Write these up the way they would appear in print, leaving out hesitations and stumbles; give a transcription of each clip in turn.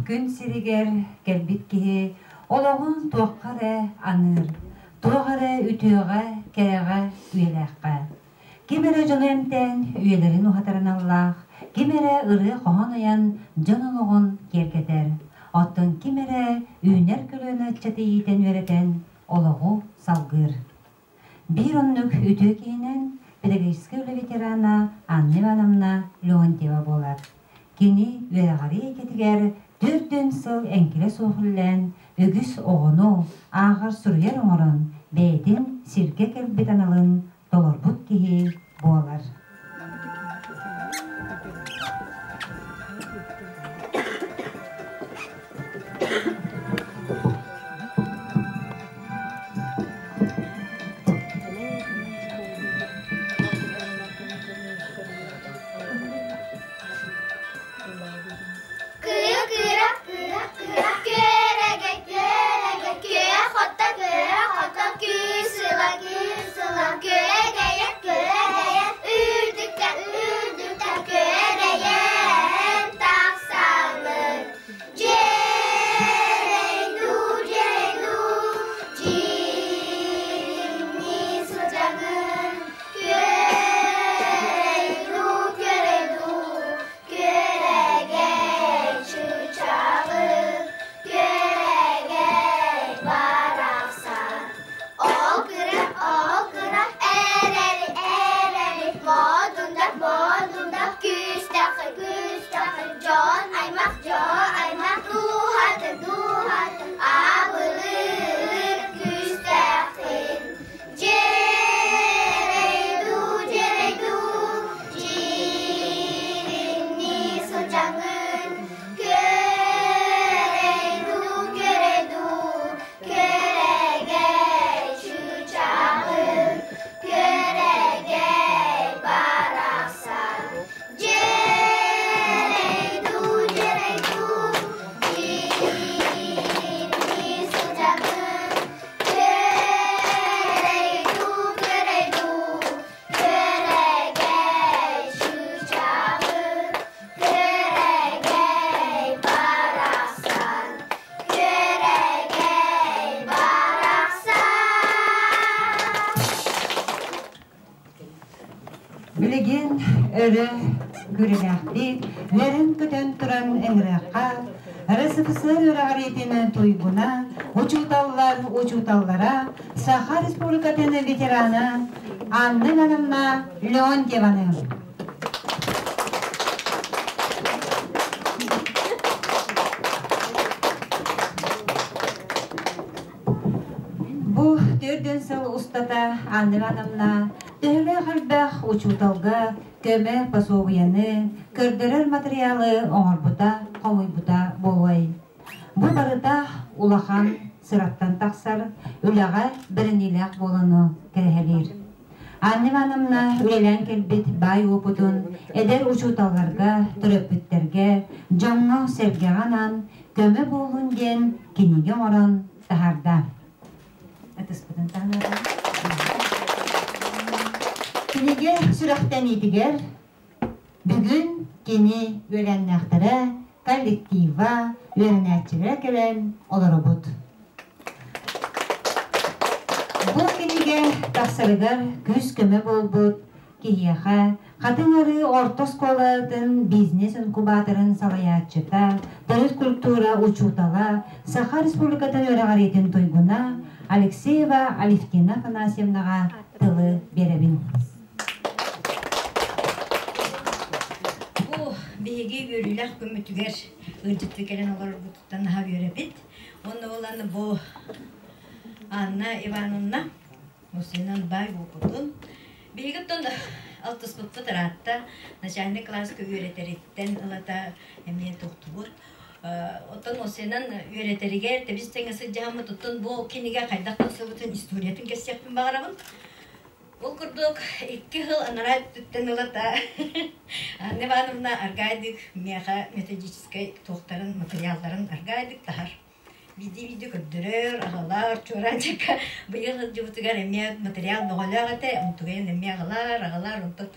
Күн сиригэр кэлбит киһи олоҕун туохха эрэ аныыр, туох эрэ үтүөҕэ, кэрэҕэ, үйэлээххэ. Ким эрэ дьону эмтээн үйэлэрин уһатарын аллаах, ким эрэ ырыа-хоһоон айан дьон олоҕун киэргэтэр, оттон ким эрэ үүнэр көлүөнэ ыччаты иитэн-үөрэтэн олоҕу салгыыр. Биир оннук үтүө киһинэн педагогическай үлэ ветерана Анна Ивановна Леонтьева буолар. Кини үөрэҕирии эйгэтигэр 40 сыл эҥкилэ суох үлэлээн, үгүс оҕону ааҕар-суруйар оҥорон, бэйэтин сиргэ кэлбит аналын толорбут киһи буолар. Кыа кыыра, кыыра кыыра, күөрэгэй, күөрэгэй, күө хото, күө хото, күүс ыла, күүс ыла, күөгэйэ, күөгэйэ, үрдүккэ, үрдүккэ, күөрэйэн тахсаммыт. Дьиэрэй дуу, дьиэрэй дуу, дьиримнии сылдьаҕын, күөрэй дуу, күөрэй дуу, Күөрэгэй чыычааҕы, күөрэгэй барахсан, Ол кыра, ол кыра, эрэри, эрэри, модунда, модунда, күүстэххин, күүстэххин, дьон аймах, дьон аймах, дууһатын, дууһатын, абылыыр күүстээххин. Дьиэрэй дуу, дьиэрэй дуу, дьиримнии сылдьаҥын, күөрэй дуу, күөрэй дуу, күөрэгэй чыычааҕын, күөрэгэй барахсан. Дьиэрэй дуу, дьиэрэй дуу, дьиримнии сылдьаҥын, Күөрэй дуу, күөрэй дуу, күөрэгэй чыычааҕы, күөрэгэй барахсан, күөрэгэй барахсан. Билигин өрө күрүлээхтик, үөрэн-көтөн туран ыҥырыахха РСФСР үөрэҕириитин туйгуна, учууталлар учууталлара, Саха Республикатын ветерана Анна Ивановна Леонтьеваны. Бу 4 сыл устата Анна Ивановна төһөлөөх элбэх учууталга көмө пособиены, көрдөрөр материалы оҥорбута, хомуйбута буолуой. Бу барыта улахан сыраттан тахсар, үлэҕэ бэриниилээх буолууну кэрэһэлиир. Анна Ивановна үлэлээн кэлбит баай уопутун эдэр учууталларга, төрөппүттэргэ, дьоҥҥо-сэргэҕэ анаан көмө буоллун диэн кинигэ оҥорон таһаарда. Ытыспытын таһынара. Кинигэ сүрэхтэниитигэр бүгүн кини үөлээннээхтэрэ, коллектива, үөрэнээччилэрэ кэлэн олоробут. Бу кинигэ тахсарыгар күүс-көмө буолбут киһиэхэ Хатыҥ Арыы орто оскуолатын бизнес-инкубаторын салайааччыта, төрүт культура учуутала, Саха Республикатын үөрэҕириитин туйгуна Алексеева Алевтина Афанасьевнаҕа тылы биэрэбин. Бу биһиги үөрүүлээх күммүтүгэр ыалдьыттыы кэлэн олорорбутуттан наһаа үөрэбит. Уонна буолан бу Анна Ивановна Мусинан баай буолбутун. Биһиги оттон алтыспыппыт ыраатта. Начальный класска үөрэтэриттэн ылата эмиэ тохтубут. Оттон Мусинан үөрэтэригэр тэбис тэҥэ сылдьаһаммыт оттон бу кинигэ хайдах тахсыбытын историятын кэпсиэхпин баҕарабын. Ол курдук 2 сыл анараа өттүттэн ылата Анна Ивановна аргаайдык миэхэ методическай туохтарын, материалларын аргаайдык таһар. Биирдии-биирдэ көрдөрөр, аҕалар, чуораанчыкка быйыл сылдьыбытыгар эмиэ материал бөҕөлөөх этэ, онтугайын эмиэ аҕалар, аҕалар, онтон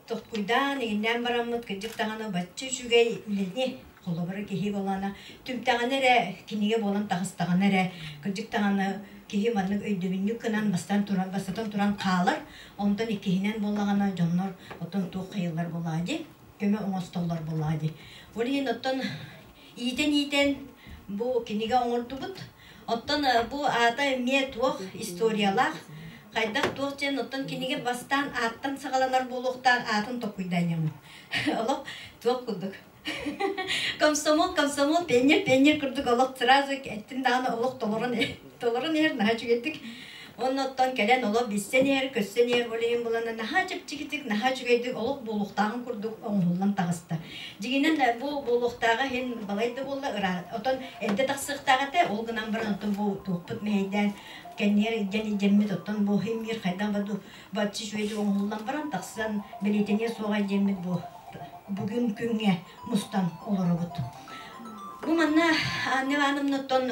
тохкуйдаан, иҥиннээн бараммыт, кырдьык даҕаны бачча үчүгэй үлэни. Холобура киһи буоллаҕына түмтэҕинэ эрэ кинигэ буолан таҕыстаҕына эрэ кырдьык даҕаны киһи маннык өйдөбүнньүк гынан бастаан туран бастатан туран хаалар. Онтон иккиһинэн буоллаҕына дьоннор оттон туох хайыллар буоллаҕа дии көмө оҥостоллор буоллаҕа дии. Ол иһин оттон иитэн-иитэн бу кинигэ оҥордубут. Оттон бу аата эмиэ туох историялаах, хайдах туох диэн оттон кинигэ бастаан ааттан саҕаланар буолуохтаах аатын толкуйдаанньаммын. Олох туох курдук. Комсомол, комсомол, пионер, пионер курдук олох сразу эттим даҕаны олох толорон толорон иһэр наһаа үчүгэйдик. Уонна оттон кэлэн олох билсэн иһэр, көссөн иһэр ол иһин булан наһаа чэпчэкитик, наһаа үчүгэйдик олох буолуохтааҕын курдук оҥоһуллан таҕыста. Дьиҥинэн бу буолуохтааҕа иһин балай да буолла ыра отон эрдэ тахсыахтаах этэ, ол гынан баран оттон бу туохпут мэһэйдээн кэннигэр илдьэн илдьэммит оттон бу иһин хайдах баду бачча үчүгэйдик оҥоһуллан баран тахсан бэлиэтэниэ суоҕа диэммит бу бүгүн күҥҥэ мустан олоробут. Бу манна Анна Ивановнаттан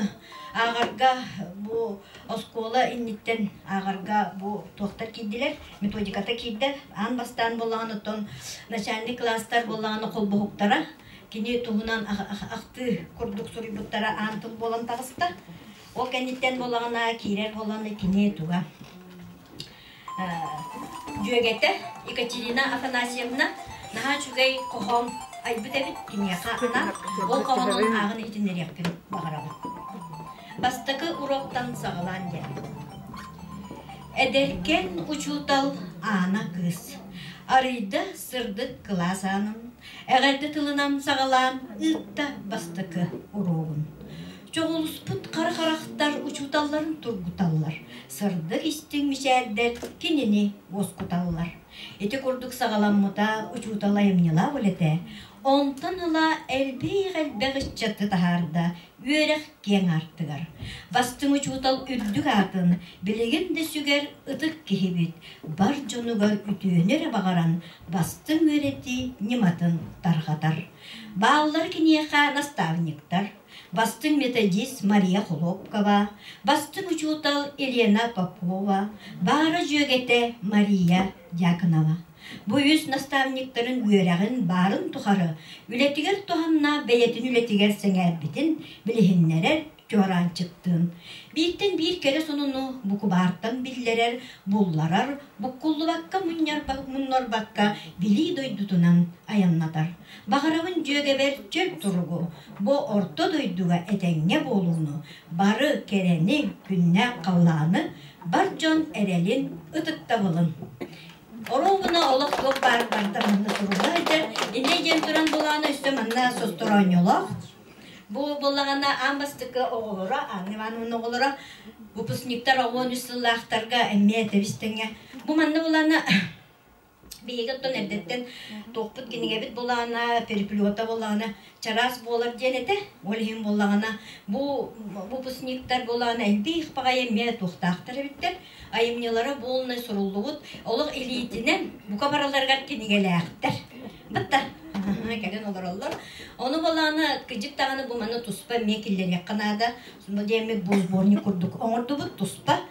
ааҕарга бу оскуола инниттэн ааҕарга бу туохтар киирдилэр, методиката киирдэ. Аан бастаан буоллаҕына оттон начальный класстар буоллаҕына холбоһуктара кини туһунан ахтыы курдук суруйбуттара аан тыл буолан таҕыста. Ол кэнниттэн буоллаҕына киирэр буоллаҕына кини туга Дьүөгэтэ Екатерина Афанасьевна наһаа үчүгэй хоһоон айбыт эбит киниэхэ анаан. Ол хоһоонун ааҕан иһитиннэриэхпин баҕарабын. Бастакы уроктан саҕалаан диэн. Эдэркэн учуутал Аана кыыс арыйда сырдык кылаас аанын, эҕэрдэ тылынан саҕалаан ыытта бастакы уруогун. Чоҕулуспут хара харахтар учууталларын тургуталлар, сырдык истиҥ мичээрдэр кинини уоскуталлар. Ити курдук саҕаламмыта учуутал айымньылаах үлэтэ, онтон ыла элбэх-элбэх ыччаты таһаарда үөрэх киэҥ аартыгар. Бастыҥ учуутал үрдүк аатын билигин да сүгэр ытык киһибит, бар дьонугар үтүөнү эрэ баҕаран бастыҥ үөрэтии ньыматын тарҕатар. Бааллар киниэхэ наставниктар, бастыҥ методист Мария Хлопкова, бастыҥ учуутал Елена Попова, баара дьүөгэтэ Мария Дьяконова. Бу үс наставниктарын үөрэҕин баарын тухары үлэтигэр туһанна бэйэтин үлэтигэр сэҥээрбитин билиһиннэрэр чуораанчыктыын. Бииртэн биир кэрэ сонуну букубаартан биллэрэр, булларар, буккуллубакка мунньарбакка билии дойдутунан айаннатар. Баҕарабын дьүөгэбэр чөл туругу, бу орто дойдуга этэҥҥэ буолууну, бары кэрэни, күннээх халлааны, бар дьон эрэлин, ытыктабылын. Оруобуна олох туох баар барыта манна сурулла сылдьар. Инньэ диэн туран булаана өссө манна состороонньолоох. Бу буоллаҕына аан бастакы оҕолоро, Анна Ивановна оҕолоро, выпускниктар 13 сыллаахтарга эмиэ тэбис-тэҥҥэ. Бу манна булаана Биһиги оттон эрдэттэн туохпут кинигэбит булаана, переплета булаана чараас буолар диэн этэ. Ол иһин буоллаҕына бу выпускниктар булаана элбэх баҕайы эмиэ туохтаахтар эбиттэр. Айымньылара буолунай суруллубут олох илиитинэн бука бараларыгар кинигэлээхтэр. Бытта кэлэн олороллор. Ону булаана кыдьык даҕаны бу маны туспа эмиэ киллэриэххэ наада. Диэммит бу сборник курдук оҥордубут туспа.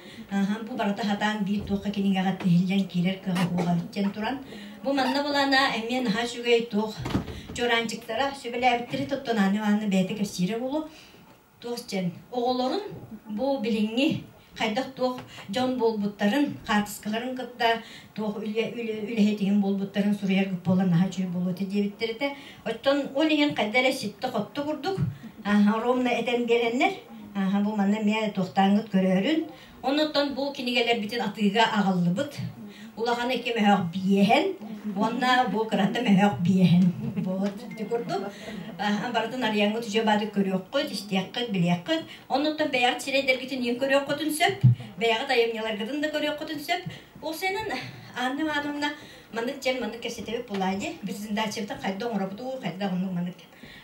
Бу барыта хатаан биир туохха кинигэҕэ тиһиллэн киирэр кыаҕа буолабыт диэн туран. Бу манна булана эмиэ наһаа үчүгэй туох чуораанчыктара сүбэлээбиттэри тоттон Анна Ивановна бэйэтэ кэпсиирэ буолуо. Туох диэн оҕолорун бу билиҥҥи хайдах туох дьон буолбуттарын, хаартыскаларын кытта туох үлэһитигин буолбуттарын суруйар буолан наһаа үчүгэй буолуо этэ диэбиттэр этэ. Оттон ол иһин хайда эрэ ситте-хотто курдук ровно этэн биэрэннэр бу манна эмиэ туохтааҥҥыт көрөөрүн. Оннуттан бу кинигэлэрбитин атыыга аҕаллыбыт. Улахан икки мөһөөх биэһэн уонна бу кырата мөһөөх биэһэн. Вот ити курдук барытын арыйаҥҥыт үчүгэй баадык көрүөххүт, истиэххит, билиэххит. Оннуттан бэйэҕит сирэйдэргитин иин көрүөххүтүн сөп, бэйэҕит айымньыларгытын да көрүөххүтүн сөп. Ол сенен Анна Ивановна маннык дьэн маннык кэпсэтэбит булаа дии. Презентациябытын хайда оҥоробутуу, хайда оннук маннык.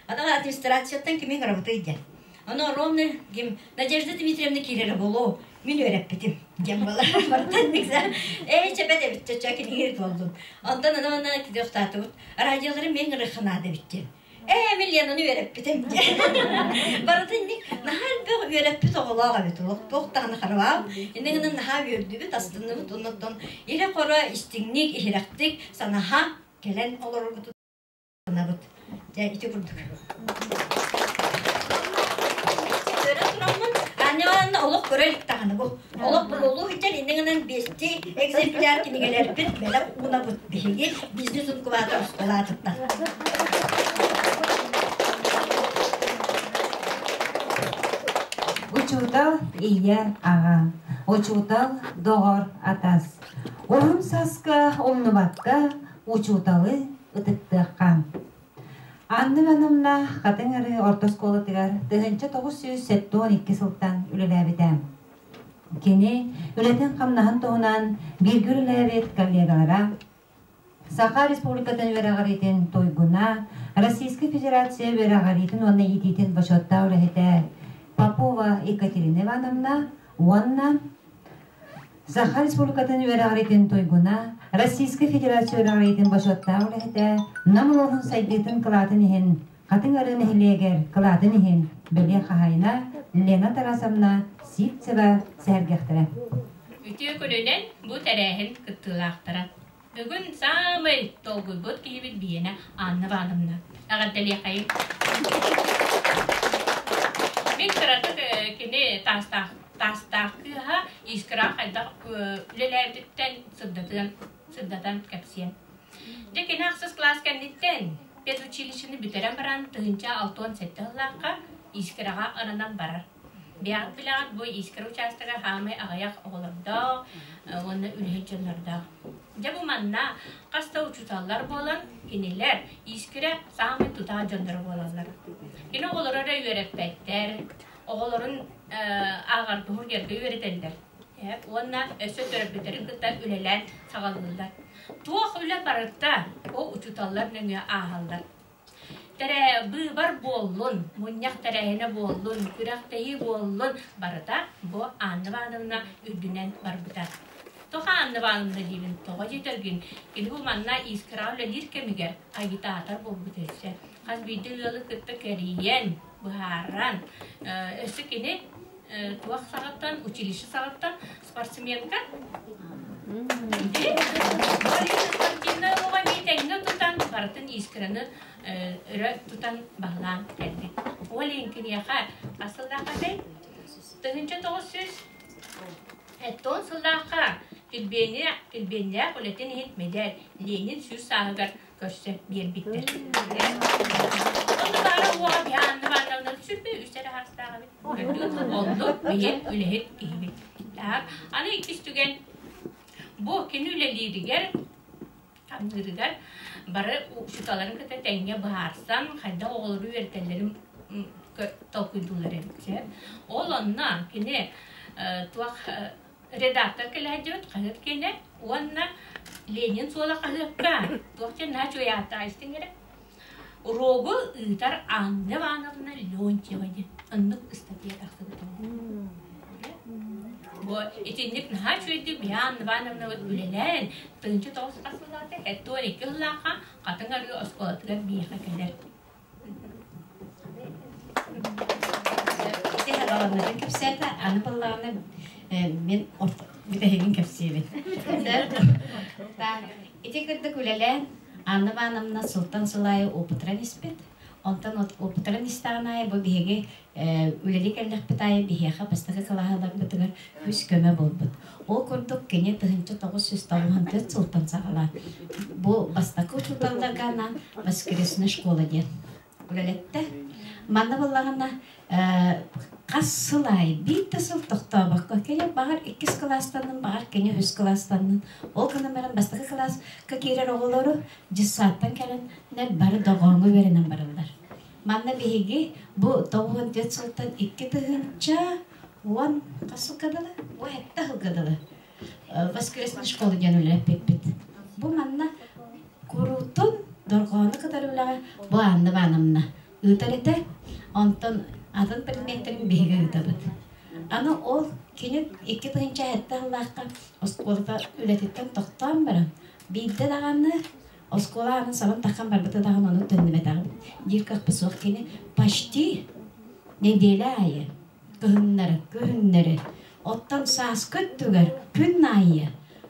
Аны администрацияттан кими ыҥырабытый диэн. Аны ровно ким Надежда Дмитриевна киирэрэ буолуо, мин үөрэппитим диэн буолар. Бартан ээ чэпэт эбит чача кинигэ буоллун. Онтон аны аны кидиохтаатыбыт. Радиолары мен ырыхха наада эбит диэн. Ээ, мин Ленаны үөрэппитим диэн. Барытын наһаа элбэх үөрэппит оҕолоох эбит. Олох туох даҕаны харабаам. Иннэ гынан наһаа үөрдүбүт, астынныбыт. Оннуттан ирэ-хоро истиҥник, иһирэхтик санаһа кэлэн олороргутун Дьэ, ити курдук. Ивановна олох көрө илик даҕаны бу. Олох буруолуу сылдьан иннинэн биэсти экземпляр кинигэлэрбит бэлэх уунабыт биһиги бизнес-инкубатор оскуолатыттан. Учуутал ийэ аҕа, учуутал доҕор атас. Уһун саска умнубакка учууталы ытыктыахха. Анна Ивановна Хатыҥ Арыы орто оскуолатыгар 1972 сылтан үлэлээбитэ. Кини үлэтин-хамнаһын туһунан бииргэ үлэлээбит коллегалара Саха Республикатын үөрэҕириитин туйгуна, Российскай Федерация үөрэҕириитин уонна иитиитин бочуоттаах үлэһитэ Попова Екатерина Ивановна уонна Саха Республикатын үөрэҕириитин туйгуна, Российскай Федерация үөрэҕириитин бочуоттаах үлэһитэ Нам улууһун сайдыытын кылаатын иһин Хатыҥ Арыы нэһилиэгэр кылаатын иһин бэлиэ хаһаайына Лена Тарасовна Сивцева сэһэргэхтэрэ. Үтүө күнүнэн бу тэрээһин кыттыылаахтара. Бүгүн саамай долгуйбут киһибит биһиэнэ Анна Ивановна. Эҕэрдэлиэхэйиҥ. Мин кыратык кини таастаах таастаах кыыһа Искра хайдах үлэлээбититтэн сырдатыан сырдатан кэпсиэм. Дьэ кини ахсыс кылаас кэнниттэн педучилищены бүтэрэн баран 1067 сыллаахха Искраҕа ананан барар. Бэйэҕит билэҕит бу Искра учаастага хаамай аҕыйах оҕолордоох уонна үлэһит дьоннордоох. Дьэ бу манна хас да учууталлар буолан кинилэр Искра саамай тутаах дьонноро буолаллар. Кини оҕолоро эрэ үөрэппэттэр, оҕолорун ааҕарга уһуйарга үөрэтэллэр. Уонна өссө төрөппүттэрин кытта үлэлээн саҕалыыллар. Туох үлэ барыта ол учууталлар нөҥүө ааһаллар. Тэрээ быыбар буоллун, мунньах тэрээһинэ буоллун, күрэхтэһии буоллун, барыта бу Анна Ивановна үрдүнэн барбыта. Тоҕо Анна Ивановна диибин, тоҕо диэтэргин, кини бу манна Искра үлэлиир кэмигэр агитатор буолбут өссө. Хас биирдии ыалы кытта кэрийэн, быһааран, өссө кини туох саҕаттан, училище саҕаттан спортсменка. Спортивнай оҕо тэҥҥэ тутан, барытын искраны өрө тутан баһылаан кэлбит. Ол иһин киниэхэ хас сыллаахха этэй? 1900 сыллаахха килбиэннээх үлэтин иһин мэдэл Ленин 100 сааһыгар көрсөн биэрбиттэр. Онно баара уоҕа биһи Анна Ивановна сүрбэ үс эрэ хаастаах эбит. Оннук биһи үлэһит киһибит. Так, аны иккис түгэн бу кини үлэлииригэр хамныырыгар бары учууталларын кытта тэҥҥэ быһаарсан хайдах оҕолору үөрэтэллэрин толкуйдууллар эбит. Ол онно кини туох редактор кэлэ сылдьыбыт хаһыат киэнэ уонна Ленин суола хаһыакка туох диэн наһаа үчүгэй ааттаах истиҥ эрэ уруогу ыытар Анна Ивановна Леонтьева диэн оннук ыстатыйа тахсыбыта. Бу итинник наһаа үчүгэйдик биһи Анна Ивановнабыт үлэлээн 1909 сыллаата 72 сыллаахха Хатыҥ Арыы оскуолатыгар биһиэхэ кэлэр. Ити аҕаланнарын кэпсээтэ, аны буоллаҕына мин бүтэһигин кэпсиэбин. Ити курдук үлэлээн Анна Ивановна сылтан сыл аайы опытран испит. Онтон опытран истэҕин аайы бу биһиги үлэлии кэллэхпит аайы биһиэхэ бастакы кылааһыларбытыгар күүс-көмө буолбут. Ол курдук кини 1994 сылтан саҕалаан бу бастакы учууталларга анаан воскресная школа диэн үлэлэттэ. Манна буоллаҕына хас сыл аайы биир да сыл тохтообокко кини баҕар иккис кылаастаннын, баҕар кини үһүс кылаастаннын ол гынан баран бастакы кылааска киирэр оҕолору дьыссааттан кэлэннэр бары доҕооҥҥо үөрэнэн бараллар. Манна биһиги бу 94 сылтан 2010 хас сылга дылы? 17 сылга дылы воскресная школа диэн үлэлэппиппит. Бу манна куруутун дорҕоону кытары үлэҕэ бу Анна Ивановна ыытар этэ. Онтон атын предметтэрин биһиги ыытабыт. Аны ол кини 2007 сыллаахха оскуолата үлэтиттэн тохтоон баран биирдэ даҕаны Оскуола аанын сабан таххан барбыта даҕаны ону төннүбэтэҕим диир кыахпыт суох кини почти нэдиэлэ аайы кыһыннары, күһүннэри, оттон сааскы өттүгэр күн аайы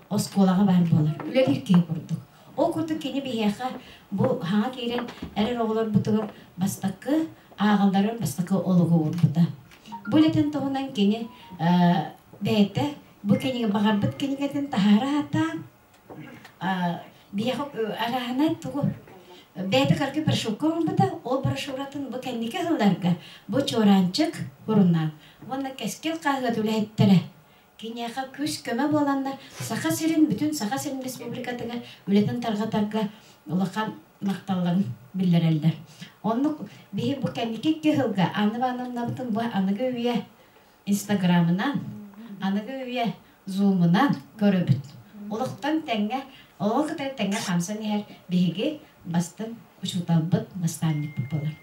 оскуолаҕа баар буолар, үлэлиир киһи курдук. Ол курдук кини биһиэхэ бу хаҥа киирэн эрэр оҕолорбутугар бастакы ааҕалларын бастакы олугу уурбута. Бу үлэтин туһунан кини бэйэтэ бу кинигэ баҕарбыт кинигэтин таһаара сатаан биһиэхэ арааһынай тугу бэйэтэ кыргы брошюрка оҥорбута, ол брошюратын бу кэнники сылларга бу Чуораанчык сурунаал уонна Кэскил хаһыат үлэһиттэрэ киниэхэ күүс-көмө буоланнар Саха сирин бүтүн Саха сирин республикатыгар үлэтин тарҕатарга улахан махталларын биллэрэллэр. Оннук биһи бу кэнники икки сылга Анна Ивановнабытын бу аныгы үйэ Инстаграмынан, аныгы үйэ Зумунан көрөбүт. Олохтон тэҥҥэ, олоҕу кытары тэҥҥэ хамсан иһэр биһиги бастыҥ учууталбыт, наставникпыт буолар.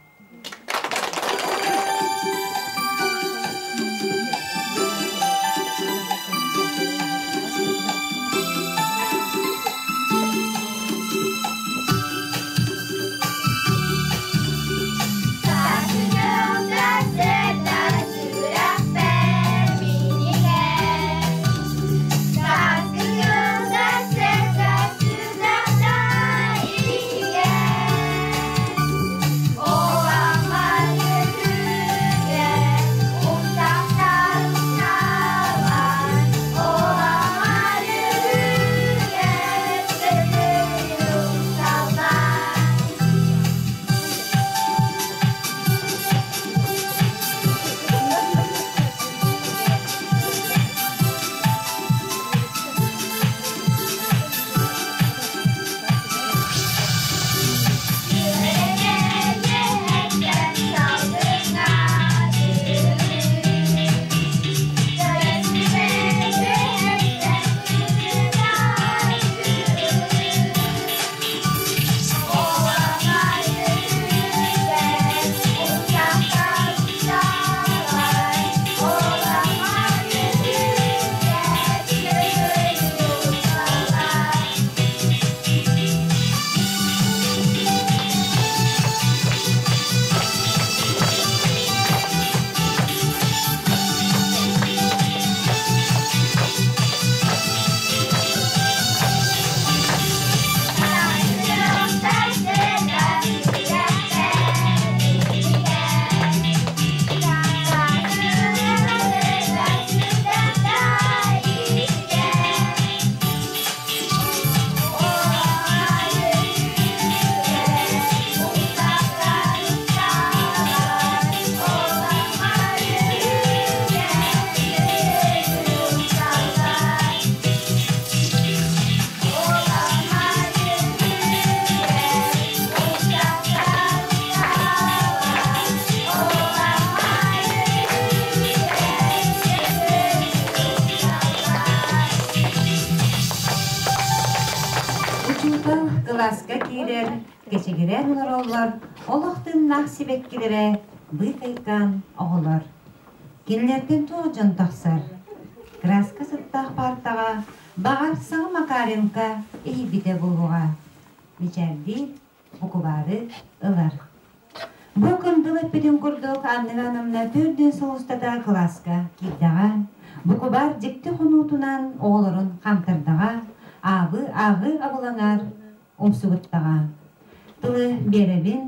Учуутал кылааска киирэр, кэчигирээн олороллор, олох тыыннаах сибэккилэрэ быыкайкаан оҕолор. Кинилэртэн туох дьон тахсар? Кырааска сыттаах паартаҕа баҕар саҥа Макаренко иһийбитэ буолуоҕа. Мичээрдии букубаары ылар. Бу кындыл эппитин курдук Анна Ивановна төрдүн сыл устата кылааска киирдэҕэ, букубаар дьикти хонуутунан оҕолорун хантардаҕа, аабы ааҕыы абылаҥар умсугуттаҕа. Тылы биэрэбин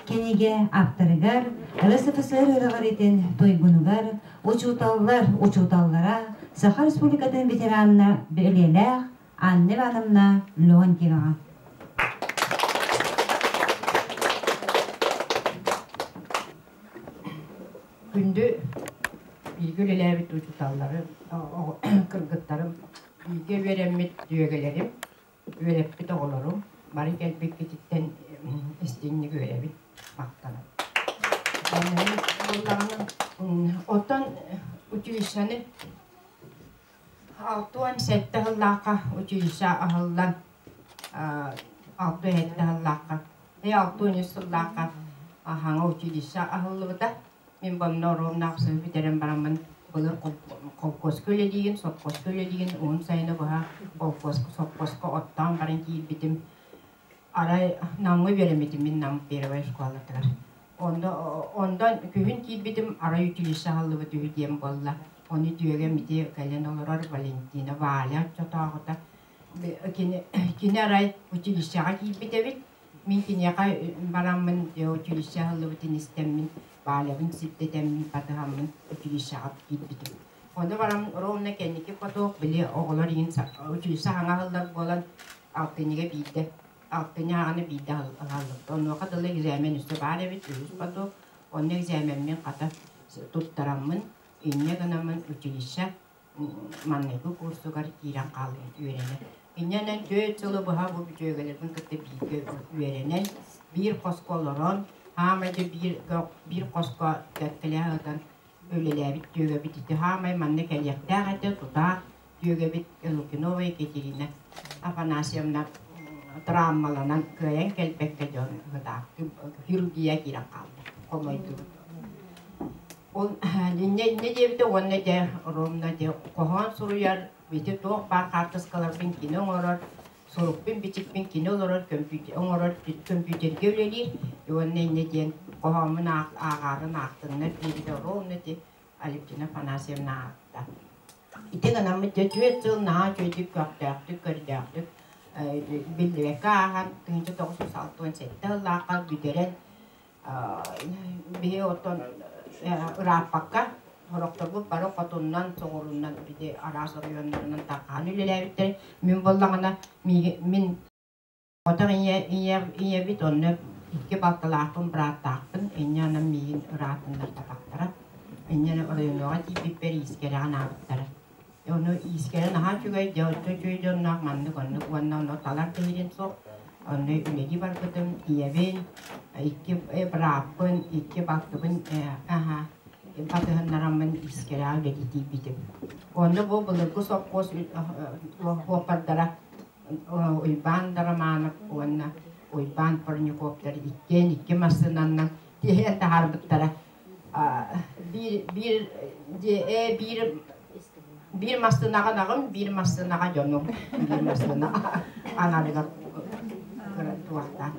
кинигэ ааптарыгар, РСФСР үөрэҕиритин туйгунугар, учууталлар учууталлара, Саха Республикатын ветеранна бэлиэлээх Анна Ивановна Леонтьеваҕа. Күндү бииргэ үлэлээбит учууталларым, кыргыттарым, бииргэ үөрэммит дьүөгэлэрим, үөрэппит оҕолорум бары кэлбиккититтэн истиҥник үөрэбин, махтанабын. Оттон училищены 67 сыллаахха училище аһыллан 67 сыллаахха 63 сыллаахха хаҥа училище аһыллыбыта. Мин бонно ровно ахсыы бүтэрэн бараммын былыр холкуоска үлэлиигин, сопхуоска үлэлиигин, уһун сайыны быһа холкуоска, сопхуоска оттоон баран киирбитим. Арай Намҥа үөрэммитим мин Нам первая школатыгар. Онно онтон күһүн киирбитим арай училище аһыллыбыт үһү диэн буолла. Ону дьүөгэм ити кэлэн олорор Валентина Валя оччотооҕута кини, кини арай училищеҕа киирбит эбит. Мин киниэхэ бараммын училище аһыллыбытын истэммин, Валябын сирдэтэммин, батыһаммын училищеҕа киирбитим. Ону баран ровно кэнники поток били оҕолор иһин училище хаҥа аһыллар буолан алтынньыга биирдэ алтынньы аҕаны биирдэ аһыллыбыт. Онуоха дылы экзамен өссө баар эбит, үһүс поток. Онно экзамеммин хата туттараммын, инньэ гынаммын училище маҥнайгы курсугар киирэн хааллым үөрэнэ. Инньэнэн түөрт сылы быһа бу дьүөгэлэрбин кытта бииргэ үөрэнэн, биир хоско олорон, хаамай да биир, биир хоско кэккэлэһэ сытан үлэлээбит дьүөгэбит ити хаамай манна кэлиэхтээх этэ, тутаах дьүөгэбит Лукинова Екатерина Афанасьевна травмаланан кыайан кэлбэккэ дьон хирургия киирэн хаалла, хомойдубут. Ол инньэ инньэ диэбитэ уонна дьэ ровно дьэ хоһоон суруйар, ити туох баар хаартыскаларбын кини оҥорор, сурукпун-бичикпин кини олорор, көмпүүтэр оҥорор, көмпүүтэргэ үлэлиир уонна инньэ диэн хоһооммун ааҕаарын аахтыннар диэбитэ ровно ити Алевтина Афанасьевна аахта. Ити гынаммыт дьэ түөрт сыл наһаа үчүгэйдик көхтөөхтүк, көрдөөхтүк биллибэккэ ааһан 1967 сыллаахха бүтэрэн Биһи оттон ырааппакка, сорохторбут бары хотуннан, соҕуруунан били араас оройуоннарынан тарҕаан үлэлээбиттэр. Мин буоллаҕына, мин хотох ийэ ийэбит онно икки балтылаахпын, бырааттаахпын, инньэ анан миигин ыраатыннартахтара. Инньэ оройуонуга тиийбиппэр иискэрэҕин аабыттара. Ону иискэрэ наһаа үчүгэй, дьэ оччо үчүгэй дьонноох маннык оннук уонна ону талар киһирин суох. Онно үлэлии барбытым, ийэбин, икки бырааппын, икки балтыбын аһа батыһыннараммын иискэрэҕэ үлэлии тиийбитим. Онно бу былыргы сопхуос суоппардара Уйбаан Романов уонна Уйбаан Парниковтар иккиэн икки массыынаннан тиэйэн таһаарбыттара. Биир биир дьиэ биир биир массыынаҕа анаҕым, биир массыынаҕа дьонум, биир массыына аналыгар туохтаах.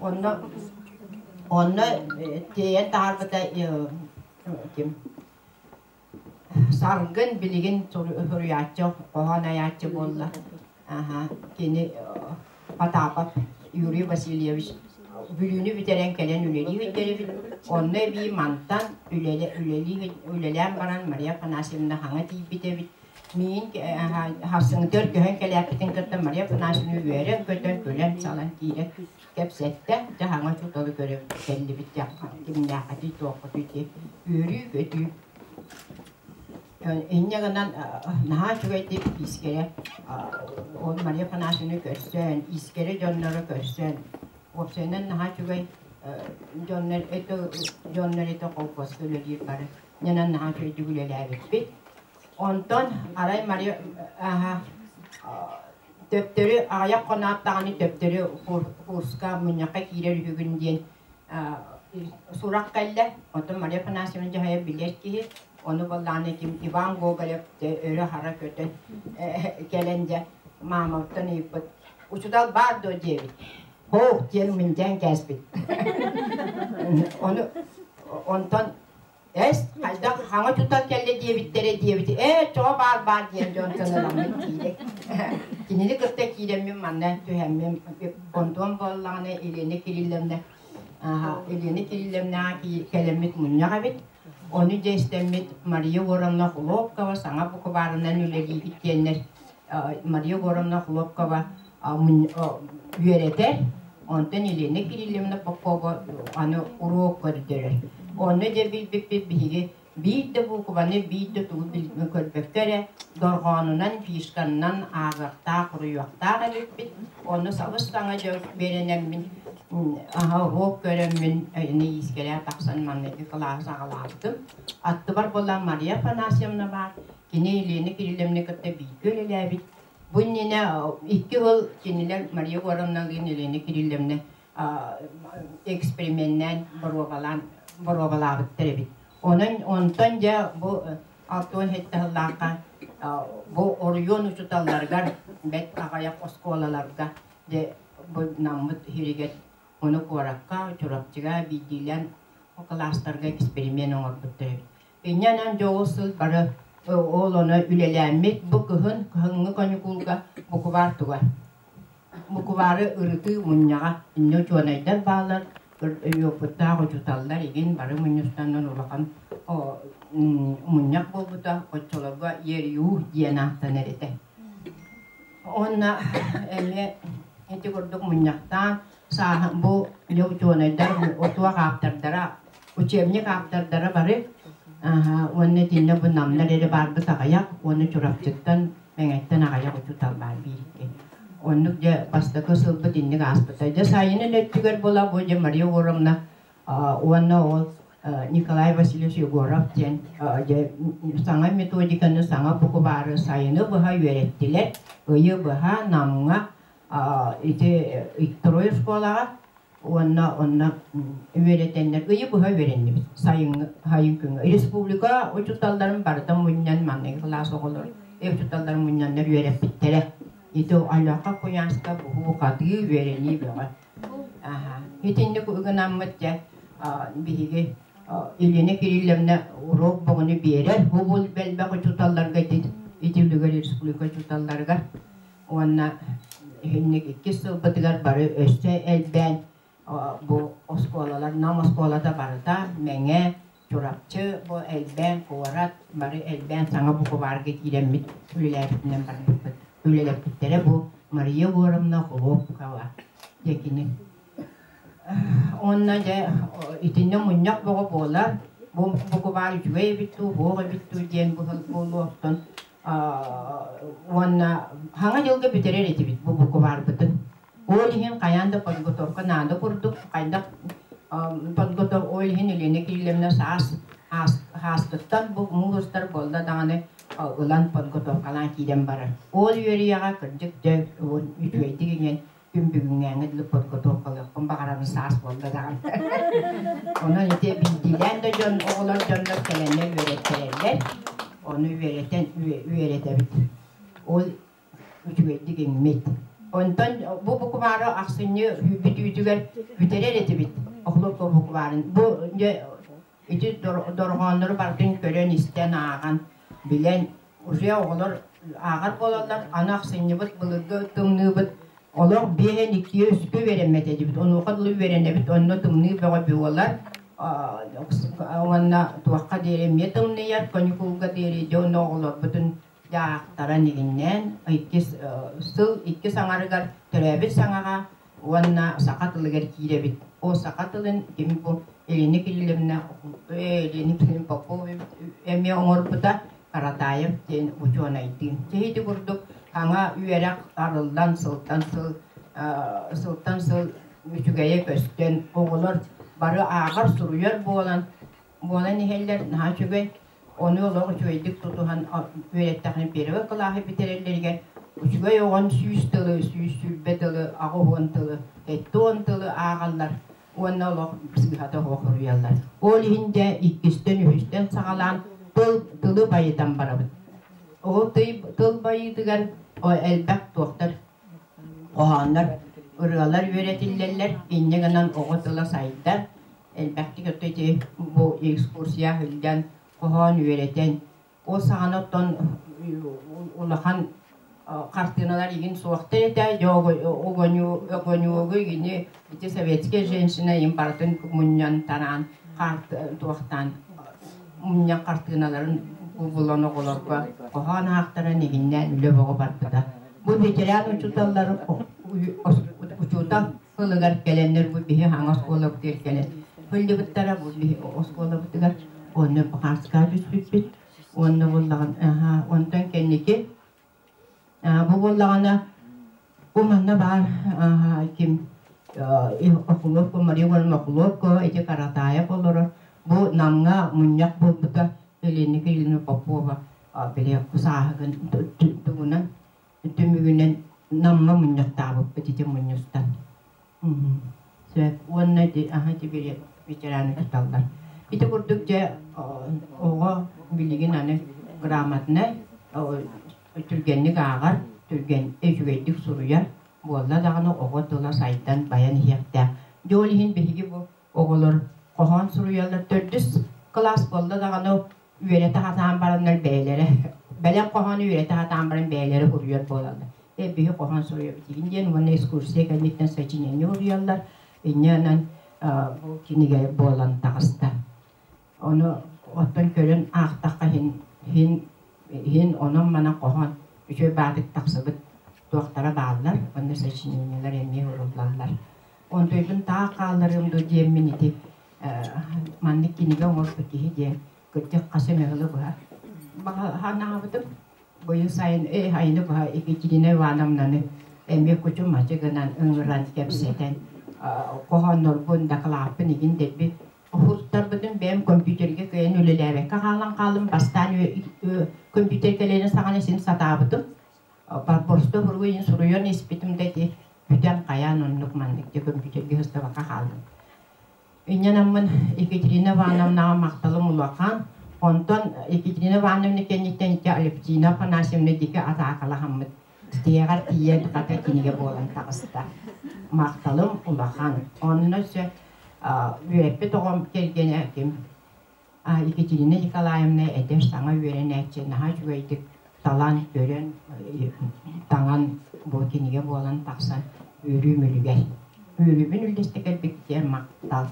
Онно онно тиэйэн таһаарбыта ким Саргын билигин суруйааччы, хоһоон айааччы буолла. Аха, кини Потапов Юрий Васильевич Бүлүүнү бүтэрэн кэлэн үлэлии сылдьар Онно эбии мантан үлэлии үлэлээн баран Мария Афанасьевна хаҥа тиийбит эбит. Миин харсыҥытыгар көһөн кэлээппитин кытта Мария Афанасьевна үөрэн-көтөн, күлэн-салан киирэн кэпсэттэ. Дьэ хаҥа учууталы көрө кэллибит кимнээххитий, туоххутуй диye үөрүү-көтүү. Инньэ гынан наһаа үчүгэйдик иискэрэ ол Мария Афанасьевна көрсөн, иискэрэ дьонноро көрсөн, уопсайынан наһаа үчүгэй дьоннор это дьоннор это колхозка үлэлиир бары ньанан наһаа үчүгэйдик үлэлээбиппит. Онтон арай Мария төптөрү аҕыйах хоноот даҕаны төптөрү курска мунньахха киирэр үһүгүн диэн сурах кэллэ. Оттон Мария Афанасьевна дьаһайа билэр киһи, ону буоллаҕына ким Иван Гоголев өрө-хара көтөн кэлэн дьэ маамабыттан ыйыппыт учутал баар дуо диэбит. Хоох диэн миндьээн кээспит. Ону онтон Эс, хайдах хаҥа тутан кэллэ диэбиттэрэ диэбит. Ээ, чоҕо баар баар диэн дьон саналаммын киирэ. Кинини кытта киирэммин манна түһэммин онтуон буоллаҕына Елена Кирилловна Елена Кирилловнаҕа кэлэммит мунньах эбит. Ону дьэ истэммит Мария Егоровна Хлопкова саҥа букубаарынан үлэлиибит диэннэр Мария Егоровна Хлопкова үөрэтэр, онтон Елена Кирилловна Попова аны уруок көрдөрөр. Онно дьэ билбиппит биһиги биир да буукубаны, биир да тугу көрбөккө эрэ дорҕоонунан, фишканнан ааҕыахтаах, уруйуохтаах эбиппит. Онно сабыс-саҥа дьэ үөрэнэммин, аһа уруок көрөммүн, ини иискэлээх тахсан маҥнайгы кылааһы саҕалаабытым. Аттыбар буолла Мария Афанасьевна баар, кини Елена Кирилловна кытта бииргэ үлэлээбит. Бу иннинэ икки сыл кинилэр Мария Егоровналыын Елена Кирилловна эксперименнээн боруобалаан боруобалаабыттар эбит. Онон онтон дьэ бу 67 сыллаахха бу оройуон учууталларыгар бэрт аҕыйах оскуолаларга дьэ бу наммыт сиригэр ону куоракка, Чурапчыга биирдиилээн кылаастарга эксперимент оҥорбуттар эбит. Инньэ онон дьэ ол сыл бары ол ону үлэлээммит бу кыһын кыһыҥҥы каникулга букубаар туга. Букубаары ырытыы мунньаҕа инньэ учуонайдар бааллар, уопуттаах учууталлар игин бары мунньустаннар улахан мунньах буолбута, оччолорго ЕРЮ диэн ааттанар этэ. Уонна эмиэ ити курдук мунньахтаан сааһын бу учуонайдар отуох ааптардара, учебник ааптардара бары уонна итиннэ бу намнар эрэ баарбыт аҕыйах уонна Чурапчыттан, Мэҥэттэн аҕыйах учуутал баар бииргэ. Оннук дьэ бастакы сылбыт инник ааспыта. Дьэ сайынын өттүгэр була бу дьэ Мария Егоровна уонна ол Николай Васильевич Егоров диэн дьэ саҥа методиканы, саҥа букубаары сайыны быһа үөрэттилэр. Ыйы быһа Намҥа ити второй школаҕа уонна онно үөрэтэннэр ыйы быһа үөрэннибит сайыҥҥы сайын күҥҥэ республика учууталларын барыта мунньан маҥнайгы кылаас оҕолор учууталларын мунньаннар үөрэппиттэрэ ити Алёха Куйааска буһуу-хатыы үөрэнии бөҕө аха итинник гынаммыт дьэ биһиги Елена Кирилловна уруок боҕуну биэрэр бу бэлбэх учууталларга ити үлүгэр республика учууталларыгар Уонна иһинник иккис сылбытыгар бары өссө элбээн бу оскуолалар, Нам оскуолата барыта, Мэҥэ, Чурапчы бу элбээн куорат бары элбээн саҥа букубаарга киирэммит үлэлээбитинэн барбыппыт. Үлэлэппиттэрэ бу Мария Егоровна Хлопкова дьэ кини. Уонна дьэ итиннэ мунньах бөҕө буолар. Бу букубаар үчүгэй эбит дуу, суох эбит дуу диэн буолуохтун уонна хаҥа дьылга бүтэрэр этибит бу букубаарбытын. Ол иһин хайаан да подготовка наада курдук, хайдах подготовка ол иһин Елена Кирилловна саас ааскыттан бу муус устар буолла даҕаны ылан подготовкалаан киирэн барар. Ол үөрүйэҕэ кырдьык дьэ үчүгэйдик иҥэн күн бүгүҥҥээҥҥэ дылы подготовкалыахпын баҕарабын саас буолла даҕаны. Онон ити биирдиилээн да дьон оҕолор дьоннор кэлэннэр үөрэттэрэллэр. Ону үөрэтэн үөрэтэбит. Ол үчүгэйдик иҥмит. Онтон бу букубаары ахсынньы бүтүүтүгэр бүтэрэр этибит. Охлопко букубаарын. Бу ити дорҕооннору барытын көрөн-истэн, ааҕан, билэн, уже оҕолор ааҕар буолаллар. Аны ахсынньыбыт былыргы тымныыбыт олох биэһэн иккиэ үскэ үөрэммэт этибит. Онуоха дылы үөрэнэбит, онно тымныы бөҕө буолар. Уонна туохха диэри эмиэ тымныйар, каникулга диэри дьэ онно оҕолорбутун дьаахтаран игиннээн иккис сыл иккис аҥарыгар төрөөбүт саҥаҕа уонна саха тылыгар киирэбит. Ол саха тылын ким бу Елена Кирилловна Елена Кирилловна Попова эмиэ оҥорбута Каратаев диэн учуонайдыын. Ити курдук саҥа үөрэх арыллан сылтан сыл сылтан сыл үчүгэйэ көстөн оҕолор бары ааҕар суруйар буолан буолан иһэллэр наһаа үчүгэй. Ону олох үчүгэйдик тутуһан үөрэттэххинэ первый кылааһы бүтэрэллэригэр үчүгэй оҕон 100 тылы, 120 тылы, 80 тылы, 70 тылы ааҕаллар уонна олох сыыһата суох суруйаллар. Ол иһин дьэ иккистэн, үһүстэн саҕалаан тыл тылы байытан барабыт. Ол тыл байыытыгар элбэх туохтар хоһооннор, ырыалар үөрэтиллэллэр, инньэ гынан оҕо тыла сайдар, элбэхтик өттө ити бу экскурсия сылдьан хоһоон үөрэтэн ол саҕана оттон улахан хартыыналар игин суохтар этэ огонёгу игини ити советская женщина им барытын мунньан тараан туохтаан мунньан хартыыналарын булан оҕолорго хоһоон аахтаран игиннээн үлэ бөҕө барбыта. Бу ветеран учууталлар учуутал сылыгар кэлэннэр бу биһи хаҥа оскуолабытыгар кэлэн сылдьыбыттара бу биһи оскуолабытыгар онно бухааска түспүппүт уонна буоллаҕын онтон кэнники бу буоллаҕына бу манна баар ким Охлопко Мария Ивановна Охлопко ити Каратаев олорор бу Намҥа мунньах буолбута Елена Кирилловна Попова били сааһыгын тугунан түмүгүнэн Намҥа мунньахтаабыппыт ити мунньустан сөп уонна ити аһа ити ветераны туталлар ити курдук дьэ оҕо билигин аны грамотнай түргэнник ааҕар түргэн үчүгэйдик суруйар буолла даҕаны оҕо тыла сайдан байан иһиэхтээх дьэ ол иһин биһиги бу оҕолор хоһоон суруйаллар төрдүс кылаас буолла даҕаны үөрэтэ сатаан бараннар бэйэлэрэ бэлэм хоһоону үөрэтэ сатаан баран бэйэлэрэ суруйар буолаллар. Биһи хоһоон суруйабыт игин диэн уонна экскурсия кэнниттэн сочинение уруйаллар. Инньэ бу кинигэ буолан таҕыста. Ону оттон көрөн аахтахха иһин иһин иһин онон-манан хоһоон үчүгэй баатык тахсыбыт туохтара бааллар уонна сочинениелар эмиэ уруллаллар. Онтуйбун таах хаалларыам дуо диэммин ити маннык кинигэ оҥорбут киһи диэн кырдьык хас эмэ сылы быһа санаабытым. Быйыл сайын айыны быһа Екатерина Ивановнаны эмиэ кучу-мачы гынан ыҥыран кэпсэтэн хоһооннорбун, дакылааппын игин дэлби уһуртарбытын бэйэм компьютерга кыайан үлэлээбэккэ хаалан хаалым. Бастаан компьютер кэлэрин саҕана син сатаабытым. Просто суруйан суруйан испитим да ити бүтэн хайаан оннук маннык дьэ компьютерга сыстыбакка хааллым. Инньэнаммын Екатерина Ивановнаҕа махталым улахан. Онтон Екатерина Ивановна кэнниттэн ити Алевтина Афанасьевна диэки атаакалаһаммыт тиһэҕэр тиийэн хата кинигэ буолан таҕыста. Махталым улахан. Онно өссө үөрэппит оҕом кэргэнэ ким Екатерина Николаевна эдэр саҥа үөрэнээччи наһаа үчүгэйдик талан, көрөн, таҥан бу кинигэ буолан тахсан үөрүүм үлүгэр. Үөрүүбүн үллэстэ кэлбиккитигэр махтал.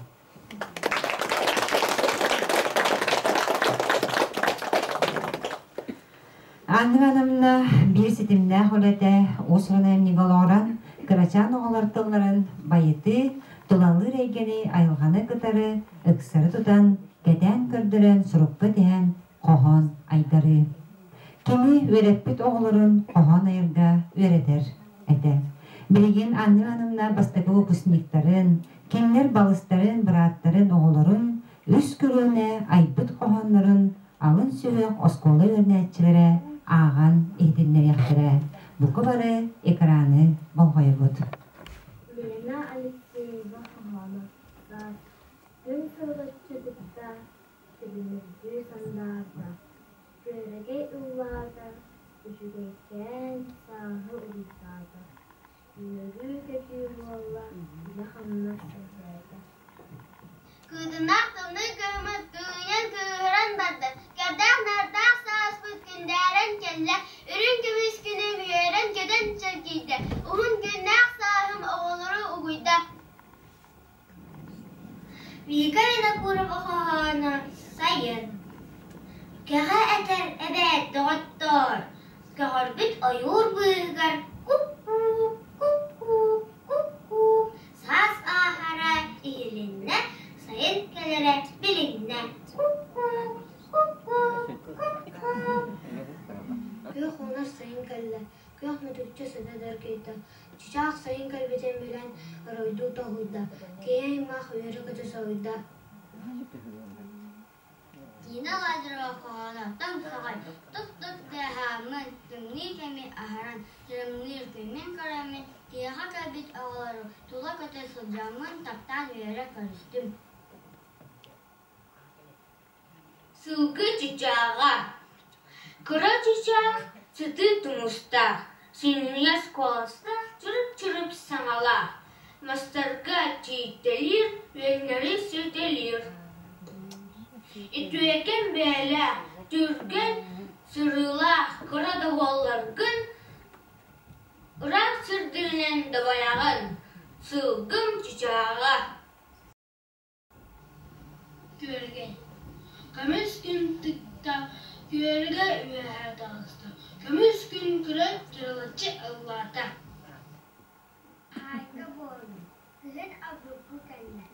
Анна Ивановна биир ситимнээх үлэтэ уус-уран айымньыга олоҕуран, кырачаан оҕолор тылларын байытыы, тулалыыр эйгэни айылҕаны кытары ыксары тутан, кэтээн көрдөрөн, сурукка тиһэн, хоһоон айдарыы. Кини үөрэппит оҕолорун хоһоон айарга үөрэтэр этэ. Билигин Анна Ивановна бастакы выпускниктарын, кинилэр балыстарын, бырааттарын, оҕолорун үс көлүөнэ айбыт хоһооннорун алын сүһүөх оскуола үөрэнээччилэрэ ааҕан иһитиннэриэхтэрэ. Бука бары экраны болҕойобут. Лена Алексеева хоһооно Саас күн сырылаччы тыкта, күлүмүрдүү сандаарда, күөрэгэй ыллаата, үчүгэйкээн сааһы уруйдаата, үөрүү-көтүү буолла, үлэ-хамнас элбээтэ. Кыытыннаах тымныы кыһыммыт кыынньан кыыһыран барда, Кэрдээх-нардаах сааспыт күндээрэн кэллэ, Үрүҥ көмүс күнүм үөрэн-көтөн чэлгийдэ, Уһун күннээх сааһым оҕолору угуйда. Вика Винокурова хоһооно «Сайын» Кэҕэ этэр эбээт, доҕоттоор, көҕөрбүт ойуур быыһыгар ку-ку, ку-ку, ку-ку саас ааһара иһилиннэ, сайын кэлэрэ билиннэ. Ку-ку, ку-ку, ку-ку. Күөх уунар сайын кэллэ, күөх мөтүкчэ сыта дөргүйдэ, чычаах сайын кэлбитин билэн оройдуу тоһуйда, киһи аймах үөрэ-көтө соһуйда. Дина Лазарева хоһооно тоҥсоҕой, тук-тук тыаһааммын, тымныы кэми аһаран, тырымныыр күммүн көрөммүн, тыаҕа кэлбит оҕолору тула көтө сылдьаммын таптаан үөрэ көрүстүм. Сылгы чычааҕа Кыра чычаах сытыы тумустаах, синньигэс куоластаах, чырып-чырып саҥалаах, мастарга тиийтэлиир, үөннэри сиэтэлиир. Үтүөкэн бэйэлээх, түргэн сырыылаах кыра да буолларгын, ыраах сирдэринэн дабайаҕын, сылгым чычааҕа. Күөрэгэй Көмүс күн тыкта, күөрэгэй үөһэ таҕыста, көмүс күн көрөн чырылаччы ыллаата. Хаайка буоллум, күһүн обургу кэллэ,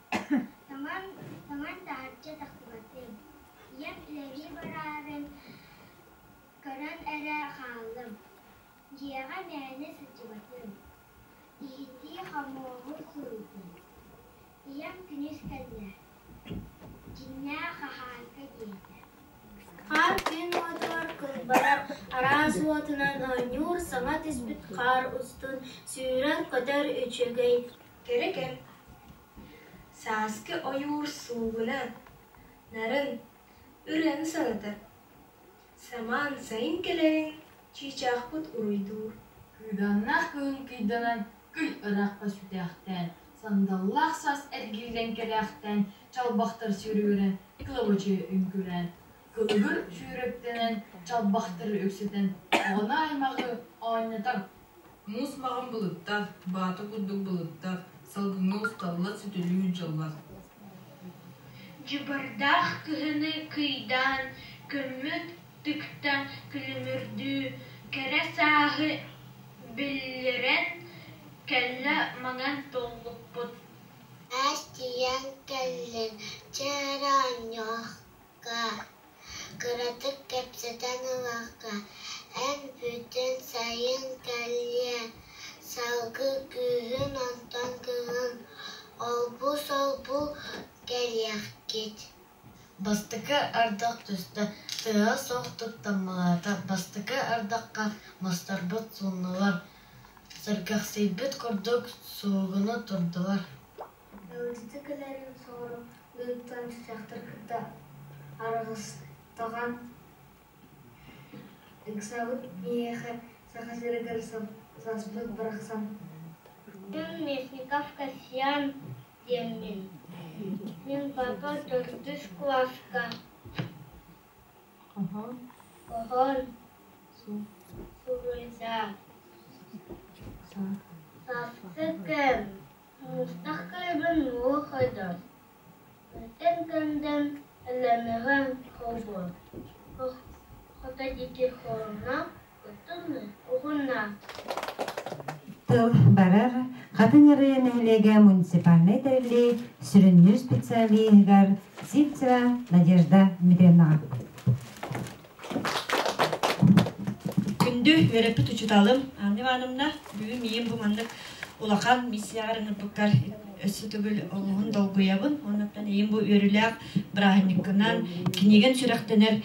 тоҥон, тоҥон таһырдьа тахсыбатым, ийэм үлэлии бараарын көрөн эрэ хааллым, дьиэҕэ мээнэ сылдьыбатым, иһити-хомуоһу сууйдум. Ийэм күнүс кэллэ, дьиҥнээх хаһаайка диэтэ. Хаар күн уотугар кылбайар, араас уотунан оонньуур, саҥа түспүт хаар устун сүүрэр-көтөр үчүгэй. Кэрэ кэм Сааскы ойуур суугуна, нарын, ырыаны санатар. Самаан сайын кэлэрин чыычаахпыт уруйдуур. Кыыдааннаах кыһын кыйданан, кый ыраахха сүтээхтээн, сандаллаах саас эргиллэн кэлээхтээн, чалбахтар сүүрүгүрэн, кылабачыйа үҥкүүлээн, кылыгыр сүүрэктэнэн, чалбахтары үксэтэн, оҕону аймаҕы оонньотор. Муус маҕан былыттар, баата курдук былыттар, салгыҥҥа усталлар, сөтөлүү дьаллар. Дьыбардаах кыһыны кыйдаан, күммүт тыкта күлүмүрдүү, кэрэ сааһы биллэрэн кэллэ маҥан туллукпут. Аас тиийэн кэллин, чэ эрэ оонньуохха, кыратык кэпсэтэн ылыахха, эн бүтүн сайын кэлиэ, салгыы күүһүн онтон кыһын олбу-солбу кэлиэхкит. Бастакы ардах түстэ, тыаһа суох туттаммалаата, бастакы ардахха мастарбыт сууннулар, сэргэхсийбит курдук суугуна турдулар. Ыалдьыты кэлэрин соҕуруу дойдуттан чычаахтар кытта арҕыстаҕан ыксаабыт миэхэ Саха сиригэр саспыт барахсан Мин Местников Касьян диэммин. Мин папа төрдүс кылааска Хоһоон суруйда. Сааскы кэм Муустах кыайбын муох ойдор, Мантан кэннин элэмэҕин холбуо, Хото диэки хоруна уһунна Тыл барар Хатыҥ Ырыа нэһилиэгэ муниципальнай тэриллии сүрүннүүр специалиһыгар Сивцева Надежда Дмитриевнаҕа. Күндү үөрэппит учууталым Анна Ивановна, бүгүн миигин бу маннык улахан миссияҕар ыҥырбыккар өссө төгүл олуһун долгуйабын. Оннуттан эйим бу үөрүүлээх бырааһынньыккынан кинигэн сүрэхтэнэр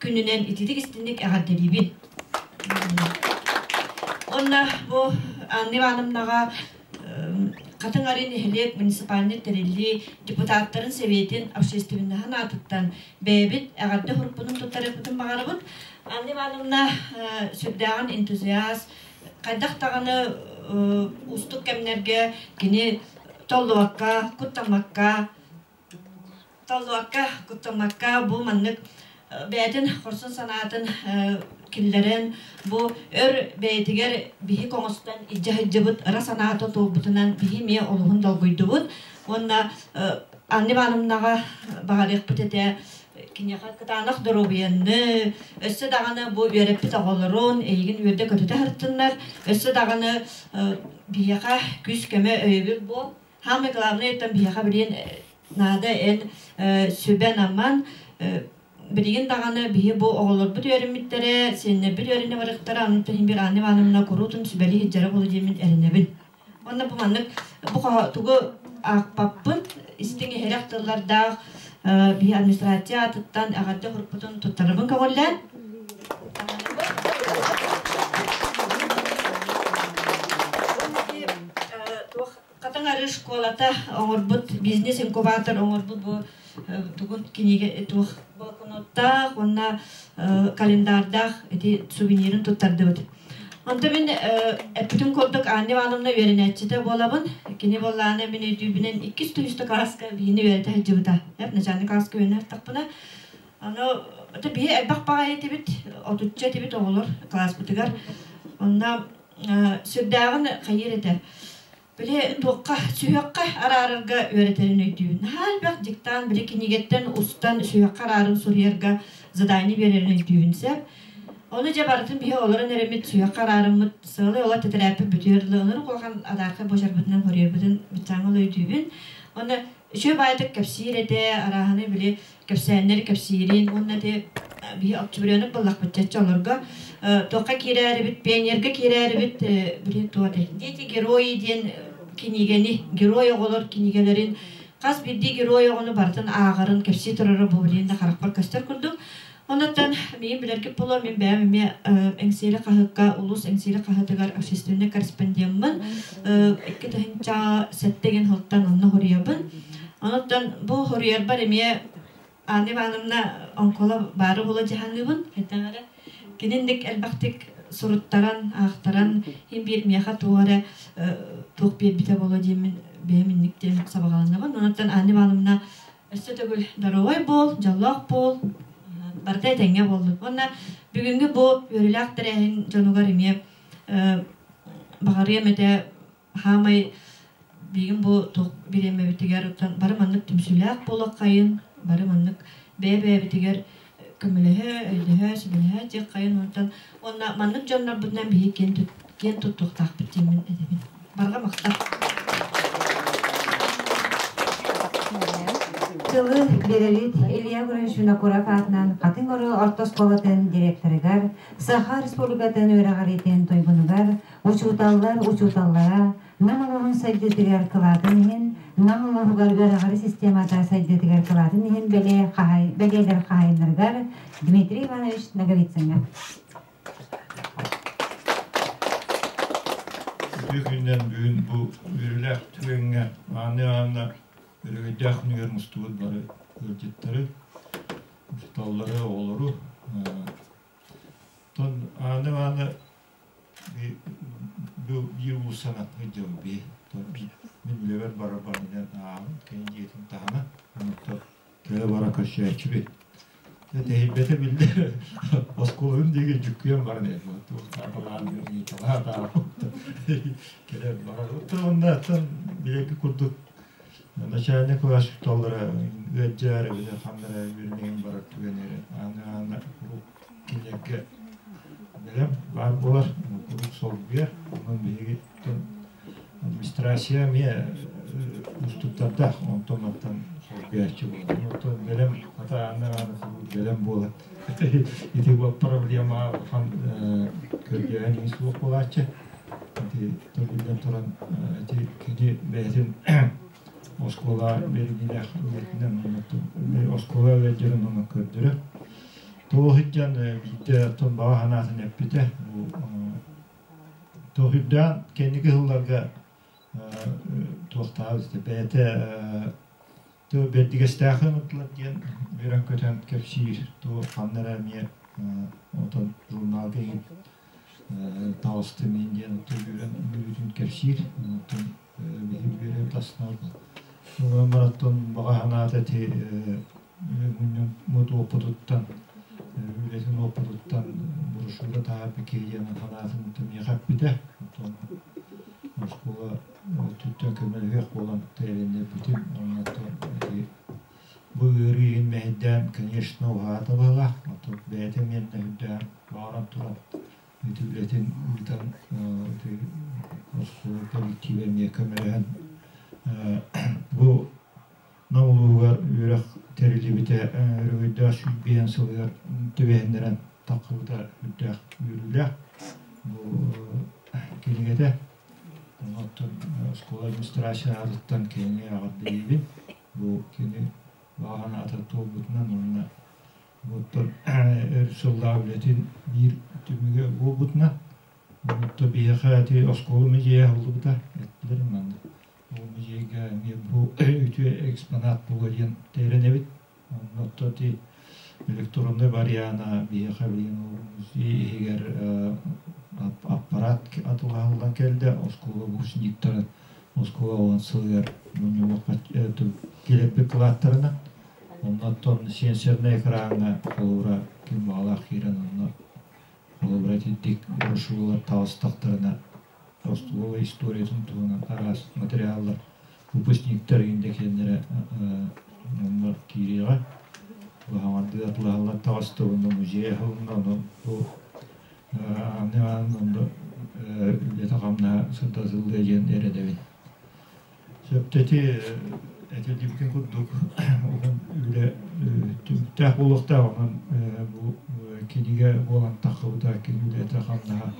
күнүнэн ититик истинник эҕэрдэлиибин. Онно бу Анна Ивановнаҕа Хатыҥ Арыы нэһилиэк муниципальнай тэриллии депутаттарын сэбиэтин общественноһын аатыттан бэйэбит эҕэрдэ хуруппутун туттарыахпытын баҕарабыт. Анна Ивановна сүрдээҕин энтузиаст, хайдах даҕаны уустук кэмнэргэ кини толлубакка, куттаммакка, толлубакка, куттаммакка бу маннык бэйэтин хорсун санаатын киллэрэн бу өр бэйэтигэр биһик оҥостон илдьэ сылдьыбыт ыра санаата туолбутунан биһи эмиэ олуһун долгуйдубут уонна Анна Ивановнаҕа баҕарыахпыт этэ киниэхэ кытаанах доруобуйаны, өссө даҕаны бу үөрэппит оҕолорун эйигин үөрдэ-көтүтэ сырыттыннар, өссө даҕаны биһиэхэ күүс-көмө өйөбүл буол. Самое главное, там биһиэхэ билигин наада эн сүбэн-аман билигин даҕаны биһи бу оҕолорбут үөрэммиттэрэ, сиэннэрбит үөрэнэ барыахтара, онон иһин бир Анна Ивановна куруутун сүбэлии сылдьара буолуо диэммин эрэнэбин. Уонна бу маннык бу тугу аахпаппын, истиҥ иһирэх тыллардаах биһи администрация аатыттан эҕэрдэ хурпутун туттарабын көҕүллээн. Хатыҥ Арыы школата оҥорбут бизнес-инкубатор оҥорбут бу тугун кинигэ туох блокноттаах уонна календардаах ити сувенирин туттардыбыт. Онто мин эппитим курдук Анна Ивановна үөрэнээччитэ буолабын. Кини буоллаҕына мин өйдүүбүнэн иккис түһүстэ класска биһини үөрэтэ сылдьыбыта. Начальник класска үөрэнэ сырыттахпына. Аны это биһи элбэх баҕайы этибит, отучча этибит оҕолор класспытыгар. Онно сүрдээҕин хайыыр этэ. Били туохха, сүһүөххэ араарарга үөрэтэрин өйдүүбүн. Наһаа элбэх диктант били кинигэттэн устан сүһүөххэ араарын суруйарга задание биэрэрин өйдүүбүн сөп. Ону дьэ барытын биһи олорон эрэммит сүһүөххэ араарыммыт сыалай ола тэтэрээппит бүтүөр дылы ынырык улахан адаархай буочарбытынан хоруйарбытын быччааҥҥа өйдүүбүн. Уонна үчүгэй баайдык кэпсиир этэ, арааһаны били кэпсээннэри кэпсиирин уонна ити биһи октябренок буоллахпыт чаччы олорго туохха киирээрибит пионерга киирээрибит били туох дети герои диэн кинигэни герой оҕолор кинигэлэрин хас биирдии герой оҕону барытын ааҕарын кэпсии турара бу билигин да харахпар көстөр курдук. Оннуттан миигин билэргит буолуо, мин бэйэм эмиэ Эҥсиэли хаһыакка, улуус Эҥсиэли хаһыатыгар общественнай корреспондеммын. 2007 деген сылтан онно хоруйабын. Онуттан бу хоруйарбар эмиэ Анна Ивановна оҥколо баары буола дьаһаныыбын. Хайдах эрэ кининник элбэхтик суруттаран, аахтаран, иһин биир миэхэ туох эрэ туох биэрбитэ буолуо диэммин бэйэм инник диэн сабаҕаланабын. Онуттан Анна Ивановна өссө төгүл доруобай буол, дьоллоох буол, барыта этэҥҥэ буоллун. Уонна бүгүҥҥү бу үөрүүлээх тэрээһин дьонугар эмиэ Баҕарыам этэ хаамай биигин бу туох бириэмэбитигэр бары маннык түмсүүлээх буолуоххайын, бары маннык бэйэ-бэйэбитигэр көмөлөһө, өйдөһө, сүбэлэһэ диэххэйин онтон уонна маннык дьоннорбутунан биһиги киэн туттуохтаахпыт диэммин этэбин. Барҕа махтал. Тылы биэрэбит Илья Гурович Винокуров аатынан Хатыҥ Ору орто оскуолатын директорыгар, Саха Республикатын үөрэҕириитин туйгунугар, учууталлар учууталлара, Нам улууһун сайдыытыгар кылаатын иһин, Нам улууһугар үөрэҕири системата сайдыытыгар кылаатын иһин бэлиэ хаһай, бэлиэлэр хаһайыннарыгар Дмитрий Иванович Ноговицыҥҥа. Үтүө күнүнэн бүгүн бу үөрүүлээх түгэҥҥэ Анна Ивановна өрөгөйдөөх күнүгэр мустубут бары ыалдьыттары, учууталлары, оҕолору. Оттон Анна Ивановна биир уулуссанан сылдьабын бии. Мин үлэбэр барар баран ааҕын, кини дьиэтин таһынан, онтон кэлэ бара көрсөөччүбүт. Тэһийбэтэ биллэр, оскуолатын диэки дьүккүйэн баран кэлэн барар. Онно билэрги курдук начальник класс учууталлара ыалдьар эбэтэр ханна эрэ үөрэнэн барар түгэннэри аны куруук кинилэргэ бэлэм баар буолар, куруук солбуйар. Онон биһиги администрация эмиэ уустуктардаах, онтон мантан солбуйааччы буолар. Онтон бэлэм хата Анна Ивановна бэлэм буолан ити проблема улахан көрдөһөн иһин суох буолааччы. Ити биллэн туран ити кини бэйэтин оскуола бэринилээх үлэтинэн оскуола үлэдьэрин онон көрдөрөр. Туох иһдьан биирдэ оттон баҕа санаатын эппитэ. Туох кэнники сылларга туохтаабыт бэйэтэ бэрдигэстээхи ыллар диэн үөрэн-көтөн кэпсиир туох ханна эрэ эмиэ отон журналга иһин таҕысты мин диэн үөрэн үөрүүтүн кэпсиир оттон биһи үөрэ таснар бараттан баҕа санаата ити мунньуммут уопутуттан үлэтин уопутуттан брошюра таһаарбыт киһи диэн санаатын миэхэ эппитэ оттон оскуола өттүттэн көмөлөһүөх буолан тэрилиннэрбитим оннуттан ити бу ыарыы иһин мэһэйдээн конечно уһаата быһыылаах оттон бэйэтэ эмиэ үрдээн баҕаран туран ити үлэтин ыытан ити оскуола коллектива эмиэ көмөлөһөн бу Нам улууһугар үөрэх тэриллибитэ өрөгөйдөөх сүүрбэһэн сылыгар түбэһиннэрэн таххыбыта үрдээх үөрүүлээх бу кинигэтэ. Оттон оскуола администрация аатыттан кинини эҕэрдэлиибин. Бу кини баҕа санаата туолбутунан уонна оттон өр сыллаах үлэтин биир түмүгэ буолбутунан Онто биһиэхэ ити оскуола музейа аһыллыбыта эттилэр маннык. Ол музейга эмиэ бу үтүө экспонат буолуо диэн тэрэнэбит. Онно ити электроннай вариана биһиэхэ билигин ол музей иһигэр аппарат атылаһыллан кэллэ. Оскуола выпускниктара оскуола уон сылыгар мунньуллуохха кэлэрбит кылааттарынан. Оннуттан сенсорнай экраҥҥа холобура ким баҕалаах киирэн онно Холобура итинник брошюралар таҕыстахтарына остуол историятын туһунан араас материаллар выпускниктар индекеннэрэ онно киириэҕэ. Хаҥардыы атылаһаллар таҕыста уонна музей аһылынна онон бу аны аан онно үлэтэ-хамнаһа сырдатыллыа диэн эрэнэбин. Сөптөти этиллибитин курдук уһун үлэ түмүктээх буолуохтаах онон бу кинигэ буолан таххыбыта кини үлэтэ-хамнаһа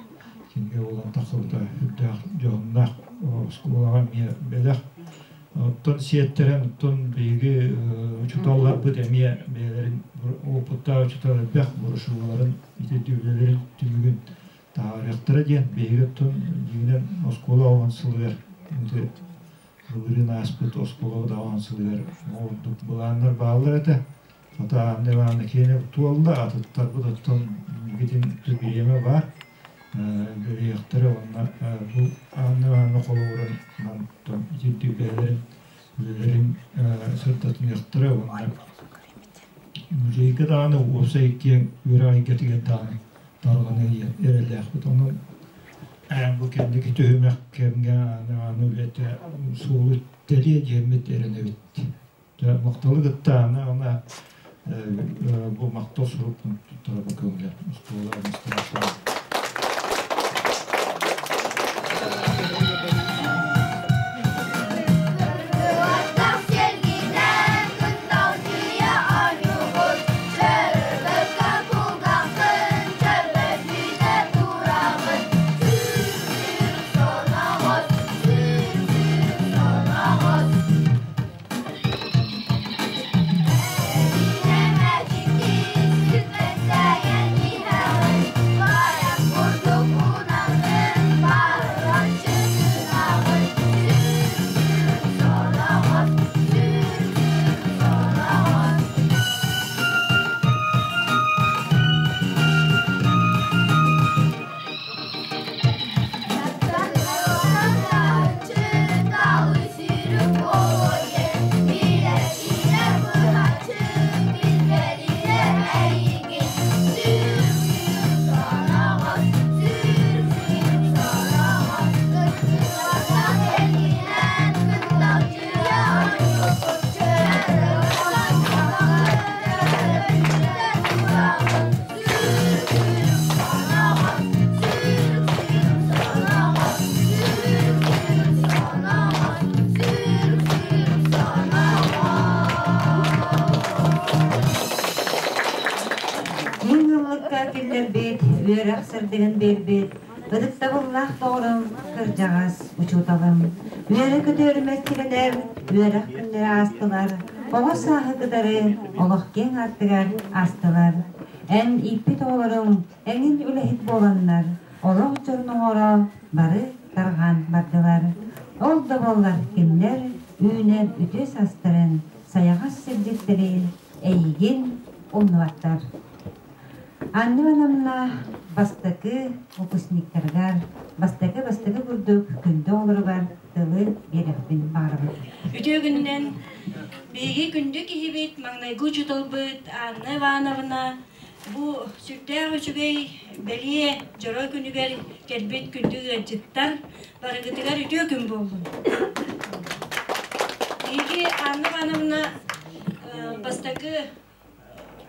кинигэ буолан таххыбыта үрдээх дьоһуннаах оскуолаҕа эмиэ бэлэх. Оттон сиэттэрэн оттон биһиги учууталларбыт эмиэ бэйэлэрин опыттаах учуутал элбэх брошюраларын ити үлэлэрин түмүгүн таһаарыахтара диэн биһиги оттон дьиҥинэн оскуола оҕон сылыгар ити былырыын ааспыт оскуола оҕон сылыгар ордук былааннар бааллар этэ. Хата Анна Ивановна киэнэ туолла, атыттарбыт оттон инникитин бириэмэ баар үлэлиэхтэрэ уонна бу Анна Ивановна холобурун онтон итирдик бэйэлэрин үлэлэрин сырдатыныахтара уонна музейга даҕаны уопсай киэҥ үөрэх эйгэтигэр даҕаны тарҕаныа эрэллээхпит. Онон Бу кэнники түһүмэх кэмҥэ аны үлэтэ суолу тэлиэ диэммит эрэнэбит. Махталы кытта аны ана бу махтал сурукпун туттарабын көҥүлэ оскуола администрация. Киэҥ ыллыкка киллэрбит, үөрэх сырдыгын биэрбит, ытыктабыллаах доҕорум, кырдьаҕас учууталым. Үөрэ-көтө өрүмэстигэнэр, үөрэх күннэрэ аастылар, оҕо сааһы кытары олох киэҥ аартыгар аастылар. Эн ииппит оҕолоруҥ эҥин үлэһит буоланнар, олох дьонун оҥоро бары тарҕаан бардылар. Ол да буоллар кинилэр үүнэр үтүө саастарын, сайаҕас сирдьиттэрин эйигин умнубаттар. Анна Ивановна бастакы выпускниктарыгар, бастакы-бастакы курдук күндү оҕолоругар тылы биэрэхпин баҕарабын. Үтүө күнүнэн биһиги күндү киһибит, маҥнайгы учууталбыт Анна Ивановна бу сүрдээх үчүгэй бэлиэ дьоро күнүгэр кэлбит күндү ыалдьыттар барыгытыгар үтүө күн буоллун. Биһиги Анна Ивановна бастакы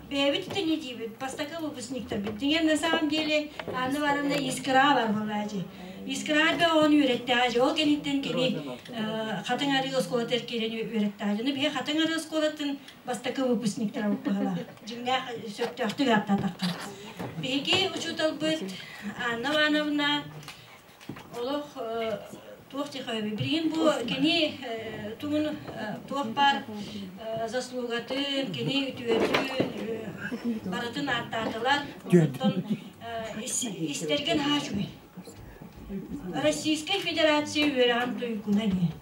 бэйэбит итини диибит, бастакы выпускниктарбыт. Дьиҥэр, на самом деле, Анна Ивановна Искра бар буолаачы. Искра да оҕону үөрэттэҕэ ол кэнниттэн кини Хатыҥ Арыы оскуолатыгар киирэн үөрэттэҕэ. Дьону биһи Хатыҥ Арыы оскуолатын бастакы выпускниктара буолла. Дьиҥнээх сөптөөхтүк ааттаатахха. Биһиги учууталбыт Анна Ивановна олох туох диэхэ билигин бу кини тугун туох баар заслугатын, кини үтүөтүн барытын ааттаатылар. Онтон истэргэ наһаа үчүгэй. Российскай Федерация үөрэҕин туйгуна диэн.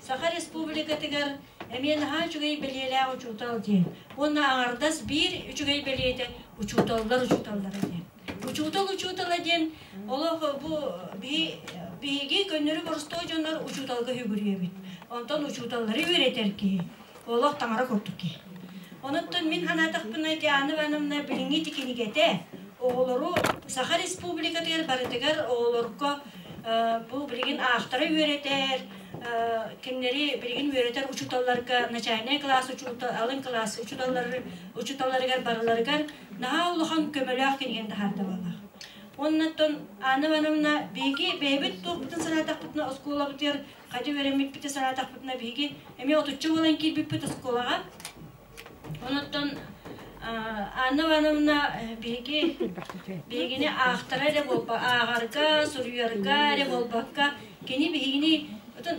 Саха Республикатыгар эмиэ наһаа үчүгэй бэлиэлээх учуутал диэн. Уонна аҥардас биир үчүгэй бэлиэтэ учууталлар учууталлара диэн. Учуутал учуутала диэн олох бу биһиги көннөрү боростуой дьоннор учууталга үгүрүйэбит. Онтон учууталлары үөрэтэр киһи олох таҥара курдук киһи. Онуттан мин санаатахпына Диана Ивановна билиҥҥи ити кинигэтэ оҕолору Саха Республикатыгар барытыгар оҕолорго бу билигин аахтара үөрэтэр, кинилэри билигин үөрэтэр учууталларга начальнай класс учуутал, алын класс учууталлары учууталларыгар барыларыгар наһаа улахан көмөлөөх кинигэни таһаарда буоллах. Оннуттан Анна Ивановна биһиги бэйэбит туохпутун санаатахпытына оскуолабытыгар хадьы үөрэммиппитин санаатахпытына биһиги эмиэ отучча буолан киирбиппит оскуолаҕа. Онуттан Анна Ивановна биһиги биһигини аахтара эрэ буолба ааҕарга, суруйарга эрэ буолбакка кини биһигини отон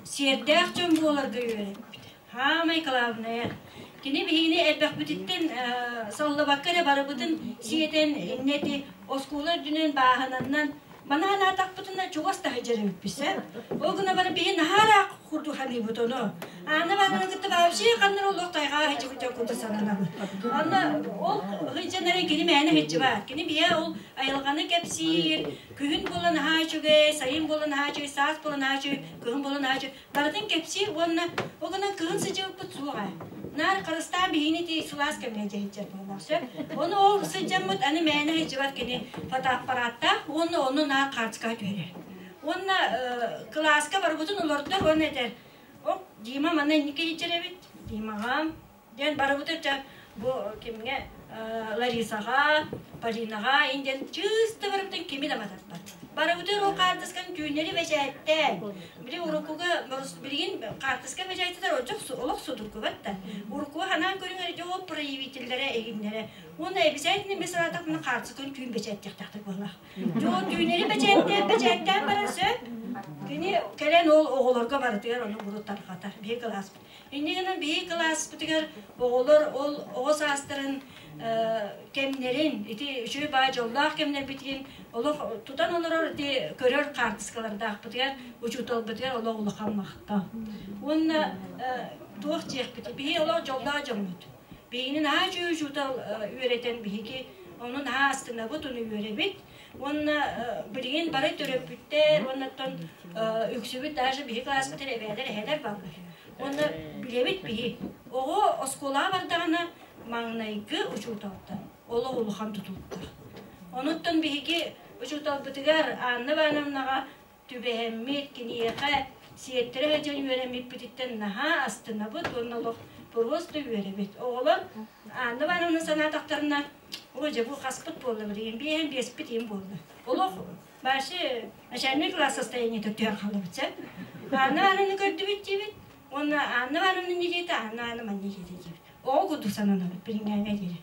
сиэрдээх дьон буоларга үөрэппит. Хаамай кылаабынайа. Кини биһигини элбэхпититтэн саллыбакка эрэ барыбытын сиэтэн иннэ ити оскуола үрдүнэн бааһынаннан маны санаатахпытына чугас таһы дьэрибиппит сэ. Ол гына бары биһи наһаа ыраах курдук саныыбыт ону. Аана Ивановна кытта вообще ханнар олох тайҕа сылдьыбыт дьон курдук сананабыт. Онно ол сылдьан эрэ кини мээнэ сылдьыбат. Кини биһэ ол айылҕаны кэпсиир, күһүн буолан наһаа үчүгэй, сайын буолан наһаа үчүгэй, саас буолан наһаа үчүгэй, кыһын буолан наһаа үчүгэй. Барытын кэпсиир уонна ол гынан кыһын сылдьыбыппыт суоҕа. Наар харыстаан биһигини ити сылаас кэмҥэ дьэһиччэр буоллаах сөп. Ону ол сылдьаммыт аны мээнэ сылдьыбат кини фотоаппараттаах уонна ону наар хаартыскаҕа түһэрэр. Уонна кылааска барыбытын олордор уонна этэр, «О, Дима манна инники иһитэр эбит, Димаҕа» диэн барыбытын ча бу кимҥэ Ларисаҕа, Полинаҕа ин диэн чыыста барыбытын кими да матарбат. Барыбытын ол хаартысканы түүннэри бэчээттээн, били уруккуга билигин хаартыска бэчээттэтэр олох судургубат да. Уруккуга ханаан көрүҥ эрэ ол проявителлэрэ эһиннэрэ. Уонна обязательно мен санаатахпына хаартысканы түүн бэчээттиэхтээхтэр буоллаах. Дьон түүнэри бэчээттээн бэчээттээн баран сөп. Кини кэлэн ол оҕолорго барытыгар ону урут тарҕатар. Биһиги кылааспыт. Инньэ гынан биһиги кылааспытыгар оҕолор ол оҕо саастарын кэмнэрин, ити үчүгэй баай дьоллоох кэмнэрбитин олох тутан олорор ити көрөр хаартыскалардаахпытыгар учууталбытыгар олох улахан махтал. Уонна туох диэхпит, биһиги олох дьоллоох дьоммут. Биһигини наһаа үчүгэй учуутал үөрэтэн биһиги ону наһаа астынабыт, ону үөрэбит. Уонна билигин бары төрөппүттэр уонна оттон үксүбүт даже биһи класспытыгар эбээлэр эһэлэр бааллар. Уонна билэбит биһи оҕо оскуолаҕа бардаҕына маҥнайгы учууталтан олох улахан тутулуктаах. Онуттан биһиги учууталбытыгар Анна Ивановнаҕа түбэһэммит, киниэхэ сиэттэрэ сылдьан үөрэммиппититтэн наһаа астынабыт уонна олох просто үөрэбит. Оҕолор Анна Ивановна санаатахтарына, ой, дьэ бу хаспыт буолла билигин, биэһэн биэспит иһин буолла. Олох вообще начальный класс состояниета түһэн хаалабыт сэ. Анна Ивановна көрдүбүт диибит, уонна Анна Ивановна не диэтэ, Анна Ивановна манна диэтэ диибит. Оҕо курдук сананабыт билиҥҥээҥҥэ диэри.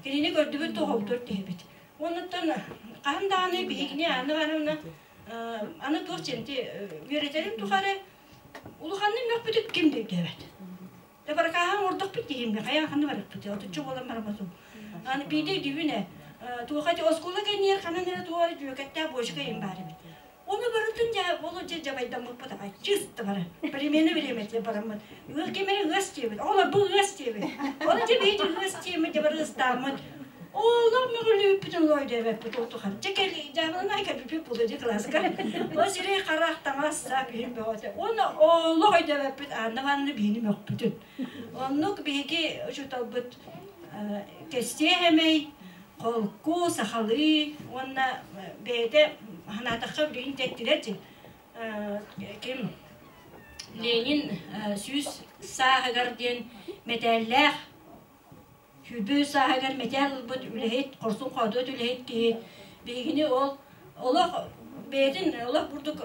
Кинини көрдүбүт, тоҕолтор түһэбит. Оннуттан хаһан даҕаны биһигини Анна Ивановна аны туох диэн үөрэтэрин тухары улаханнык мөхпүтүк ким да өйдөөбөт. Да баракааһын оҥордохпут диһимме хайаан ханна барыппыт отучча буолан бараммытым. Аны биирдэ өйдүүбүн ээ туоха ити оскуола кэнниэр ханан эрэ туох эрэ дьүөкэттээх буочука иһин баар эбит. Ону барытын дьэ ол дьэ дьабайдаммыппыт аҕай чыст бары примерно бириэмэтигэр бараммыт ыал ким эрэ ыас диэбит оҕолор бу ыас диэбит ону дьэ биһиги ыас диэммит дьэ бары ыстааммыт Олох мөҕүллүбүппүтүн лойдөөбөппүт ол тухары. Дьэ кэл дьаабыланай кэлбиппит буолуо дии кылааска. Ол сирэй харах таҥас саа күһүн бөҕөтө. Уонна олох өйдөөбөппүт Анна Ивановна биһини мөхпүтүн. Оннук биһиги учууталбыт кэстиэ эмэй, холку, сахалыы уонна бэйэтэ санаатахха билигин тэттилэр дии. Ким Ленин 100 сааһыгар диэн мэтээллээх Сүүрбэ сааһыгар мэтээл ылбыт үлэһит, хорсун-хоодуот үлэһит киһи биһигини ол олох бэйэтин олох курдук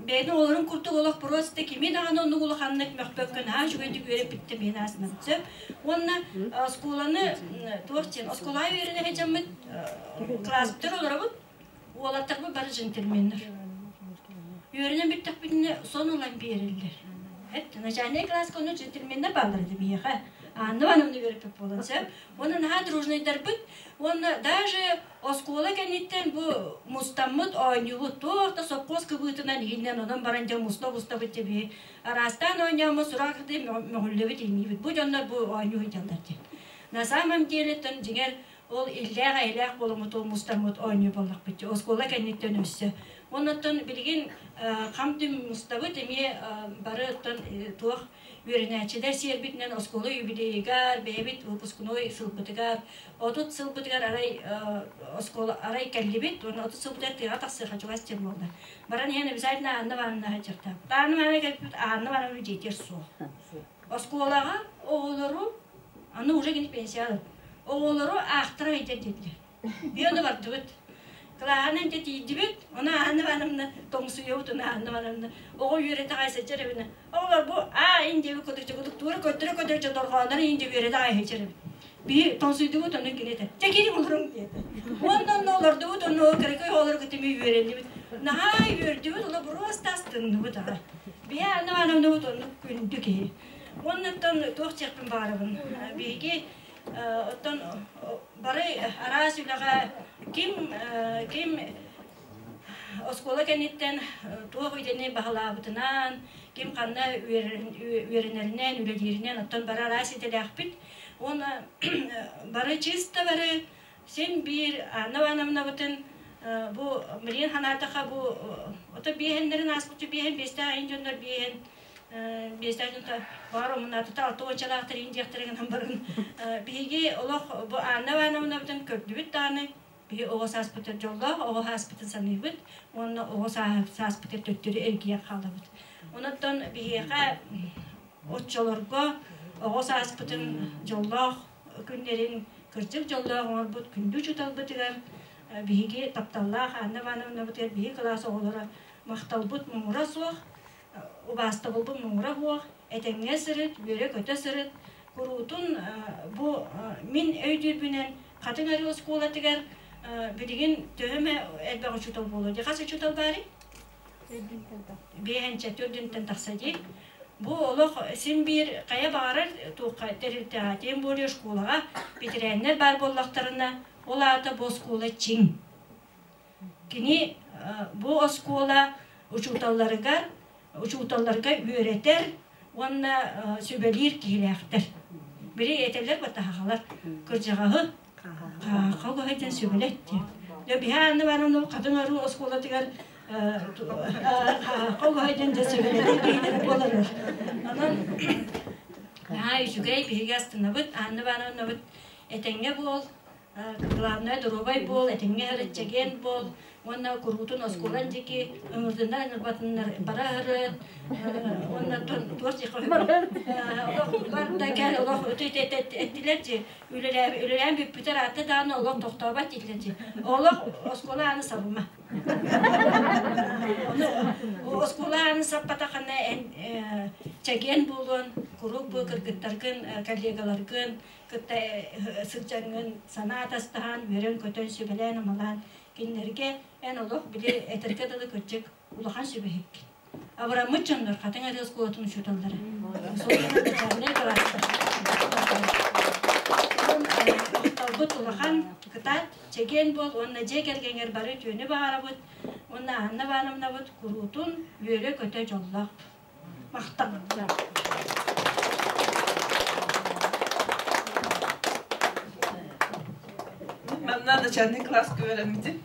бэйэтин оҕолорун курдук олох просто кими даҕаны оннук улаханнык мөхпөккө наһаа үчүгэйдик үөрэппиттэн миэн аасынан сөп. Уонна оскуоланы туох диэн оскуолаҕа үөрэнэ сылдьаммыт кылааспытыгар олоробут уолаттарбыт бары джентльменнэр. Үөрэнэн бүттэхпитинэ сон ылан биэрэллэр. Эт начальнай класска ону джентльменнэр бааллар этэ биһиэхэ. Анна Ивановна үөрэппит буолан сөп. Уонна наһаа дружнайдарбыт. Уонна даже оскуола кэнниттэн бу мустаммыт оонньуубут туох да сопхуос кыбыытынан иһиннэн онон баран дьэ муста мустабыт дьэ биһи араастаан оонньооммут сураах мөҕүллэбит иҥниибит. Бу дьоннор бу оонньуу сылдьаллар диэн. На самом деле дьиҥэр Ол иллээх-эйэлээх буоламмыт, ол мустаммыт оонньуу буоллахпыт. Оскуола кэнниттэн өссө. Оннуттан билигин хам-түм мустабыт эмиэ бары оттон туох үөрэнээччилэр сиэрбитинэн оскуола юбилейыгар, бэйэбит выпускной сылбытыгар, 30 сылбытыгар арай оскуола арай кэллибит, уонна 30 сылбытыгар тыаҕа тахсыаха чугас диэн буолла. Баран иһэн обязательно Анна Ивановна сылдьыахтаахпыт. Анна Ивановна кэлбит, Анна Ивановна дьиэтигэр суох. Оскуолаҕа оҕолору Аны уже кини пенсияҕа оҕолору аахтара ыйдар диэтилэр. Биону бардыбыт. Кылааһынан дьэ тиийдибит, ону Анна Ивановна тоҥсуйабыт, ону Анна Ивановна оҕо үөрэтэ аҕай сылдьар эбинэ. Оҕолор бу аа ин диэби кудук кудук туора көттөрө көтөрө дьо дорҕооннору ин диэби үөрэтэ аҕай сылдьар эбит. Биһи тоҥсуйдубут, ону кини этэ. Дьэ киирин олоруҥ диэтэ. Уонна онно олордубут, онно ол кыракый оҕолору кытта эмиэ үөрэннибит. Наһаа үөрдүбүт, ону просто астынныбыт аҕай. Биһи Анна Ивановнабыт оннук күндү киһи. Уоннаттан туох диэхпин баҕарабын. Биһиги оттон бары араас үлэҕэ ким ким Оскуола кэнниттэн туох идэни баһылаабытынан, ким ханна үөрэнэринэн, үлэлииринэн оттон бары араас идэлээхпит. Уонна бары чисто бары син биир Анна Ивановнабытын бу билигин санаатахха бу ото биэһэннэрин ааспычча биэһэн биэстээх айын дьоннор биэһэн биэстээх дьонто баар омунаатыта алта уончалаахтар иин диэхтэрин гынан баран биһиги олох бу Анна Ивановнабытын көрдүбүт даҕаны биһи оҕо сааспытын дьоллоох оҕо сааспытын саныыбыт уонна оҕо сааспытын төттөрү эргийэн хаалабыт. Онон биһиэхэ оччолорго оҕо сааспытын дьоллоох күннэрин кырдьык дьоллоох оҥорбут күндү учууталбытыгар биһиги тапталлаах Анна Ивановнабытыгар биһиги кылаас оҕолоро махталбыт муҥура суох, убаастабылбыт муҥура суох, этэҥҥэ сырыт, үөрэ-көтө сырыт, куруутун бу мин өйдүүрбүнэн Хатыҥ Арыы оскуолатыгар билигин төһө эмэ элбэх учуутал буолуо дии. Хас учуутал баарый? Биэһэнчэ, төрдүнтэн тахса дии. Бу олох син биир хайа баҕарар туохха тэрилтэҕэ, тем более школаҕа бэтэрээннэр баар буоллахтарына, ол аата бу оскуола чиҥ. Кини бу оскуола учууталларыгар учууталларга үөрэтэр уонна сүбэлиир киһилээхтэр. Били этэллэр батаһаҕалар кырдьаҕаһы хаахха диэн сүбэлэт диэн. Дьэ биһи ааны баран ол Хатыҥ Арыы оскуолатыгар хаахха диэн дьэ сүбэлэтэр киһилэрэ буоларар. Онон наһаа үчүгэй биһиги астынабыт, Анна Ивановнабыт этэҥҥэ буол, Главное доруобай буол, этэҥҥэ сырыт, чэгиэн буол уонна куруутун оскуолан диэки ыҥырдыннар ыҥырбатыннар бара сырыт уонна туох диэххэ олох бар да кэл олох эттилэр дии үлэлээн бүппүтэр аатта даҕаны олох тохтообот дииллэр дии олох оскуола ааны сабыма оскуола ааны саппатаххына эн чэгиэн буолуон куруук бу кыргыттаргын коллегаларгын кытта сылдьаҥҥын санаа атастаһан, үөрэн-көтөн, сүбэлээн-амалаан кинилэргэ эн олох били этэргэ дылы кырдьык улахан сүбэһиккин. Абыраммыт дьоннор Хатыҥ Арыы оскуолатын учууталлара. Начальнай кылаастар. Махталбыт улахан, кытаат, чэгиэн буол уонна дьиэ кэргэҥҥэр бары үтүөнү баҕарабыт уонна Анна Ивановнабыт куруутун үөрэ-көтө дьоллоох. Махтал. Манна начальный класска үөрэммитим.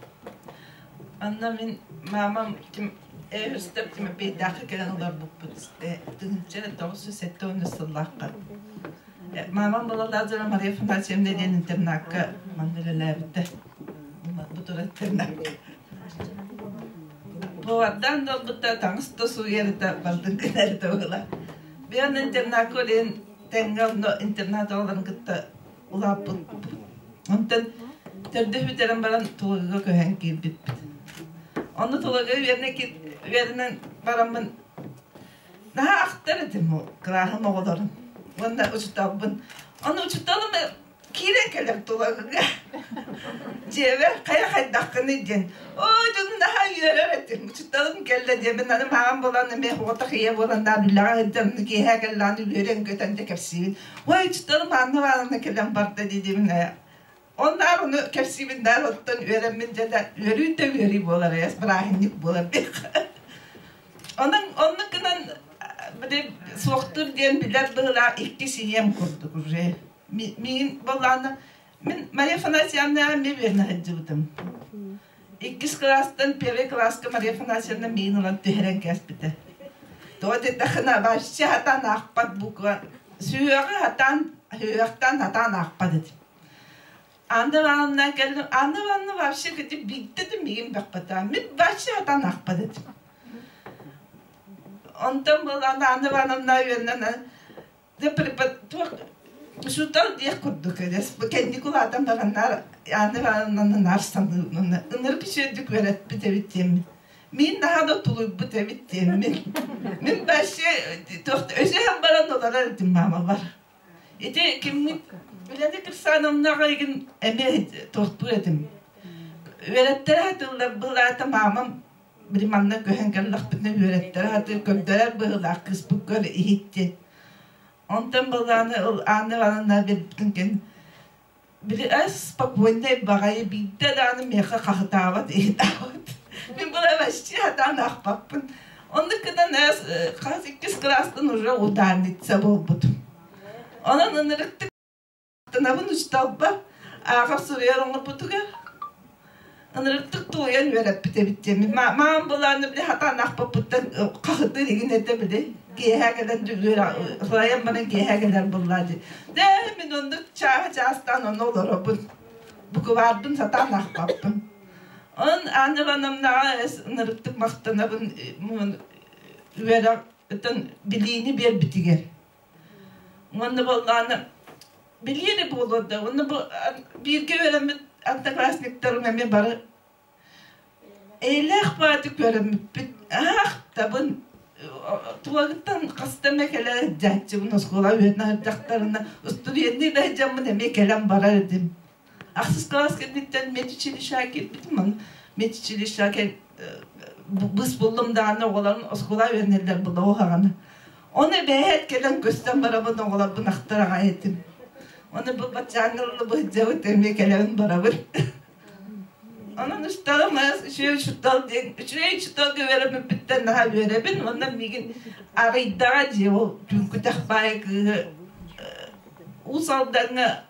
Манна мин маамам ким Эһүстеп Тимофейдаахха кэлэн олорбуппут 1970 сыллаахха. Маамам была Лазарова Мария Афанасьевна диэн интернакка манна үлэлээбитэ. Бу турар интернакка. Повардаан да ылбыта, таҥас да сууйарыта, бардын гынарыта буола. Биан интернакка үлээн тэҥҥэ онно интернат оҕолорун кытта улааппыппыт. Онтон төрдүс бүтэрэн баран Тулагыга көһөн киирбиппит. Онно Тулагыга үөрэнэн бараммын наһаа ахтар этим кылааһым оҕолорун уонна учууталбын. Ону учууталым киирэн кэлэр Тулагыга дьиэбэр хайа хайдаххыный диэн оо дьон наһаа үөрэр этим учууталым кэллэ диэбин аны маҕан буолан эмиэ оҕотох ийэ буолан даан үлэҕэ сылдьан киэһэ кэллэҕин үөрэн көтөн дьэ кэпсиибин ой учууталым Анна Ивановна кэлэн барда диибин оннаар ону кэпсиибин даар оттон үөрэммин дьэ да үөрүү да үөрүү буолар эс бырааһынньык буолар Онон оннук гынан били суохтур диэн билэр быһыылаах иккис ийэм курдук уже. Миигин буоллаҕына мин Мария Афанасьевна эмиэ үөрэнэ сылдьыбытым. Иккис кылаастан первый кылааска Мария Афанасьевна миигин ылан түһэрэн кээспитэ. Тоҕо диэтэххинэ вообще сатаан аахпат буква сүһүөҕү сатаан сүһүөхтэн сатаан аахпат этим. Анна Ивановна кэллим. Анна Ивановна вообще кытып биирдэ да миигин бэхпэтэ. Мин вообще сатаан аахпат этим. Онтон буолан Анна Ивановна үөрэнэн туох учуутал диэх курдук кэнники улаатан баран Анна Ивановнаны наар саныыбын. Ынырык үчүгэйдик үөрэппит эбит диэммин. Мин наһаа да тулуйбут эбит диэммин. Мин вообще өсөһөн баран олорор этим маамабар. Ити киммит Үлэни Кирсановнаҕа игин эмиэ туохтуур этим. Үөрэттэрэ сатыыллар быһылаата маамам били манна көһөн кэллэхпитинэ үөрэттэрэ сатыыр көрдөрөр быһыылаах кыыспыт көр иһит диэн. Онтон былааны Анна Ивановна биэрбитин кэн били эс спокойнай баҕайы биирдэ даҕаны миэхэ хаһытаабат иһитаабат. Мин була вообще хатаан аахпаппын. Оннук гынан хас иккис кылаастан уже ударница буолбутум. Онон ынырыктык Тынабын учууталбар ааҕар суруйар оҥорбутугар ынырыктык тулуйан үөрэппит эбит диэммин. Маам былааны били хатаан аахпаппыттан хаһытыыр игин этэ били. Киэһэ кэлэн сылайан баран киэһэ кэлэр буллаа дии. Дэ мин оннук чааһы чаастаан ону олоробун. Букварбын сатаан аахпаппын. Онон Анна Ивановнаҕа ынырыктык махтанабын үөрэх билиини биэрбитигэр. Уонна буоллаҕына билиэ эрэ буолуо да, уонна бу бииргэ үөрэммит одноклассниктарым эмиэ бары эйэлээх баҕайытык үөрэммиппит. Аахтабын тулагыттан хаста эмэ кэлэ сылдьааччыбын оскуола үөрэнэ сылдьахтарына устудьуоннуу да сылдьаммын эмиэ кэлэн барар этим. Ахсыс кылаас кэнниттэн медучилищеҕа киирбитим, аны медучилищеҕа быыс буллум даҕаны оҕолорум оскуола үөрэнэллэр була уһаҕаны. Ону эбээт кэлэн көстөн барабын оҕолорбун ахтар аҕай этим. Ону бу баччааҥҥа быһдьабыт эмиэ кэлэбин барабын. Онон учууталым үчүгэй учуутал диэн үчүгэй учууталга үөрэммиппиттэн наһаа үөрэбин уонна миигин арыйдаҕа дии ол түҥкүтэх баайы кыыһы Уус Алдаҥҥа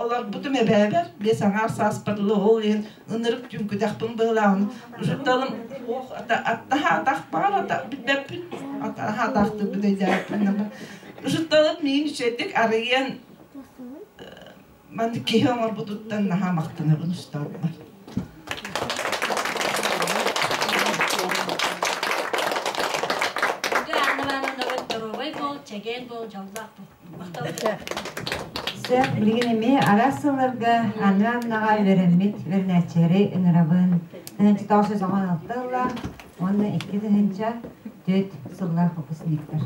олорбутум эбээбэр биэс аҥаар сааспар ыла ол иһин ынырык түҥкүтэхпин быһылааҕын учууталым ох аттаһа атах баар ата билбэппин атаһа атахтыырбын өйдөөбөппүн учууталым миигин үчүгэйдик арыйан маннык киһи оҥорбутуттан наһаа махтанабын учууталбар. Доруобай буол, чэгиэн буол, дьоллоох буол. Сөп, билигин эмиэ араас сылларга Анна Аннаҕа үөрэммит үөрэнээччилэри ыҥырабын. 1996 ылла уонна 2004 сыллаах выпускниктар.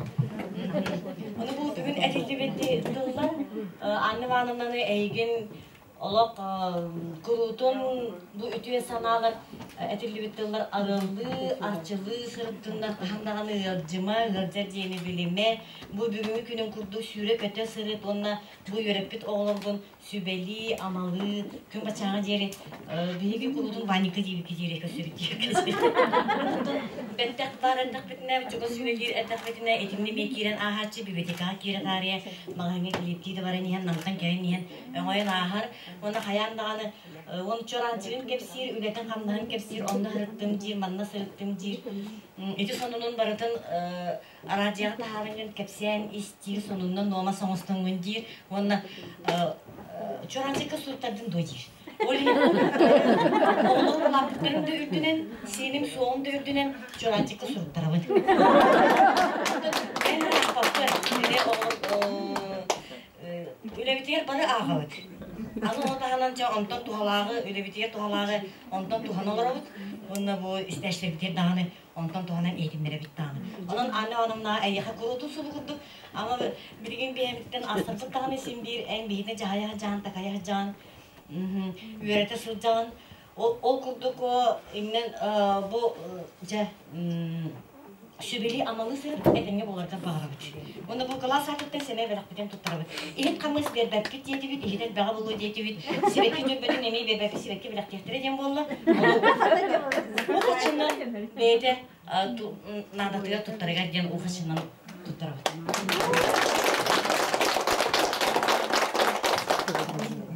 Ону бу бүгүн этиллибит тыллар Анна Ивановнаны эйигин Олох куруутун бу үтүө санаалар этиллибит тыллар арыллыы, арчылыы сырыттыннар, хаһан даҕаны ыалдьыма, ыалдьар диэни билимэ. Бу бүгүҥҥү күнүн курдук сүүрэ-көтө сырыт уонна бу үөрэппит оҕолоргун сүбэлии, амалыы, күн баччааҥҥа диэри биһиги куруутун Ваника диэбиккэ диэри көрсөбүт диэбиккэ. Бэттэх баар эрдэхпитинэ, чугас сүбэлиир эрдэхпитинэ итиннэ эмиэ киирэн ааһааччы, библиотекаҕа киирэ таарыйа, маҕаһыыҥҥа килиэптии да баран иһэн, намтан кэлэн иһэн өҥөйөн ааһар уонна хайаан даҕаны уон чуораанчыгын кэпсиир, үлэтин-хамнаһын кэпсиир, онно сырыттым диир, манна сырыттым диир. Ити сонунун барытын араадьыйаҕа таһаарыҥҥын кэпсээн истиир, сонунна нуома соҥостоҥҥун диир уонна чуораанчыкка суруттардын дуо диир. Ол иһин оҕолорум улааппыттарын да үрдүнэн, сиэним суоҕун да үрдүнэн чуораанчыкка суруттарабын. Эн аахпаппын, Үлэбитигэр бары ааҕабыт. Аны ол таһынан дьэ онтон туһалааҕы, үлэбитигэр туһалааҕы онтон туһана олоробут. Уонна бу истээччилэрбитигэр даҕаны онтон туһанан иһитиннэрэбит даҕаны. Онон Анна Ивановна эйиэхэ куруутун субу курдук ама билигин биһэмиттэн астарбыт даҕаны син биир эн биһиги дьаһайа сылдьаҕын, такайа сылдьаҕын, үөрэтэ сылдьаҕын. Ол курдук иннэн бу дьэ сүбэлии-амалыы сырыт этэҥҥэ буоларгар баҕарабыт. Уонна бу кылаас аатыттан сэмэй бэлэхпитин туттарабыт. Иһит хамыс биэрбэппит диэтибит, иһит элбэҕэ буолуо диэтибит, сибэкки дьөрбөтүн эмиэ биэрбэппит, сибэкки бэлэхтиэхтэрэ диэн буолла. Ухачынан бэйэтэ наадатыгар туттарыгар диэн ухачынан туттарабыт.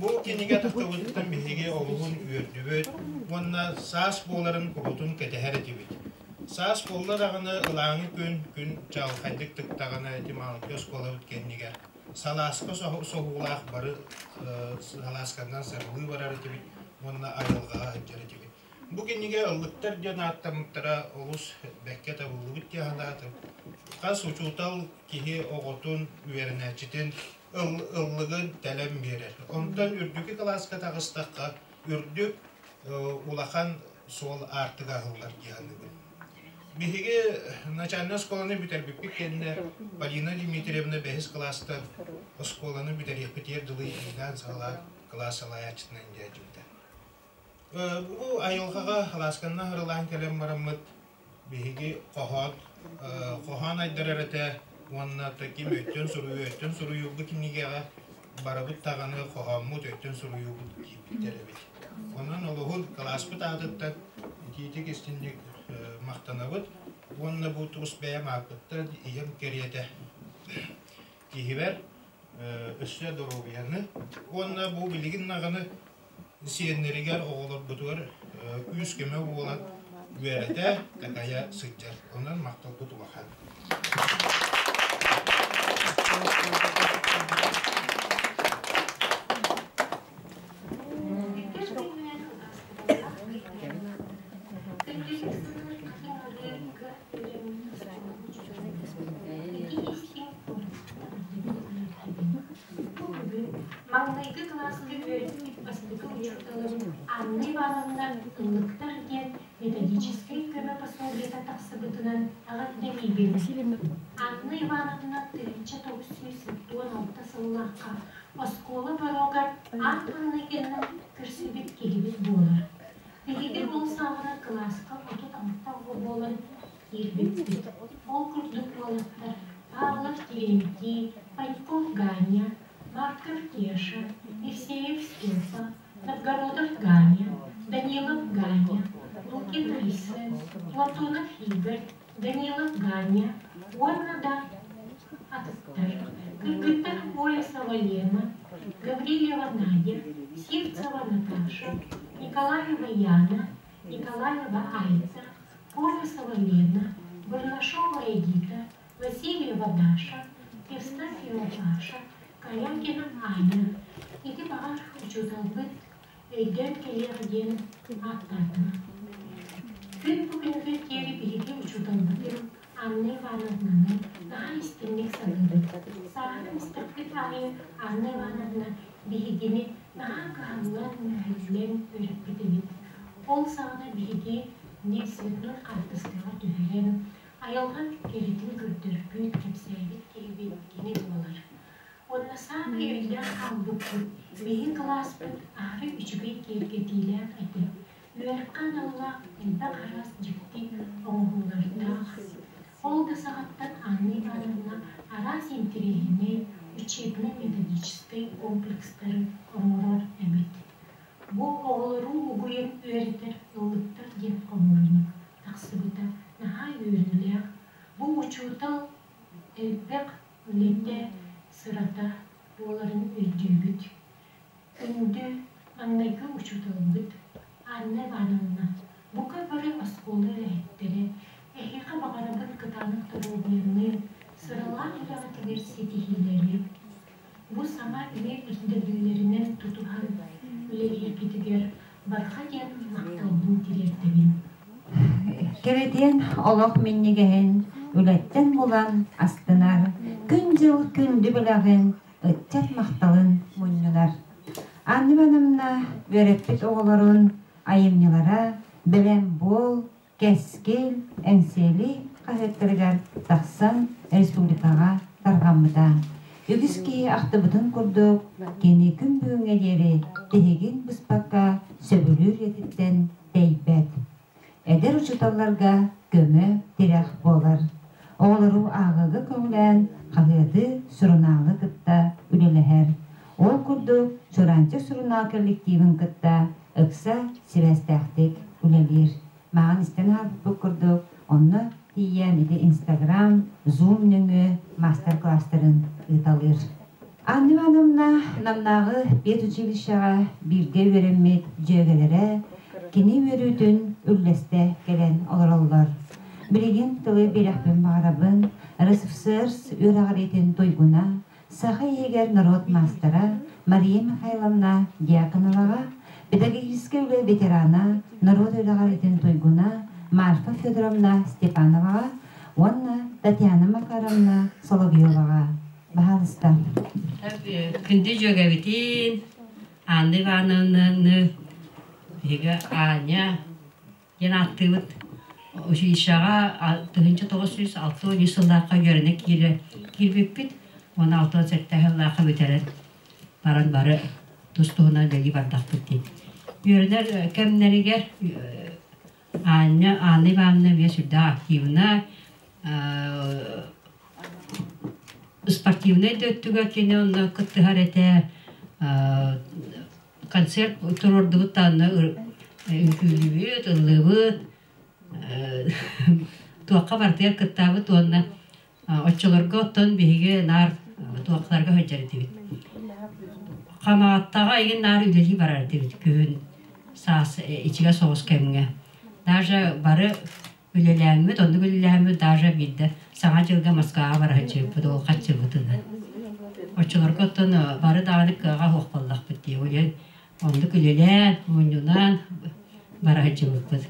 Бу кинигэ тахсыбытыттан биһиги олуһун үөрдүбүт уонна саас буоларын куруутун кэтэһэр этибит. Саас буолла даҕаны ылааҥы күн, күн чаҕылхайдык тыктаҕына ити маҥнайгы оскуолабыт кэннигэр салааска соһуулаах бары салаасканан сарылыы барар этибит уонна айылҕаҕа сылдьар этибит. Бу кинигэ ыллыктар диэн ааттаммыттара олус бэккэ табыллыбыт дии санаатым. Хас учуутал киһи оҕотун, үөрэнээччитин ыллыгын тэлэн биэрэр. Онтон үрдүкү кылааска таҕыстахха үрдүк улахан суол аартыга аһыллар дии саныыбын. Биһиги начальнай оскуоланы бүтэрбиппит кэннэ Полина Дмитриевна бэһис кылаастан оскуоланы бүтэриэхпитигэр дылы иилээн-саҕалаан кылаас салайааччытынан дьээдьибитэ. Бу айылҕаҕа алаасканна аһарылаан кэлэн бараммыт биһиги хоһоон хоһоон айдарар этэ уонна таким өттүн суруйуу өттүн суруйуубут кинигэҕэ барыбыт даҕаны хоһооммут өттүн суруйуубут киирбиттэр эбит. Онон олуһун кылааспыт аатыттан ити итиитик истинник махтанабыт уонна бу тус бэйэм ааппыттан ийэм кэриэтэ киһибэр өссө доруобуйаны уонна бу билигин даҕаны сиэннэригэр, оҕолорбутугар күүс-көмө буолан үөрэтэ, такайа сылдьар. Онон махталбыт улахан. Маҥнайгы кылааска үөрэммит бастакы учууталым Анна Ивановна Ыллыктар диэн методическай көмө пособиета тахсыбытынан эҕэрдэлиибин. Анна Ивановна 1976 сыллаахха оскуола порогар аан маҥнайгынан көрсүбүт киһибит буолар. Биһиги ол саҕана кылааска 36 оҕо буолан киирбиппит. Ол курдук уолаттар Павлов Терентий, Паньков Ганя, Марков Кеша, Евсеев Степа, Новгородов Ганя, Данилов Ганя, Лукин Айсен, Платонов Игорь, Данилов Ганя уонна да атыттар. Кыргыттар Колесова Лена, Гаврильева Надя, Сивцева Наташа, Николаева Яна, Николаева Айта, Колесова Лена, Бурнашова Эдита, Васильева Даша, Евстафьева Паша, Корякина Аня. Ити баҕар учууталбыт өйдөөн кэлиэх диэн ааттаатым. Күн бүгүнүгэр диэри биһиги учууталбытын Анна Ивановнаны наһаа истиҥник саныыбыт. Сааһын истэхпит аайы Анна Ивановна биһигини наһаа кыһаллан, мүһэллэн үөрэппит эбит. Ол саҕана биһиги не цветной хаартыскаҕа түһэрэн, айылҕа кэрэтин көрдөрбүт, кэпсээбит киһибит кини буолар. Уонна саамай өйдөөн хаалбыппыт, биһиги кылааспыт аһары үчүгэй киэргэтиилээх этэ. Үөрэххэ аналлаах элбэх араас дьикти оҥоһуулардаах. Ол да саҕаттан Анна Ивановна араас интэриэһинэй учебно-методическай комплекстары оҥорор эбит. Бу оҕолору угуйан үөрэтэр ыллыктар диэн хомуурунньук тахсыбыта наһаа үөрүүлээх. Бу учуутал элбэх үлэтэ, сырата буоларын өйдүүбүт. Күндү маҥнайгы учууталбыт Анна Ивановна, бука бары оскуола үлэһиттэрэ, эһиэхэ баҕарабын кытаанах доруобуйаны, сыралаах үлэҕитигэр ситиһиилэри, бу саҥа үлэ ирдэбиллэринэн тутуһан үлэлииргитигэр барҕа диэн махталбын тириэрдэбин. Кэрэтиэн олох минньигэһин үлэттэн булан астынар, күн-дьыл күндү бэлэҕин ыччат махталын мунньунар. Анна Ивановна үөрэппит оҕолорун айымньылара Бэлэм буол, Кэскил, Эҥсиэли хаһыаттарыгар тахсан республикаҕа тарҕаммыта. Үгүс киһи ахтыбытын курдук, кини күн бүгүҥҥэ диэри тиһигин быспакка сөбүлүүр идэтиттэн тэйбэт. Эдэр учууталларга көмө-тирэх буолар. Оҕолору ааҕыыга көҕүлээн хаһыаты, сурунаалы кытта үлэлэһэр. Ол курдук Чураанчык сурунаал коллективын кытта ыкса сибээстээхтик үлэлиир. Мааҕын истэн аһарбыппыт курдук, онно тиийэн ити Инстаграм, Zoom нөҥүө маастар-кылаастарын ыыталыыр. Анна Ивановна Намнааҕы педучилищеҕа бииргэ үөрэммит дьүөгэлэрэ кини үөрүүтүн үллэстэ кэлэн олороллор. Билигин тылы биэрэхпин баҕарабын РСФСР үөрэҕириитин туйгуна, саха иһигэр норуот маастара Мария Михайловна Дьяконоваҕа, педагогическай үлэ ветерана, норуот үөрэҕириитин туйгуна Марфа Федоровна Степановаҕа уонна Татьяна Макаровна Соловьеваҕа. Баһаалыста. Күндү дьүөгэбитин Анна Ивановнаны биһиги Аня диэн ааттыыбыт. Училищеҕа 1963 сыллаахха үөрэнэ киирбиппит. Уонна 67 сыллаахха бүтэрэн баран бары тус-туһунан үлэлии бардахпыт дии. Үөрэнэр кэмнэригэр Аня, Анна Ивановна эмиэ сүрдээх активна, спортивнай да өттүгэр кини онно кыттыһар этэ. Концерт туруордубут даҕаны үҥкүүлүүбүт, ыллыыбыт. Туохха барытыгар кыттаабыт уонна оччолорго оттон биһиги наар туохтарга сылдьар этибит. Хамааттаҕа игин наар үлэлии барар этибит күһүн саас ичигэ соҕус кэмҥэ. Даже бары үлэлээммит, оннук үлэлээммит даже биирдэ Саҥа дьылга Москваҕа бара сылдьыбыппыт, ол хаччыбытынан. Оччолорго оттон бары даҕаны кыаҕа суох буоллахпыт дии. Ол иһин оннук үлэлээн, мунньунан бара сылдьыбыппыт.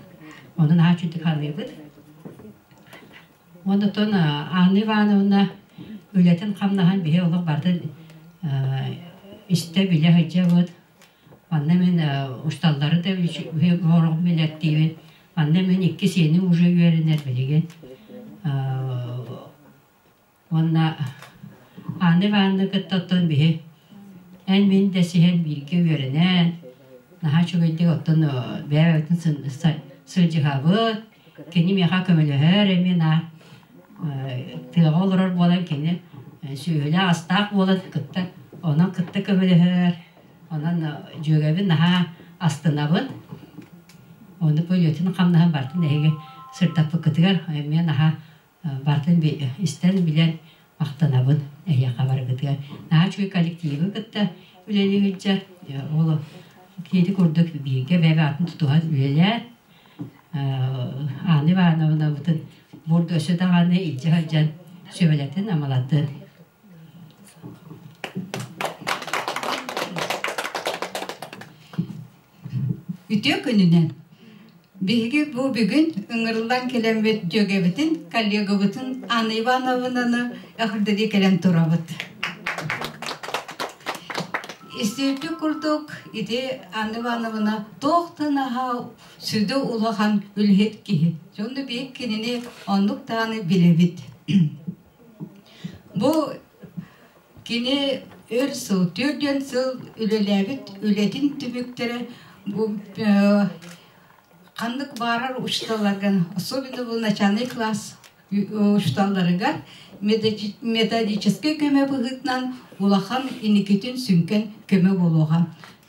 Ону наһаа үчүгдүк саныыбыт. Уонна оттон Анна Ивановна үлэтин хамнаһын биһи олох барытын истэ-билэ сылдьабыт. Манна мин усталлары да оҥорон билэртиибин. Манна мин икки сиэним уже үөрэнэр билигин. Уонна Анна Ивановна кытта оттон биһи эн мин дэсиһэн бииргэ үөрэнэн наһаа үчүгэйдик оттон бэйэбитин сылдьыһабыт. Кини миэхэ көмөлөһөр эмиэ наар тыаҕа олорор буолан кини сүөһүлээх астаах буолан кытта онон кытта көмөлөһөр. Онон дьүөгэбин наһаа астынабын. Ону бу үлэтин-хамнаһын барытын эһиги сырдаппыккытыгар эмиэ наһаа барытын истэн билэн махтанабын эһиэхэ барыгытыгар. Наһаа үчүгэй коллективы кытта үлэлии сылдьар. Ол киһи курдук бииргэ бэйэ атын тутуһан үлэлээн Анна Ивановнабытын бурду өссө даҕаны илдьэ сылдьан сүбэлэтин амалатын. Үтүө күнүнэн! Биһиги бу бүгүн ыҥырыллан кэлэммит дьүөгэбитин, коллегабытын Анна Ивановнаны эҕэрдэлии кэлэн турабыт. Истибиппит курдук, ити Анна Ивановна туох да наһаа сүдү улахан үлэһит киһи. Дьонну биһик кинини оннук даҕаны билэбит. Бу кини өр сыл, 40 сыл үлэлээбит үлэтин түмүктэрэ бу ханнык баарар учууталларга, особенно бу начальный класс учууталларыгар методическай көмө быһыытынан улахан инникитин сүҥкэн көмө буолуоҕа.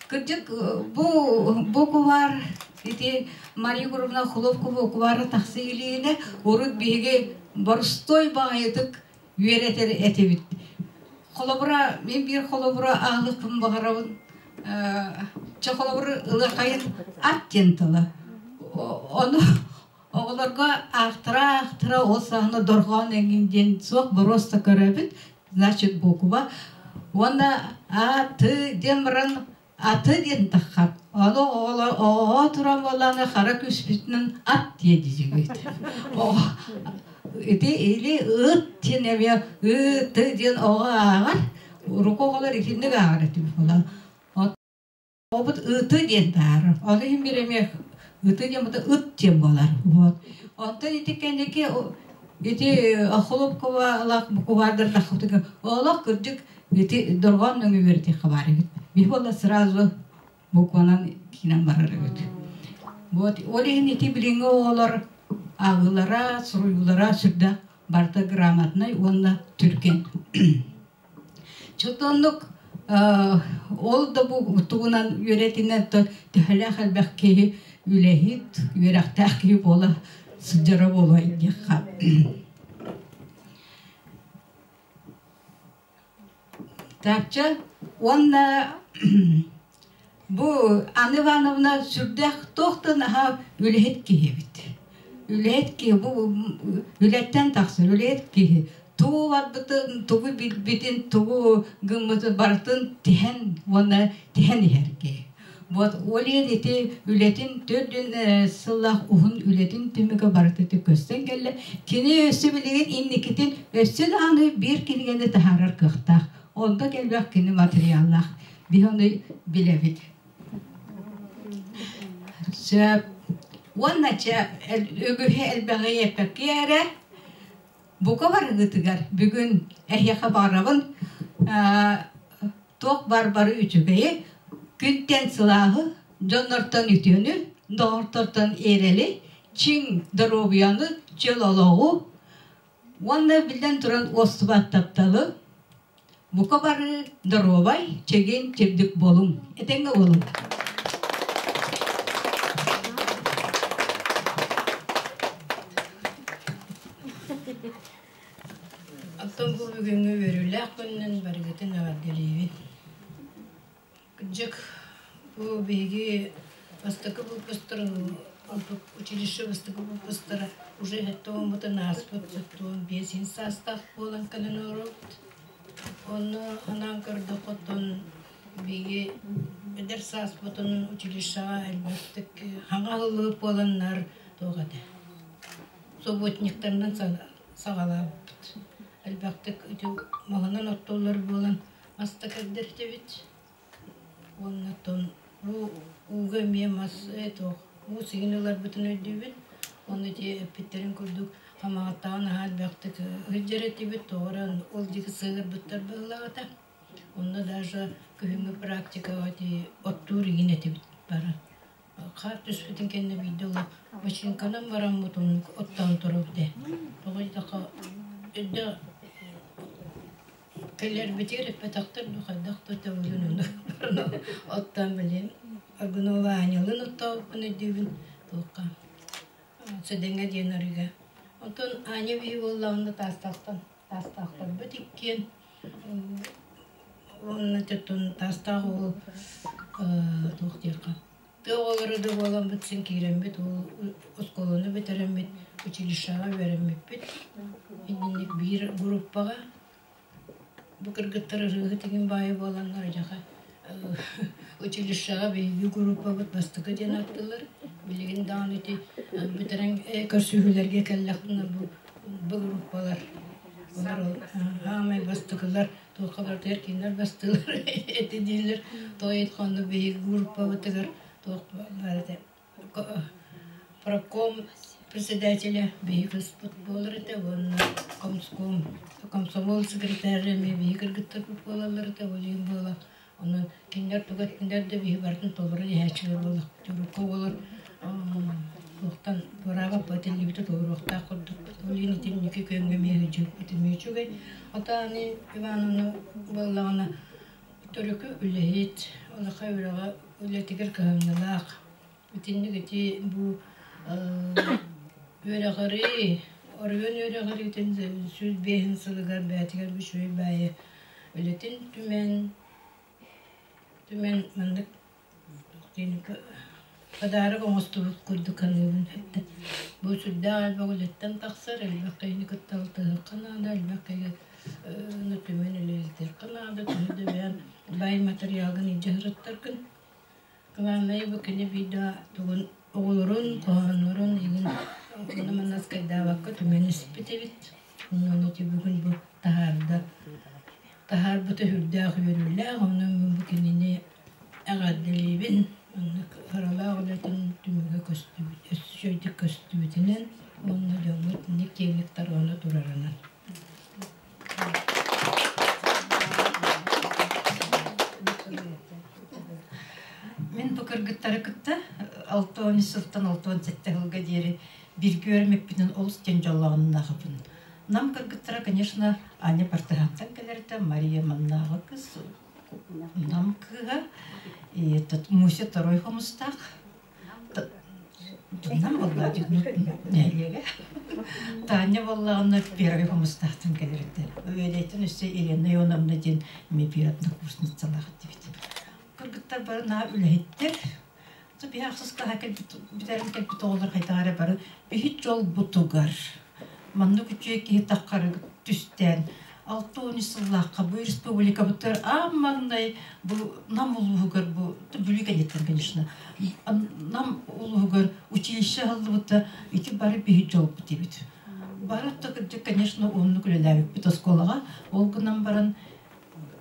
Кырдьык, бу буквар ити Мария Егоровна Хлопкова буквара тахса илиинэ урут биһиги боростуой баҕайытык үөрэтэр этибит. Холобура, мин биир холобура аҕалыахпын баҕарабын. Чэ холобур ылыахайын ат диэн тыла. Ону оҕолорго аахтара-аахтара ол саҕана дорҕоон эҥин диэн суох боруоста көрөбүт, значит буква. Уонна а, т диэн баран аты диэн таххат. Ону оҕолор оҕоҕо туран буоллаҕына хара күүспүтүнэн ат диэ диибит. Ити или ыт диэн эмиэ ы т диэн оҕо ааҕар. Урукку оҕолор итинник ааҕар этибит буолан. Оҕобут ыты диэн таһаарар. Ону иһин биир эмиэ ыты диэн ыт диэн буолар. Вот. Онтон ити кэнники ити Охлопкова буквардар олох кырдьык ити дорҕоон нөҥүө үөрэтиэххэ баар эбит. Биһи буолла сразу букванан киинэн барар эбит. Вот. Ол иһин ити билиҥҥи оҕолор ааҕыылара, суруйуулара сүрдээх барыта грамотнай уонна түргэн. Чотоннук ол да бу тугунан үөрэтинэн төһөлөөх элбэх киһи үлэһит, үөрэхтээх киһи буола сылдьара буолуо диэххэ. Такча уонна бу Анна Ивановна сүрдээх туох да наһаа үлэһит киһи эбит. Үлэһит киһи бу үлэттэн тахсар үлэһит киһи тугу барбытын, тугу билбитин, тугу гыммытын барытын тиһэн уонна тиһэн иһэр киһи. Вот ол иһин ити үлэтин төрдүн сыллаах уһун үлэтин түмүгэ барыта көстөн кэллэ. Кини өссө билигин инникитин өссө даҕаны биир кинигэни таһаарар кыахтаах. Онто кэлбэх кини материаллаах. Биһи ону билэбит. Сөп. Уонна чэ үгүһү элбэҕи эппэккэ эрэ бука барыгытыгар бүгүн эһиэхэ баҕарабын туох бар бары үчүгэйи күнтэн сылааһы дьоннортон үтүөнү доҕортортон эрэли чиҥ доруобуйаны чөл олоҕу уонна биллэн туран уостубат тапталы бука бары доруобай чэгиэн чэбдик буолуҥ этэҥҥэ буолуҥ. Оттон бу бүгүҥҥү үөрүүлээх күнүнэн барыгытын эҕэрдэлиибин. Кырдьык, бу биһиги бастакы выпустарын, училище бастакы выпустара уже сэттэ уоммутун ааспыт 75 саастаах буолан кэлэн олоробут. Онно анаан көрдөххө, оттон биһиги эдэр сааспытын училищеҕа элбэхтик хаҥа аһыллыбыт буоланнар туох этэ субботниктарынан саҕалаабыппыт. Элбэхтик ити маһынан оттуллар буолан мас да кэрдэртибит. Уонна оттон уу ууга эмиэ мас туох уу сигин ыларбытын өйдүүбүн. Уонна ити эппиттэрин курдук хамаҕаттаҕа наһаа элбэхтик сылдьар этибит. Тоҕо эрэ ол диэки сыһыарбыттар быһыылаах этэ. Онно даже күһүҥҥү практикаҕа ити оттуур игин этибит бары. Хаар түспүтүн кэннэ биирдэ ыла бачыыҥканан бараммыт оннук оттоон турабыт ээ. Тоҕо диэтэххэ эрдэ кэлэрбитигэр эппэтэхтэр дуу хайдах да төбөлүн оннук баран оттоон билим Аргунова Анялыын оттообуппун өйдүүбүн туохха Сэдэҥэ диэн арыыга. Онтон Аня биһи буоллаҕына Таастаахтан Таастаахтарбыт иккиэн уонна төттөн Таастаах уол туох диэххэ тыа оҕолоро да буоламмыт син киирэммит ол оскуоланы бүтэрэммит училищеҕа үөрэммиппит иннинник биир группаҕа бу кыргыттар ырыаһыт игин баайы буоланнар дьаха училищеҕа биһиги группабыт бастакы диэн ааттыыллар билигин даҕаны ити бүтэрэн көрсүһүүлэргэ кэллэхпинэ бу бу группалар олор аамай бастакылар туохха барытыгар кинилэр бастыылар эти дииллэр тоҕо онно биһиги группабытыгар туох баар этэ профком председателя биһиги кыыспыт буолар этэ уонна комском комсомол секретаря эмиэ биһиги кыргыттарбыт буолаллар этэ ол иһин буола онон кинилэр тугу эттиннэр да биһи барытын толору иһээччилэр буоллахпыт урукку оҕолор туохтан туораабаппыт этиллибити толоруохтаах курдукпут ол иһин итинники күөҥҥэ эмиэ сылдьыбыппыт эмиэ үчүгэй Отаани Ивановна буоллаҕына төрүкү үлэһит улахан үлэҕэ үлэтигэр кыһамньылаах итинник ити бу үөрэҕирии оройуон үөрэҕириитин 105 сылыгар бэйэтигэр үчүгэй баайы үлэтин түмэн түмэн маннык подарок оҥостубут курдук саныыбын бу сүрдээх элбэх үлэттэн тахсар элбэх киһини кытта алтыһыахха наада элбэх киһи түмэн үлэлэтиэххэ наада төһө да бэйэҥ баай матырыйаалгын илдьэ сырыттаргын Главное бу кини биирдэ тугун оҕолорун, хоһооннорун игин ону манна скайдаабакка түмэн испит эбит. Онон ити бүгүн бу таһаарда. Таһаарбыта сүрдээх үөрүүлээх, онон бу кинини эҕэрдэлиибин. Оннук харалаах үлэтин түмүгэ көстүбүт, өссө үчүгэйдик көстүбүтүнэн уонна дьоммут инник киэҥник тарҕана турарынан. Мин бу кыргыттары кытта 6 сылтан 67 сылга диэри бииргэ үөрэммиппинэн олус диэн дьоллооннаахпын. Нам кыргыттара, конечно, Аня Партыһантан кэлэртэ, Мария маннааҕы кыз, Нам кыыһа, и этот Муся второй хомустаах. Нам буолла нэһилиэгэ. Таня буоллаҕына первый хомустаахтан кэлэртэ. Үөдэйтэн өссө Елена Ионовна диэн эмиэ биир однокурсницалаах этибит. Кыргыттар бары наһаа үлэһиттэр. Биһи ахсыс кылааһа кэлбит бүтэрэн кэлбит оҕолор хайдах эрэ бары биһи дьолбутугар маннык үчүгэй киһи таххары түстээн 6 сыллаахха бу республикабытыгар аан маҥнай бу Нам улууһугар бу Бүлүү кэнниттэн конечно Нам улууһугар училище аһыллыбыта ити бары биһи дьолбут эбит бары кырдьык конечно уһуннук үлэлээбиппит оскуолаҕа ол гынан баран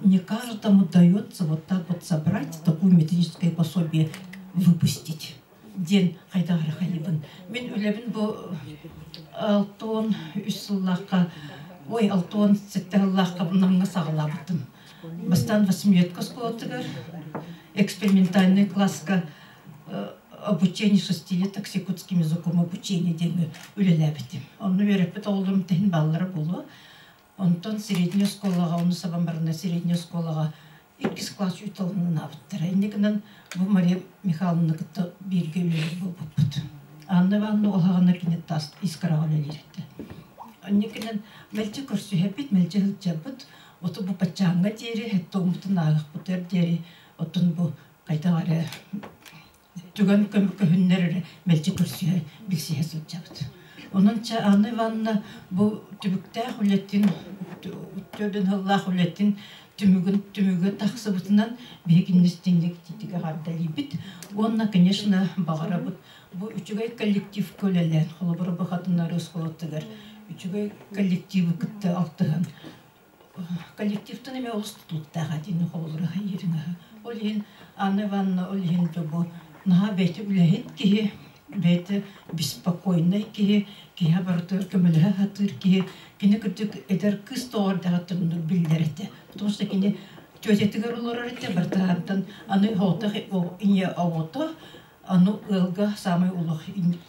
не каждому дается вот так вот собрать такую методическое пособие выпустить диэн хайдах эрэ хайыбын. Мин үлэбин бу 63 сыллаахха, ой, 67 сыллаахха Намҥа саҕалаабытым. Бастаан восьмиетка оскуолатыгар экспериментальный класска обучение шестилеток с якутским языком обучение диэҥҥэ үлэлээбитим. Онно үөрэппит оҕолорум тэһин бааллара буолуо. Онтон средней оскуолаҕа, ону сабан барана средней оскуолаҕа иккис класс учууталынаабыттара. Инньэ гынан бу Мария Михайловна кытта бииргэ үлэлиир буолбуппут. Анна Ивановна ол аҕана кини тас искраҕа үлэлиир этэ. Онньукунан мэлдьи көрсүһэбит, мэлдьи сылдьабыт. Оту бу баччааҥҥа диэри, һэттэ ааҕыахпытыгар диэри, оттон бу хайдах эрэ түгэн көһүннэр эрэ мэлдьи көрсүһэ, билсиһэ сылдьабыт. Онон чэ Анна Ивановна бу түбүктээх үлэтин, төрдүн сыллаах үлэтин түмүгүн түмүгэ тахсыбытынан биһиги истиҥник ититигэ эҕэрдэлиибит. Уонна, конечно, баҕарабыт бу үчүгэй коллективка үлэлээн, холобура бу Хатынары оскуолатыгар үчүгэй коллективы кытта алтыһан коллективтан эмиэ олус тутулуктаах этини холобура ириҥаһа. Ол иһин Анна Ивановна ол иһин да бу наһаа бэйэтэ үлэһит киһи, бэйэтэ беспокойнай киһи, киһи барытыгар көмөлөһө сатыыр киһи, кини кырдьык эдэр кыыс тоҕо эрдэҕиттэн биллэр этэ. Потому что кини тетятыгар олорор этэ, бартаһантан аны оҕото ийэ оҕото аны ыалга саамай улах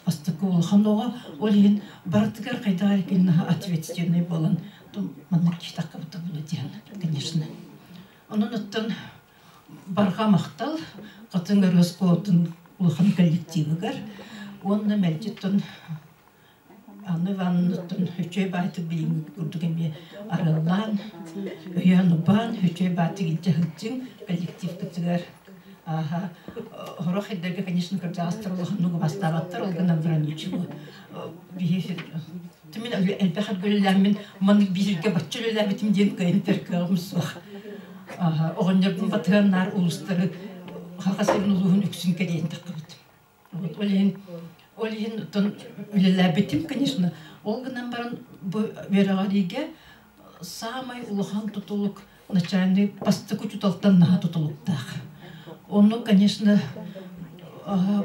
бастакы улахан оҕо, ол иһин барытыгар хайдах эрэ кини наһаа ответственный буолан маннык киһи таххабыта буолуо диэн, конечно. Онон оттон барҕа махтал Хатыҥ Ырыа оскуолатын улахан коллективыгар уонна мэлдьи Анна Ивановнаттан үчүгэй баайтык билиҥҥи курдук эмиэ арыаллаан, өйөөн-убаан, үчүгэй баайтык илдьэ сылдьыҥ коллективкытыгар. Ааһа, сорох эрдэргэ, конечно, кырдьаҕастар улаханнык убастаабаттар, ол гынан баран ничего. Биһи мин элбэх үлэлээммин маннык бииргэ бачча үлэлээбитим диэн кыайан этэр кыаҕым суох. Оҕонньорбун батыһан наар улуустары Хакас сирин улууһун үксүн кэриэйэн таххыбытым. Вот ол иһин ол иһин оттон үлэлээбитим, конечно. Ол гынан баран бу үөрэҕириигэ саамай улахан тутулук начальный бастакы учууталтан наһаа тутулуктаах. Ону, конечно,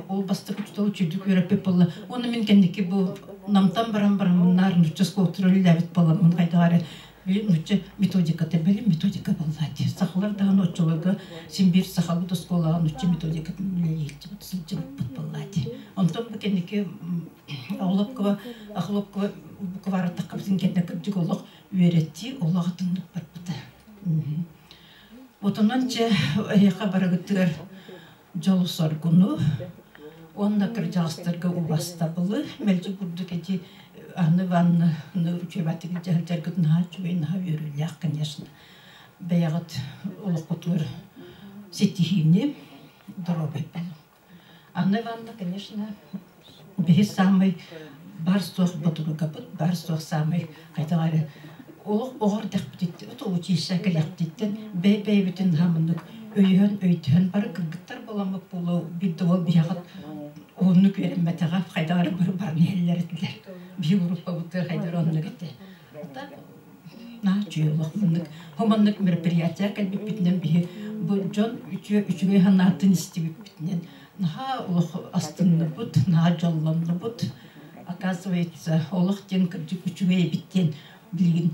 ол бастакы учуутал үчүгдүк үөрэппит буолла. Уонна мин кэнники бу Намтан баран бараммын наар нуучча оскуолатыгар үлэлээбит буоламмын хайдах эрэ Били нуучча методиката, били методика буоллаати. Сахалар даҕаны оччолорго син биир сахалыы оскуолаҕа нуучча методикатын үлэлиирбит сылдьыбыппыт буоллаати. Онтон бу кэнники Охлопкова Охлопкова буквараттаххабытын кэннэ кырдьык олох үөрэтии олох атыннык барбыта. Отонон чэ эһиэхэ барыгытыгар дьолу-соргуну уонна кырдьаҕастарга убастабылы мэлдьи курдук эти Анна Ивановна үчүгэйбаттык дьаһалдьаргыт наһаа үчүгэй наһаа үөрүүлээх конечно бэйэҕит олоххутугар ситиһиини доруобай буолуҥ Анна Ивановна конечно биһи саамай баар суох ботуругабыт баар суох саамай хайдах эрэ олох оҕор дэхпититтэн училище кэлэхпититтэн бэйэ-бэйэбитин хамыннык өйөһөн өйдөһөн бары кыргыттар буоламмыт буолуо биир да уол биһиэхэ уһуннук үөрэммэтэҕэ хайдах эрэ бары баран иһэллэр этилэр биһи группабытыгар хайдах эрэ оннук этэ наһаа үчүгэй олох маннык хомоннук мероприятие кэлбиппитинэн биһи бу дьон үчүгэй үчүгэй санаатын истибиппитинэн наһаа олох астынныбыт наһаа дьоллоннубут оказывается олох диэн кырдьык үчүгэй эбит диэн билигин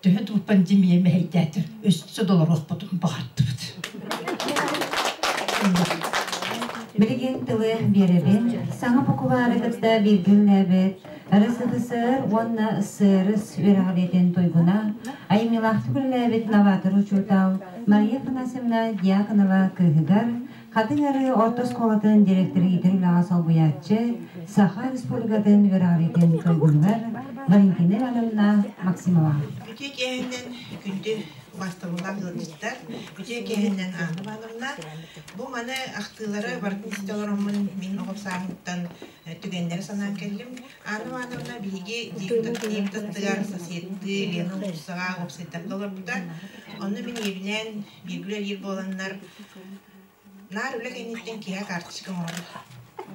төһө да пандемия мэһэйдээтэр өссө да олоруохпутун баҕардыбыт. Билигин тылы биэрэбин. Саҥа буквары кытта бииргэ үлэлээбит РСФСР уонна СССР үөрэҕириитин туйгуна, айымньылаахтык үлэлээбит новатор учуутал Мария Афанасьевна Дьяконова кыыһыгар Хатыҥ Арыы орто оскуолатын директоры иитэр үлэҕэ солбуйааччы, Саха Республикатын үөрэҕириитин туйгунугар Валентина Ивановна Максимова. Үтүө киэһэннэн күндү убаастабыллаах ыалдьыттар, үтүө киэһэннэн Анна Ивановна. Бу маны ахтыылары барытын истэ олороммун мин оҕом сааһыттан түгэннэри санаан кэллим. Анна Ивановна биһиги дьиэбит аттыгар соседтыы Лена уулуссаҕа уопсайдарга олорбута. Онно мин ийэбинээн бииргэ үлэлиир буоланнар Наар үлэ кэнниттэн киэһэ карточка оҥоробут.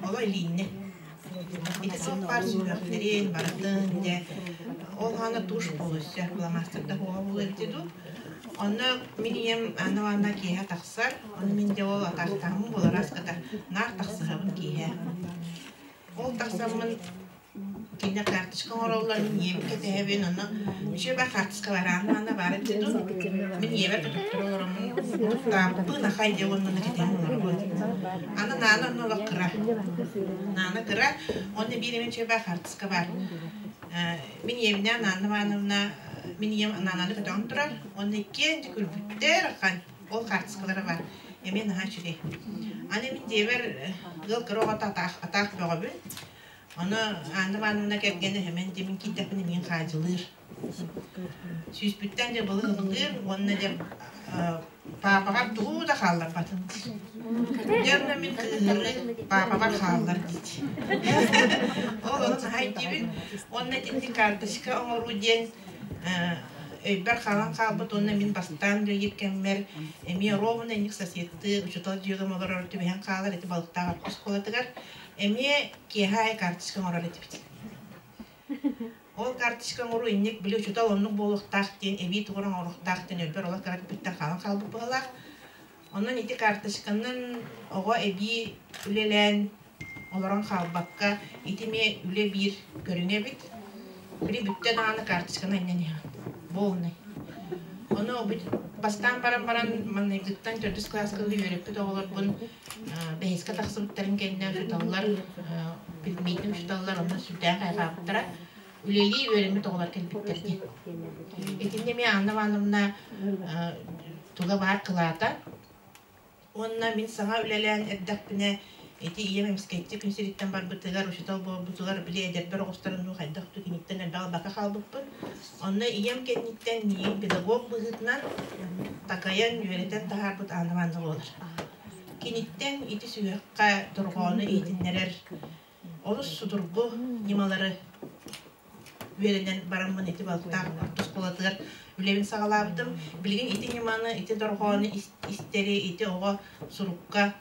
Оло илииннэ. Ити туох баар сүһүөхтэрин, барытын, дьэ, ол хаана тушь буолуо фломастерда хуоҕа буолуо эбитэ дуу. Онно мин ийэм Анна Ивановна киэһэ тахсар, ону мин дьэ ол атаахтаһым буолар аската наар тахсыһабын киэһэ. Ол тахсаммын Кинилэр карточка оҥороллор, мин ийэм кэтэһэбин, онно үчүгэй хаартыска бараан маана баар эбитэ дуу. Мин ийэбэр көтөхтөрө олороммун тутааппын ахай дьэ уонна кэтэһэн олоробун. Аны Наана онно олох кыра. Наана кыра, уонна биир эмэ үчүгэй хаартыска баар. Мин ийэбинээн Анна Ивановна, мин ийэм Наананы көтөҕөн турар, уонна иккиэн дьэ күлбүттэр ахан. Ол хаартыскалара баар. Эмиэ наһаа үчүгэй. Аны мин дьиэбэр ыал кыра оҕото атаах, атаах бөҕөбүн. Ону Анна Ивановна кэргэнэ Хэмэн дьэ мин киирдэхпинэ миигин хаадьылыыр. Сүүспүттэн дьэ былы ыллыыр уонна дьэ паапаҕар тугу да хаалларбатын диир. Дьэ онно мин кыыһырыы паапабар хааллар диир. Ол ону наһаа өйдүүбүн. Уонна итинник карточка оҥоруу диэн өйбөр хаалан хаалбыт уонна мин бастаан үлэлиир кэммэр эмиэ ровно инник соседтыы учуутал дьүөгэм олорор түбэһэн хаалар ити балыктаах оскуолатыгар эмиэ киэһэ аайы карточка оҥорор этибит. Ол карточка оҥоруу инник били учуутал оннук буолуохтаах диэн эбии тугу оҥоруохтаах диэн өйбөр олох кыра бүттэн хаалан хаалбыт быһыылаах. Онон ити карточканан оҕо эбии үлэлээн олорон хаалбакка ити эмиэ үлэ биир көрүҥэ эбит. Били бүттэ даҕаны карточканы анньан иһэҕин. Полный. Ону бастаан баран баран маҥнайгыттан төрдүс кылааска үөрэппит оҕолорбун бэһискэ тахсыбыттарын кэннэ учууталлар предметин учууталлар онно сүрдээх хайҕаабыттара. Үлэлии үөрэммит оҕолор кэлбиттэр диэн. Итиннэ эмиэ Анна Ивановна туга баар кылаата. Уонна мин саҥа үлэлээн эрдэхпинэ ити ийэм эмискэччи күн сириттэн барбытыгар, учуутал буолбутугар, били эдэрбэр оҕустарынуу хайдах да киниттэн элбэх албакка хаалбыппын. Онно ийэм кэнниттэн миигин педагог быһыытынан такайан, үөрэтэн таһаарбыт Анна Ивановна буолар. Киниттэн ити сүһүөххэ дорҕоону иһитиннэрэр олус судургу ньымалары үөрэнэн бараммын ити балыктаах орто оскуолатыгар үлэбин саҕалаабытым. Билигин ити ньыманы, ити дорҕоону истэри, ити оҕо сурукка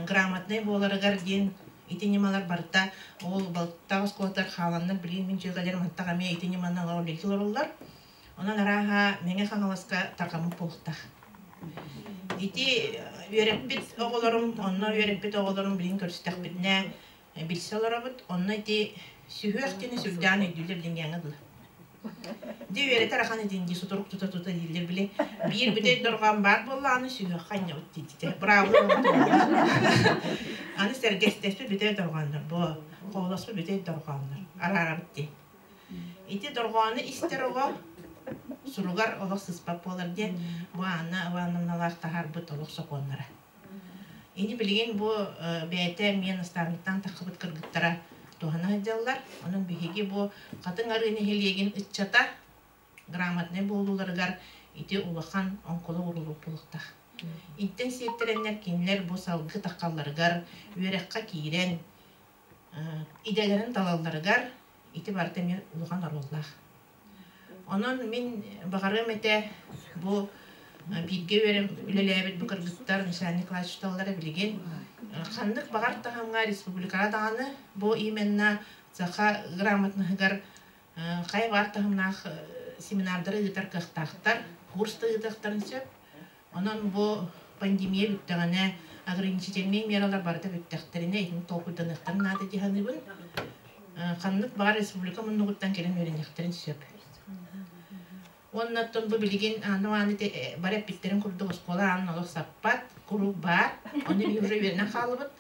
грамотнай буоларыгар диэн ити ньымалар барыта ол балыктаах оскуолатыгар хааланнар билигин мин дьүөгэлэрим антах эмиэ ити ньыманы олорор үлэлии олороллор. Онон арааһа Мэҥэ Хаҥаласка тарҕаммыт буолуохтаах. Ити үөрэппит оҕолорум, онно үөрэппит оҕолорум билигин көрүстэхпитинэ билсэ олоробут. Онно ити сүһүөх диэни сүрдээн өйдүүллэр диҥҥээҥҥэ дылы. Дьэ үөрэтэр ахан этин дии сутурук тута-тута дииллэр били биир бүтэй дорҕоон баар буоллаҕына сүһүөххэ анньабыт диэбитэ. Браво Аны сэргэстэспит бүтэй дорҕооннор буо, хоолоспут бүтэй дорҕооннор араарабыт дии. Ити дорҕоону истэр оҕо суругар олох сыспат буолар диэн бу Анна Ивановналаах таһаарбыт олох сокуоннара. Ини билигин бу бэйэтэ эмиэ наставниктаан таххыбыт кыргыттара туһана сылдьаллар. Онон биһиги бу Хатыҥ Арыы нэһилиэгин ыччата грамотнай буолууларыгар ити улахан оҥкулу уурулук буолуохтаах. Интэн сиэттэрэннэр кинилэр бу салгыы таххалларыгар үөрэххэ киирэн идэлэрин талалларыгар ити барыта эмиэ улахан оруоллаах. Онон мин баҕарыам этэ бу бииргэ үөрэн үлэлээбит бу кыргыттар Мишань Николаевич учууталлара билигин ханнык баҕар таһымҥа республикаҕа даҕаны бу именно саха грамотноһыгар хайа баар таһымнаах семинардары ыытар кыахтаахтар, курс да ыытыахтарын сөп. Онон бу пандемия бүттэҕинэ, ограничительнай мералар барыта бүттэхтэринэ итини толкуйданыахтарын наада дии саныыбын. Ханнык баҕар республика муннугуттан кэлэн үөрэниэхтэрин сөп. Уонна оттон бу билигин ааны бары эппиттэрин курдук оскуола аанын олох саппат, куруук баар. Ону биһиги уже үөрэнэн хааллыбыт.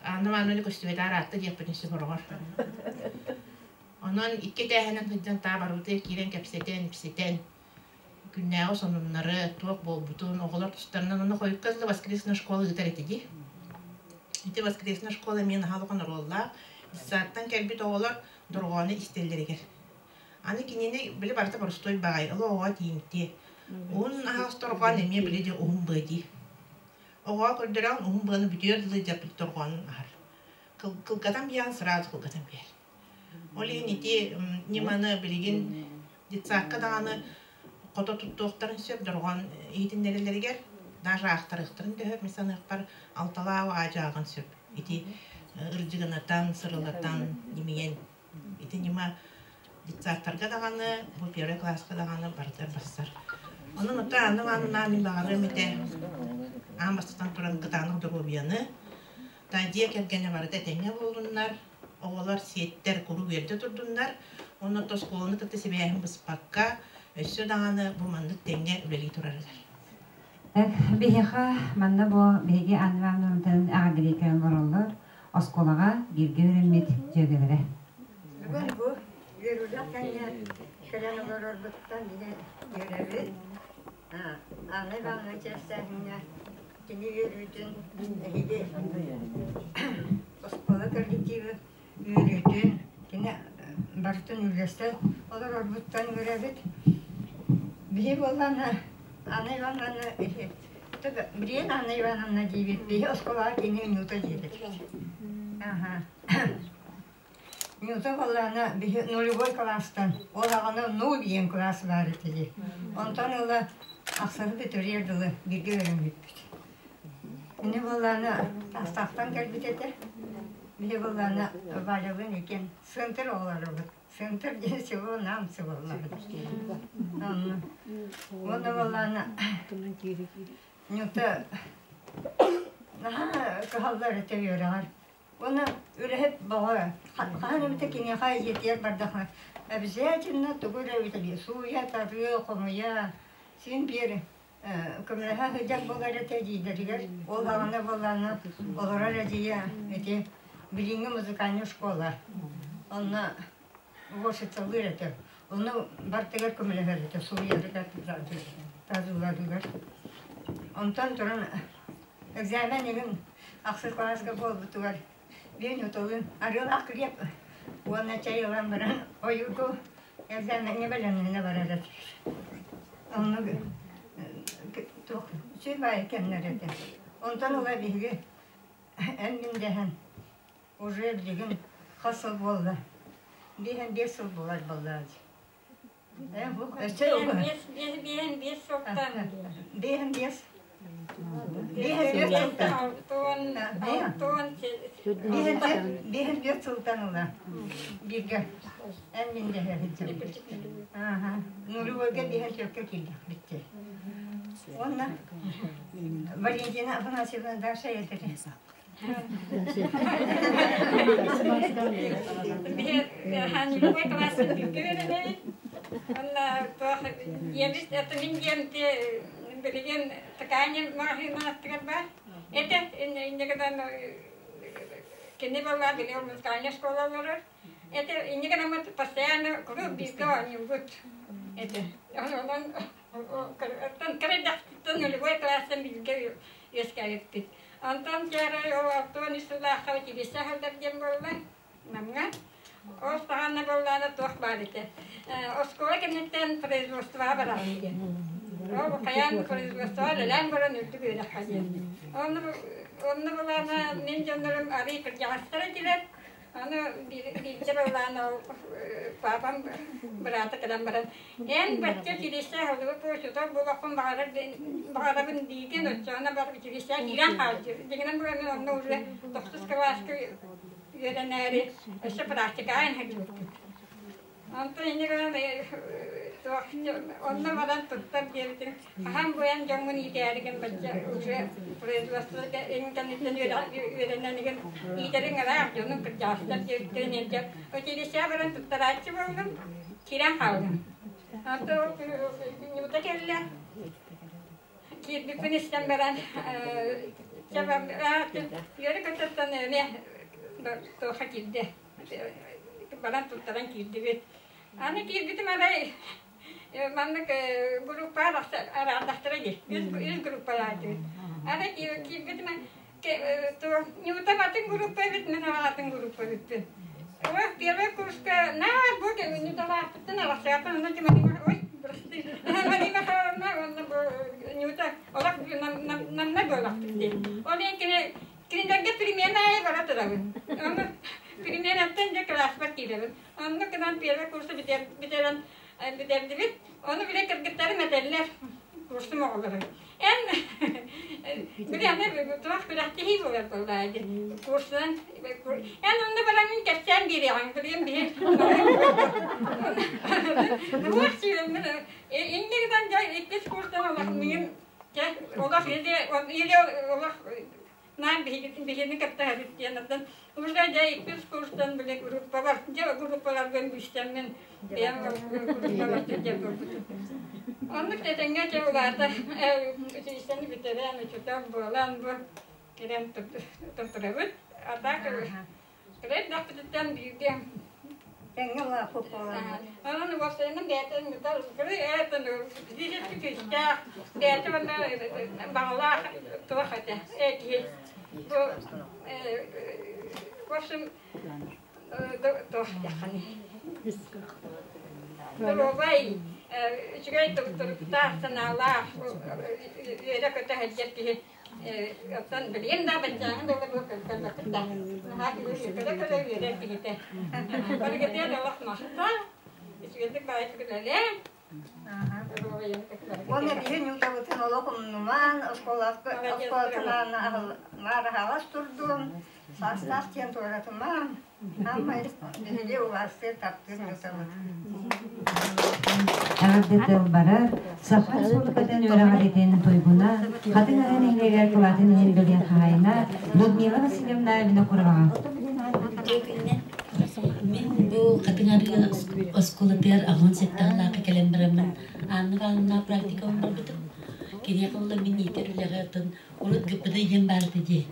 Ааны мааны көстүбэтэ араатта диэхпитин сөп ороҕор. Онон икки этээһинэн сылдьан таа барыбытыгар киирэн кэпсэтэн, ипсэтэн, күннээҕи сонуннары, туох буолбутун, оҕолор тустарынан ону хойукка дылы воскресная школа ыытар этэ дии. Ити воскресная школа эмиэ наһаа улахан оруоллаах. Детсадтан кэлбит оҕолор дорҕоону истэллэригэр. Аны кинини били барыта боростуой баҕайы, ол оҕоҕо тиийимтиэ. Уһун аһаҕас дорҕоон эмиэ били дьэ уһун быа дии. Оҕоҕо көрдөрөҕүн уһун быаны бүтүөр дылы дьэ дорҕоонун аһар. Кылгатан биэҕин сразу кылгатан биэр. Ол иһин ити ньыманы билигин детсадка даҕаны хото туттуохтарын сөп дорҕоон иһитиннэрэллэригэр даже аахтарыахтарын төһө мин саныахпар алталаах аадьааҕын сөп. Ити ырдьыгынатан, сырылатан, ньимийэн ити ньыма детсадтарга даҕаны, бу первый класска даҕаны барыта барсар. Онон оттон Анна Ивановна мин баҕарыам этэ аан бастатан туран кытаанах доруобуйаны, та дьиэ кэргэнэ барыта этэҥҥэ буоллуннар, оҕолор сиэттэр куруук үөрдэ турдуннар уонна оскуоланы кытта сибээһин быспакка өссө даҕаны бу маннык тэҥҥэ үлэлии турарыгар. Биһиэхэ манна бу биһиги Анна Ивановнатын эҕэрдэлии кэлэн олороллор оскуолаҕа бииргэ үөрэммит дьүөгэлэрэ. Бүгүн бу үөрүүлээх кэмҥэ кэлэн олорорбуттан били үөрэбит. Анна Ивановна чэстээһиҥҥэ кини үөрүүтүн эһиги оскуола коллективы үөрүүтүн кини барытын үллэстэ олорорбуттан үөрэбит. Биһи буоллаҕына Анна Ивановна Билигин Анна Ивановна диибит, биһи оскуолаҕа кини Нюта диэбит. Нюта буоллаҕына биһи нулевой кылаастан, ол аҕаны ноль диэн кылаас баар этэ дии. Онтон ыла ахсары бүтүрүөр дылы бииргэ үөрэммиппит. Кини буоллаҕына Таастаахтан кэлбит этэ. Биһи буоллаҕына Валялыын иккиэн центр оҕолоробут. Центр диэн село нам селоллар. Уонна буоллаҕына Нюта наһаа кыһаллар этэ үөрэҕэр. Уонна үлэһит бөҕө хаһан эмитэ киниэхэ ийэтигэр бардахына обязательно тугу эрэ эбитэ сууйа, тарыа, хомуйа син биир көмөлөһө сылдьар буолар этэ эдьиийдэригэр. Ол аҕана буоллаҕына олорор эдьиийэ ити билиҥҥи музыкальнай школа. Онно уборщицалыыр этэ. Онно бартыгар көмөлөһөр этэ, суруйарыгар, тазыларыгар. Онтон туран экзамен игин ахсыс кылааска буолбутугар биир ньуталыын арыылаах килиэп уонна чэй ылан баран ойуурга экзамеҥҥэ бэлэмнэнэ барар этэ. Оннук туох үчүгэй баайы кэмнэр этэ. Онтон ыла биһиги эн мин дэһэн уже билигин хас сыл буолла? Биэһэн биэс сыл буолар буоллаа дии. Биэһэн биэс сылтан. Биэһэн биэс. Биэһэн биэс сылтан. Биэһэн биэс сылтан ыла бииргэ эн мин дэһэбин Ааха. Нулевойга биэһэн түөркэ киирдэхпит Уонна Валентина Афанасьевна Даша этэрэ. Нулевой классын бииргэ үөрэнэбит. Онно туох диэбит, это мин диэм билигин ткани маҕаһыынын аттыгар баар. Это инньэ гынан кини буолла били музыкальная школа олорор. Это инньэ гынан постоянно куруук бииргэ оонньуубут. Это онон оттон кыра эрдэхпиттэн нулевой класстан бииргэ үөскээбиппит. Онтон дьээрэй ол 63 сыллаахха училище аһыллар диэн буолла Намҥа. Ол саҕана буоллаҕына туох баар этэ. Оскуола кэнниттэн производствоҕа бараҕын диэн. Ол хайаан производствоҕа үлэлээн баран үрдүк үөрэххэ диэн. Онно онно буоллаҕына мин дьоннорум арыый кырдьаҕастар этилэр. Аны биирдэ буоллаҕына ол папам быраата кэлэн баран эн бачча училище аһыллыбыт учуутал буолуоххун баҕарар баҕарабын диигин оччоҕуна бар училищеҕа киирэн хаал дьиҥинэн буолан мин онно уже тохсус кылааска үөрэнээри өссө практикаҕа сылдьыбыппыт. Онтон инньэ гынан туох онно баран туттар диэбитим хаһан буойан дьоҥҥун иитээригин бачча уже производство кэнниттэн үөрэнэн игин иитэриҥ ыраах дьонуҥ кырдьаҕастар диэбиттэрин илдьэ училищеҕа баран туттарааччы буоллум киирэн хааллым. Онтон Нюта кэллэ киирбиппин истэн баран үөрэ көтөттөн эмиэ туохха киирдэ баран туттаран киирдибит. Аны киирбитим арай маннык группа араардахтара дии. Үс группалаатыбыт. Аны киирбитим Нюта атын группа эбит, мин атын группа эбиппин. Первый курска на бу Нюталаахпыттан арахсыахпын онно ой, прости. Марина Михайловна онно бу Нюта олох намна буолахпыт дии. Ол иһин кини кинилэргэ перемена аайы бара турабын. Ону переменаттан дьэ кылааспар киирэбин. Онно гынан первый курсу бүтэрэн бүтэрдибит. Ону бile кыргыттарым этэллэр курсум оҕолоро. Эн били аны туох күрэхтэһии буолар буоллаа дии. Курсунан эн онно баран кэпсээн биэриэҕиҥ билигин биһи туох сиэммин инньэ гынан дьэ иккис курстан олох миигин дьэ олох или или олох наан биһигини кытта эбит диэн оттон уже дьэ иккис курстан били группалар дьэ группаларбын бүстэммин бэйэм группалар диэн буолбутум. Оннук тэтэҥҥэ дьэ улаата училищены бүтэрэн учуутал буолан бу кэлэн турабыт. А так кэлэн дахпытыттан бииргэ Тэҥҥэ улааппыт буолан. Онон уопсайынан бэйэтин физически күүстээх, бэйэтэ уонна баҕалаах туох этэ киһи. Бу в общем, Доруобай, үчүгэй туруктаах, санаалаах, үөрэ-көтө сылдьар киһи. Оттон билигин да баччааҥы да бу көрбөккүт да. Наһаа көрө-көрө үөрэр киһитэ. Барыгытыгар олох махтал, үчүгэйдик баайытык үлэлээн. Уонна биһи ньуутабытын олох умнумаан, оскуолатынан аһаҕас турдун, саастаах диэн туоратымаан, Аамай биһиги убаастыыр, таптыыр ньуутабыт. Эҕэрдэ тыл барар, Саха Республикатын үөрэҕириитин туйгуна, Хатыҥ Арыы нэһилиэгэр кылаатын иһин бэлиэ хаһаайына Людмила Васильевна Винокуроваҕа. Мин бу Хатыҥ Арыы оскуолатыгар 87 сыллаахха кэлэн бараммын Анна Ивановна практикабын барбытым. Киниэхэ ылла мин иитэр үлэҕэ оттон урут ГПД диэн баар этэ дии.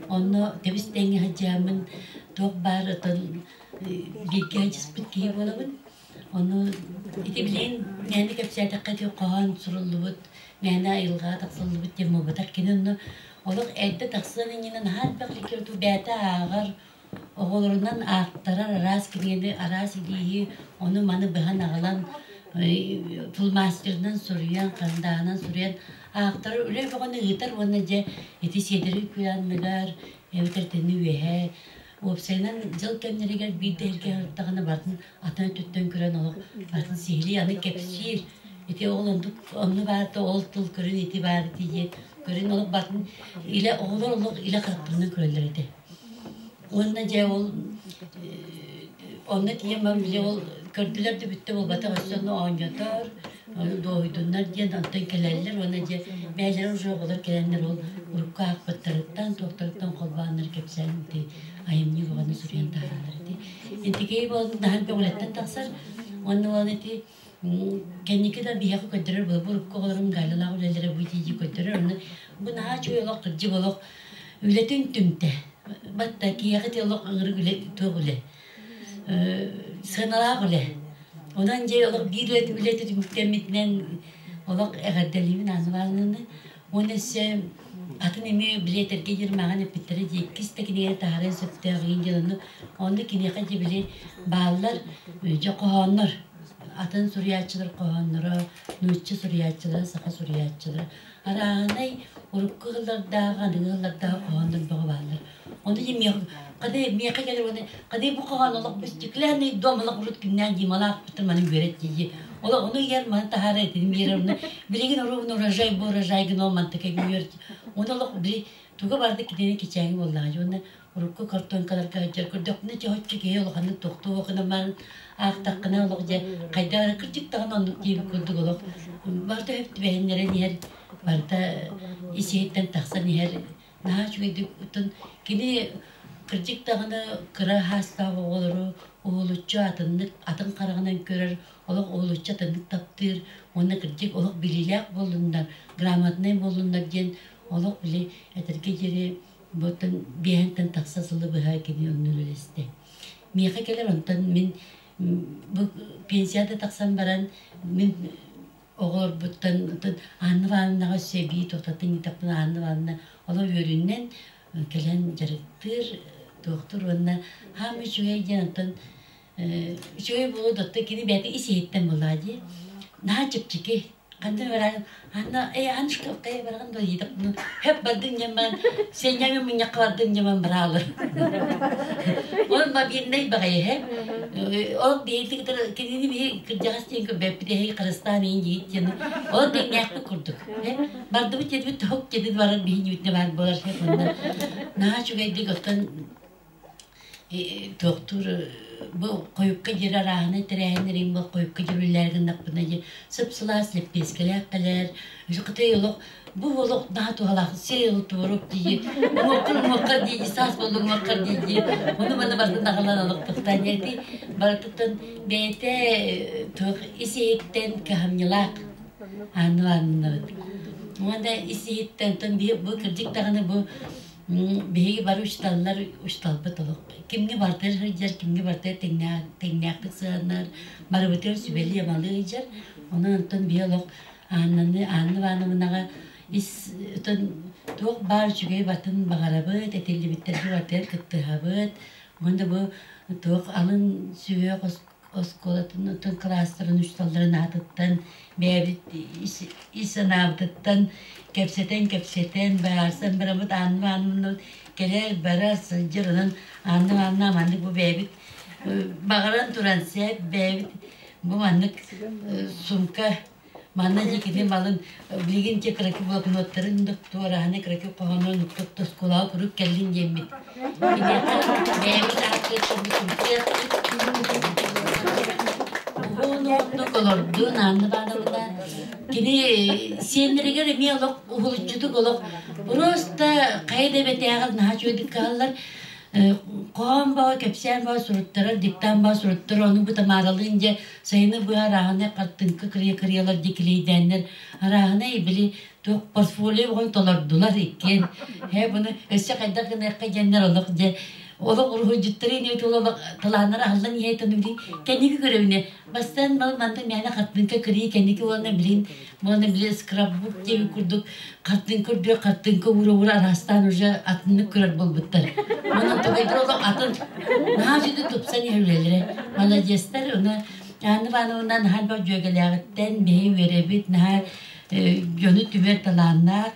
Онно тэбис тэҥҥэ сылдьааммын туох баар оттон бииргэ сылдьыспыт киһи буолабын. Ону ити билигин мээнэ кэпсээтэххэ ити хоһоон суруллубут, мээнэ айылҕаҕа тахсыллыбыт диэн буолбатах. Кини онно олох эрдэ тахсыан иннинэ наһаа элбэх литература бэйэтэ ааҕар, оҕолорунан аахтарар араас кинигэни, араас илииһи ону-маны быһан аҕалан фломастерынан суруйан, харандааһынан суруйан аахтарар үлэ бөҕөнү ыытар уонна дьэ ити сиэдэрэй күөл анныгар эбэтэр итини үөһээ уопсайынан дьыл кэмнэригэр биир да иһиргэ сырыттаҕына барытын атын өттүттэн көрөн олох барытын сиһилии аны кэпсиир ити ол оннук онно баар да ол тыл көрүн ити баар ити диэн көрүн олох барытын илэ оҕолор олох илэ харахтарынан көрөллөр этэ уонна дьэ ол онно тиийэн баран били ол көрдүлэр да бүттэ буолбатах өссө онно оонньотор дуоһуйдуннар диэн онтон кэлэллэр уонна дьэ бэйэлэрэ уже оҕолор кэлэннэр ол урукку аахпыттарыттан туохтарыттан холбооннор кэпсээн ити айымньы бөҕөнү суруйан таһаараллар ити интикэй буолан наһаа көҕүлэттэн тахсар уонна ол ити кэнники да биһиэхэ көрдөрөр буолар бу урукку оҕолорум галялаах үлэлэрэ бу итии көрдөрөр онно бу наһаа үчүгэй олох кырдьык олох үлэтин түмтэ батта киһиэхэ ити олох ыҥырык үлэ туох үлэ сыаналаах үлэ онон дьэ олох биир үлэтэ түмүктэммитинэн олох эҕэрдэлиибин Анна Ивановнаны уонна өссө атын эмиэ били этэргэ диэн мааҕын эппиттэрэ дии иккис да кинигэни таһаарыан сөптөөх иин диэн онно онно киниэхэ дьэ били бааллар дьэ хоһооннор атын суруйааччылар хоһоонноро нуучча суруйааччылара саха суруйааччылара арааһынай урукку ыһыллардаах аныгы ыһыллардаах хоһооннор бөҕө бааллар ону дьэ миэхэ хады миэхэ кэлэр уонна хады бу хоһоон олох стеклянный дом олох урут күннээн Дималаахпыттан маны үөрэт дии олох ону иһэр маны таһаара этин биэрэр ону билигин оруобуна урожай бу урожай гына ол мантыка үөрт ону олох били туга барда кинини кичээҥи буоллаҕа дии уонна урукку картонкаларга сылдьар көрдөхпүнэ чоһоччу киһи улаханнык тохтуу гынан аахтаххына олох дьэ хайдах эрэ кырдьык даҕаны оннук диэбит курдук олох барыта өп түбэһиннэрэн иһэр барыта ис-иһиттэн тахсан иһэр наһаа үчүгэйдик оттон кини кырдьык даҕаны кыра саастаах оҕолору уһулуччу атыннык атын хараҕынан көрөр олох уһулуччу атыннык таптыыр уонна кырдьык олох билиилээх буоллуннар грамотнай буоллуннар диэн олох били этэргэ диэри Буттан биэһэнтэн тахса сылы быһа кини онно үлэлэстэ. Миэхэ кэлэр онтон мин бу пенсияда тахсан баран мин оҕолорбуттан Анна Ивановнаҕа өссө эбии туохтаттан ыытаппын Анна Ивановна олох үөрүнэн кэлэн дьарыктыыр туохтур уонна хаам үчүгэй диэн онтон үчүгэй буолуо да кини бэйэтэ ис иһиттэн буоллаҕа дии наһаа чэпчэки Ханна баран, анна, э, Анушка, кая баран да едіп, ну, хеп бардым ньаман, сенями муньякка бардым ньаман бараалар. Ол мобильный баҕайы, хэ. Ол биһиги кинини биһи кырдьаҕас диэн көрбөппүт, эһиги харыстаан иин диит диэн. Ол тэҥнээхпит курдук. Бардыбыт дедибит, хоп дедит баран биһи ньүтне бар болар, хэ, онна. Наһаа үчүгэйдик оттон туохтуур бу хойукка диэри арааһынай тэрээһиннэрин бу хойукка дьүрүллээр гыннахпына дьэ сып-сылаас лэппиэскэлээх кэлээр кытай олох бу олох наһаа туһалаах сиэл туорук дии уҥуоххар уҥуоххар дии саас буолла уҥуоххар дии дии ону маны барытын аҕалан олох тохтоон ити барытыттан бэйэтэ туох ис иһиттэн кыһамньылаах ааны ааннабыт уонна ис иһиттэн бу кырдьык даҕаны бу Биһиги бары учууталлар учууталбыт олох. Кимҥэ барытыгар сылдьар, кимҥэ барытыгар тэҥнээхтик сыһыаннаһар, барыбытыгар сүбэлии-амалыы сылдьар. Онон онтон биһи олох Аннаны, Анна Ивановнаҕа ис отон туох баар үчүгэй батын баҕарабыт, этиллибиттэргэ барытыгар кыттыһабыт. Уонна бу Туох алын сүһүөх оскуолатын оттон кылаастарын учууталларын аатыттан бэйэбит ис санаабытыттан кэпсэтэн-кэпсэтэн быһаарсан бараммыт Анна Ивановна кэлэр барар сылдьар онон Анна Ивановна маннык бу бэйэбит баҕаран туран сээп бэйэбит бу маннык сумка манна дьикини малын билигин те кыраки блокноттарын туораһаны кыраки хоһоонун нуктук оскуолаҕа куруук кэллин диэммит киниэхэ бэйэбит ааттыыр уһун олордун Анна Ивановна кини сиэннэригэр эмиэ олох уһулуччутук олох просто хайа да эбэтээҕэр наһаа үчүгэйдик кыһаллар. Хоһоон баҕа, кэпсээн баҕа суруттарар, диктант баҕа суруттар, ону бу Тамаралыын дьэ сайыны быһа арааһынай хартыҥка кырыйа-кырыйалар дии килиэйдээннэр арааһынай били туох портфолио оҕон толордулар иккиэн. Һэ буну өссө хайдах гыныахха диэннэр олох дьэ олох уруһуйдьуттары ини олох талааннара аһыллан иһэ билин кэнники көрөбүнэ бастаан мал манта мээнэ хартыҥка кырыы кэнники уонна билин уонна били скраббук диэбит курдук хартыҥка үрдүө хартыҥка уура-уура араастаан уже атыннык көрөр буолбуттар. Онон тугайдар олох атын наһаа сүдү тупсан иһэр үлэлэрэ. Маладьыастар уна Анна Ивановна наһаа элбэх дьүөгэлээҕиттэн биһи үөрэбит, наһаа дьону түмэр талааннаах.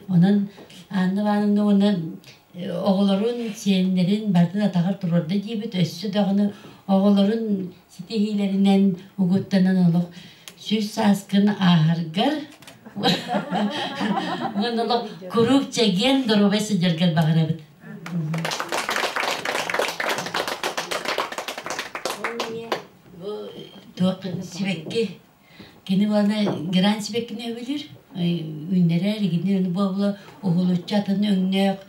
Онон Анна Ивановна уонна оҕолорун, сиэннэрин барытын атаҕар туруорда диэбит, өссө даҕаны оҕолорун ситиһиилэринэн угуттанан олох 100 сааскын ааһаргар уонна олох куруук чэгиэн доруобай сылдьаргар баҕарабыт. Бу туох сибэкки кини уонна гран сибэккини өбүлүр үүннэрэр игини буолла уһулуччу атын өҥнөөх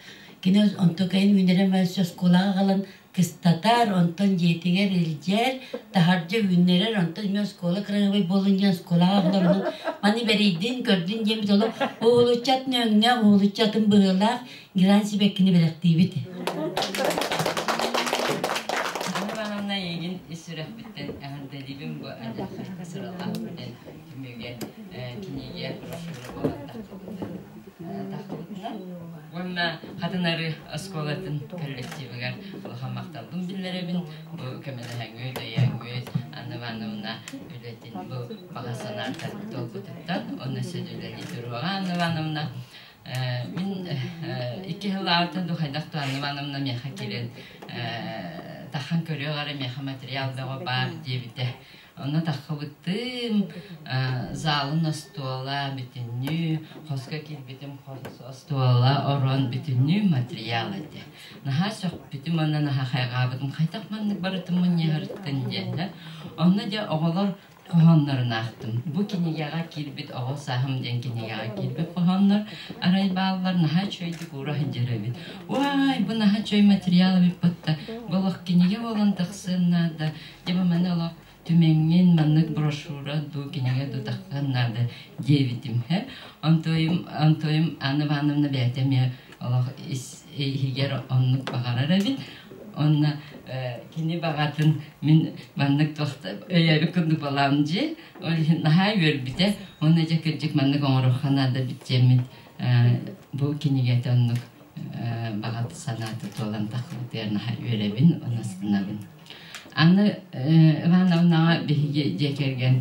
кини онтукайын үүннэрэн оскуолаҕа аҕалан кыстатар, онтон дьиэтигэр илдьэр, таһырдьа үүннэрэр, онтон эмиэ оскуола кыраһыабай буоллун диэн оскуолаҕа аҕалар, онон маны бэрийдин, көрдүн диэммит олох уһулуччу атын өҥнөөх, уһулуччу атын быһыылаах гран сибэккини бэлэхтиибит. Анна Ивановна эйигин ис сүрэхпиттэн эҕэрдэлиибин бу адьас сыралаах үлэн түмүгэ кинигэ брошюра буолан тахсыбытынан Уонна Хатынары оскуолатын коллективыгар улахан махталбын биллэрэбин. Бу көмөлөһөҥҥүт, өйөөҥҥүт Анна Ивановна үлэтин бу баҕа санаата туолбутуттан уонна сөдүлэлии туруоҕа Анна Ивановна. Мин икки сыллааҕыттан духайдах Анна Ивановна миэхэ киирэн тахан көрүөх эрэ миэхэ материал бөҕө баар диэбитэ. Онно таххыбыттыым, залын остуола бүтүннүү, хоско киирбитим хос остуола, орон бүтүннүү материал этэ. Наһаа сөхпүтүм уонна наһаа хайҕаабытым, хайдах маннык барытын мунньаһарыттан диэн. Онно дьэ оҕолор хоһооннорун аахтым. Бу кинигэҕэ киирбит оҕо сааһым диэн кинигэҕэ киирбит хоһооннор арай бааллар наһаа үчүгэйдик уура сылдьар эбит. Уай, бу наһаа үчүгэй материал эбит батта. Бу олох кинигэ буолан тахсыан наада. Дьэ бу маны олох түмэҥҥин маннык брошюра дуу кинигэ дуу тахсыан наада диэбитим. Онтуойум Онтуойум Анна Ивановна бэйэтэ эмиэ олох ис иһигэр оннук баҕарар эбит. Онно кини баҕатын мин маннык өйөөбүт курдук балаам дьиэ. Ол иһин наһаа үөрбүтэ. Уонна дьэ кырдьык маннык оҥоруохха наада эбит диэммит бу кинигэтэ оннук баҕата санаата туолан тахсыбытыгар наһаа үөрэбин уонна астынабын. Анна Ивановнаҕа биһиги дьиэ кэргэн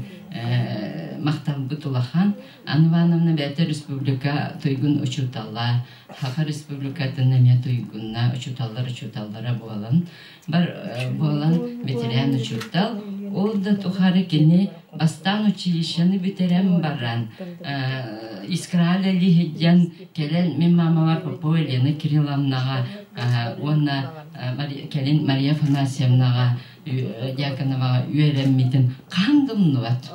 махталбыт улахан. Анна Ивановна бэйэтэ республика туйгун учуутала, Саха Республикатын эмиэ туйгунна учууталлар учууталлара буолан, бар буолан ветеран учуутал. Ол да тухары кини бастаан училищены бүтэрэн баран Искрали лиһиддьэн кэлэн мин мамалар Попова Елена Кирилловнаҕа уонна кэлин Мария Афанасьевнаҕа Дьяконоваҕа үөрэммитин хаһан да умнубат.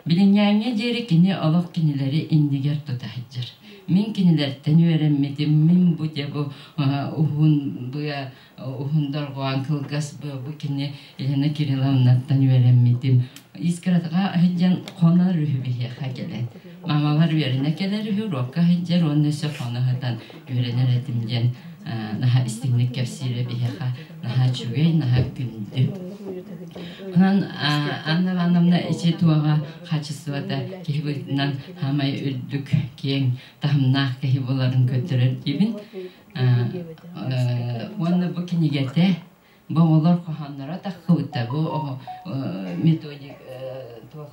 Билиҥҥээҥҥэ диэри кини олох кинилэри иннигэр тута сылдьар. Мин кинилэртэн үөрэммитим, мин бу дьэ бу уһун быа уһун дорҕоон кылгас быа бу кини Елена Кирилловнаттан үөрэммитим. Искратаҕа сылдьан хонор үһү биһиэхэ кэлэн. Мамалар үөрэнэ кэлэр үһү, уруокка сылдьар уонна өссө хоно сытан үөрэнэр этим диэн наһаа истиҥник кэпсиирэ биһиэхэ наһаа үчүгэй, наһаа күндү. Онон Анна Ивановна ити туоҕа хаачыстыбата киһи быһыытынан хаамай үрдүк, киэҥ таһымнаах киһи буоларын көрдөрөр диибин. Уонна бу кинигэтэ Бу оҕолор хоһоонноро таххыбыта, бу оҕо методик туох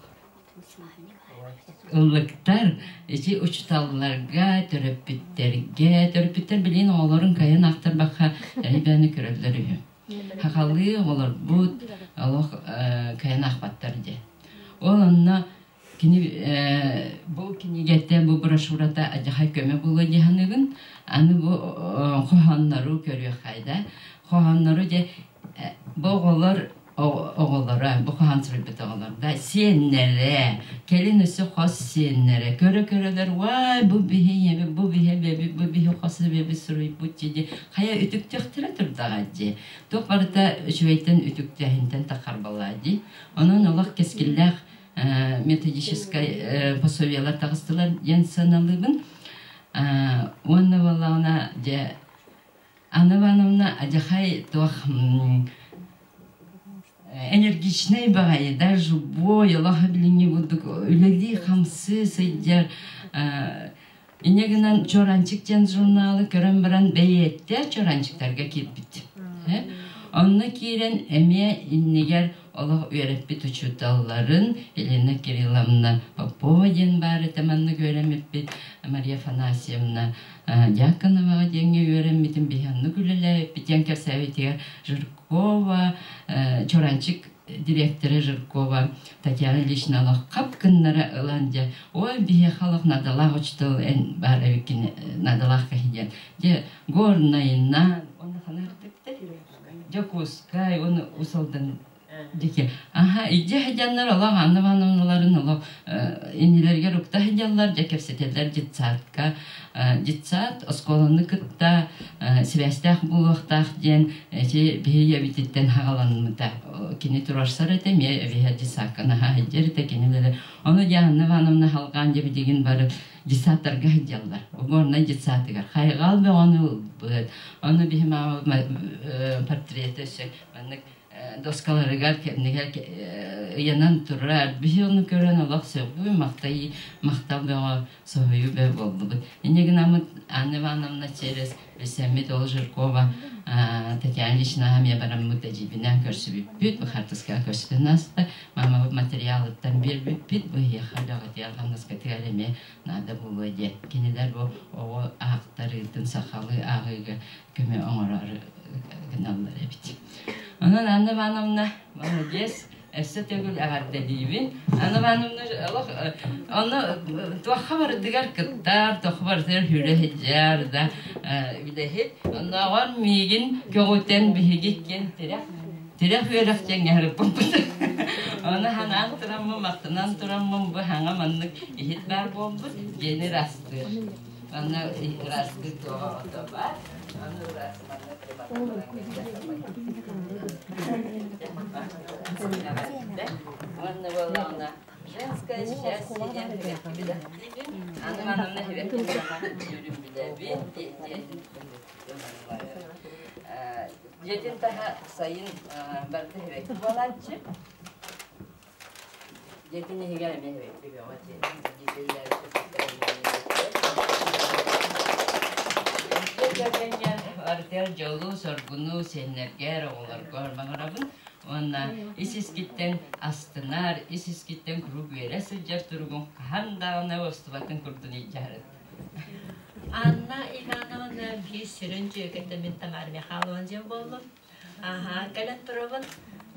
ыллыктар ити учууталларга, төрөппүттэргэ, төрөппүттэр билигин оҕолорун кайан ахтарбакка элбэни көрөллөр үһү. Хахалыы оҕолорбут олох кайан аахпаттар дьэ. Ол онно Кини бу кинигэтэ, бу брошюрата адьахай көмө буолуо дии саныыбын. Аны бу хоһооннору көрүөххэй да. Хоһооннору дьэ бу оҕолор оҕолоро, бу хоһоон суруйбут оҕолор да сиэннэрэ, кэлин өссө хос сиэннэрэ көрө-көрөлөр уай бу биһи ийэбит, бу биһи эбэбит, бу биһи хос эбэбит суруйбут дии хайа үтүктүөхтэрэ турдаҕа дии. Туох барыта үчүгэйтэн үтүктээһинтэн таххарбалаа дии. Онон олох кэскиллээх методическай пособиелар таҕыстылар диэн сыаналыыбын. Уонна буоллаҕына дьэ Анна Ивановна адьахай туох энергичнэй баҕайы да живой олох билиҥҥи курдук үлэлии-хамсыы сылдьар инньэ гынан Чуораанчык диэн журналы көрөн баран бэйиэттэ Чуораанчыктарга киирбит. Онно киирэн эмиэ иннигэр олох үөрэппит учууталларын Елена Кирилловна Попова диэн баар этэ маннык үөрэммиппит Мария Афанасьевна Дьяконоваҕа диэҥҥэ үөрэммитим биһи оннук үлэлээбиппит диэн кэпсээбитигэр Жиркова Чуранчик дириэктэрэ Жиркова Татьяна Ильична олох хап гыннара ылан дьэ ой биһиэхэ олох надалаах учуутал эн баар эбиккин надалаах киһи диэн дьэ Горнайынан уонна ханардыктар Дьокуускай уонна Уус Алдан диэки аха илдьэ сылдьаннар олох Анна Ивановналарын олох иннилэригэр укта сылдьаллар дьэ кэпсэтэллэр детсадка детсад оскуоланы кытта сибээстээх буолуохтаах диэн ити биһиги эбититтэн хаҕаламмыта кини туруорсар этэ эмиэ эбиһэ детсадка наһаа сылдьар этэ кинилэри ону дьэ Анна Ивановна халҕаан дьэ билигин бары детсадтарга сылдьаллар уборнай детсадыгар хайҕал бөҕөнү ылбыт ону биһи маама портрета өссө маннык доскаларыгар кэннигэр ыйанан турар. Биһи ону көрөн олох сөҕүү, махтай, махтал бөҕө, соһуйуу бөҕө буоллубут. Инньэ гынаммыт Анна Ивановна через билсэммит ол Жиркова Татьяна Ильичнаҕа эмиэ бараммыт эдьиийбинээн көрсүбүппүт, бу хартыскаҕа көрсүтэн ааста. Мамабыт материалыттан биэрбиппит, бу эһиэхэ үлэҕитигэр хамнаскытыгар эмиэ наада буолуо диэн. Кинилэр бу оҕо аахтарыытын сахалыы ааҕыыга көмө оҥорор гыналлар эбит. Онон Анна Ивановна молодец, өссө төгүл эҕэрдэлиибин. Анна Ивановна олох ону туохха барытыгар кыттар, туохха барытыгар хүрэ сылдьар да үлэһит. Оннооҕор миигин көҕүтэн биһиги иккиэн тирэх тирэх үөрэх диэҥҥэ сырыппыппыт. Ону ханаан тураммын, махтанан тураммын бу хаҥа маннык иһит баар буолбут, дьиэни ырастыыр. Манна ыраастыыр туоҕа ото баар. Аны ыраас манна Уонна буоллаҕына женское счастье диэн билэхтиибин. Аны манна сибэкки билэбин. Дьиэтин таһа сайын барыта сибэкки буолааччы. Дьиэтин иһигэр эмиэ сибэкки бөҕө Дьиэ кэргэҥҥэ дьолу-соргуну сиэннэргэр, оҕолоргор баҕарабын уонна ис-искиттэн астынар, ис-искиттэн куруук үөрэ сылдьар туругуҥ хаһан даҕаны уостубатын курдук илдьэ Анна Ивановна биир сүрүн дьүөгэтэ мин Тамара Михайловна диэн буоллум. Аһаа, кэлэн турабын.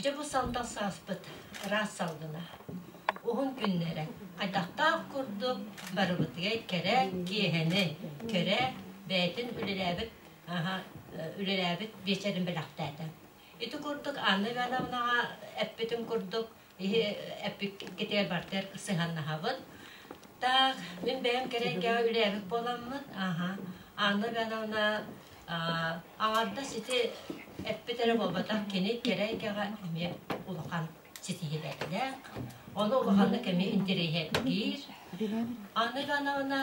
Дьэ бу сандал сааспыт ыраас салгына. Уһун күннэрэ хайдахтаах курдук барыбытыгар кэрэ киэһэни, кэрэ бэйэтин үлэлээбит аһа, үлэлээбит биэчэрин бэлэхтээтэ. Ити курдук Анна Ивановнаҕа эппитим курдук, эппиккитигэр барытыгар сыһыаннаһабын. Так, мин бэйэм кэрэ эйгэҕэ үлэлээбит буоламмын, аһа, Анна Ивановна аҥардас ити эппит эрэ буолбатах, кини кэрэ эйгэҕэ эмиэ улахан ситиһиилэрдээх, ону улаханнык эмиэ интэриэһиргиир. Анна Ивановна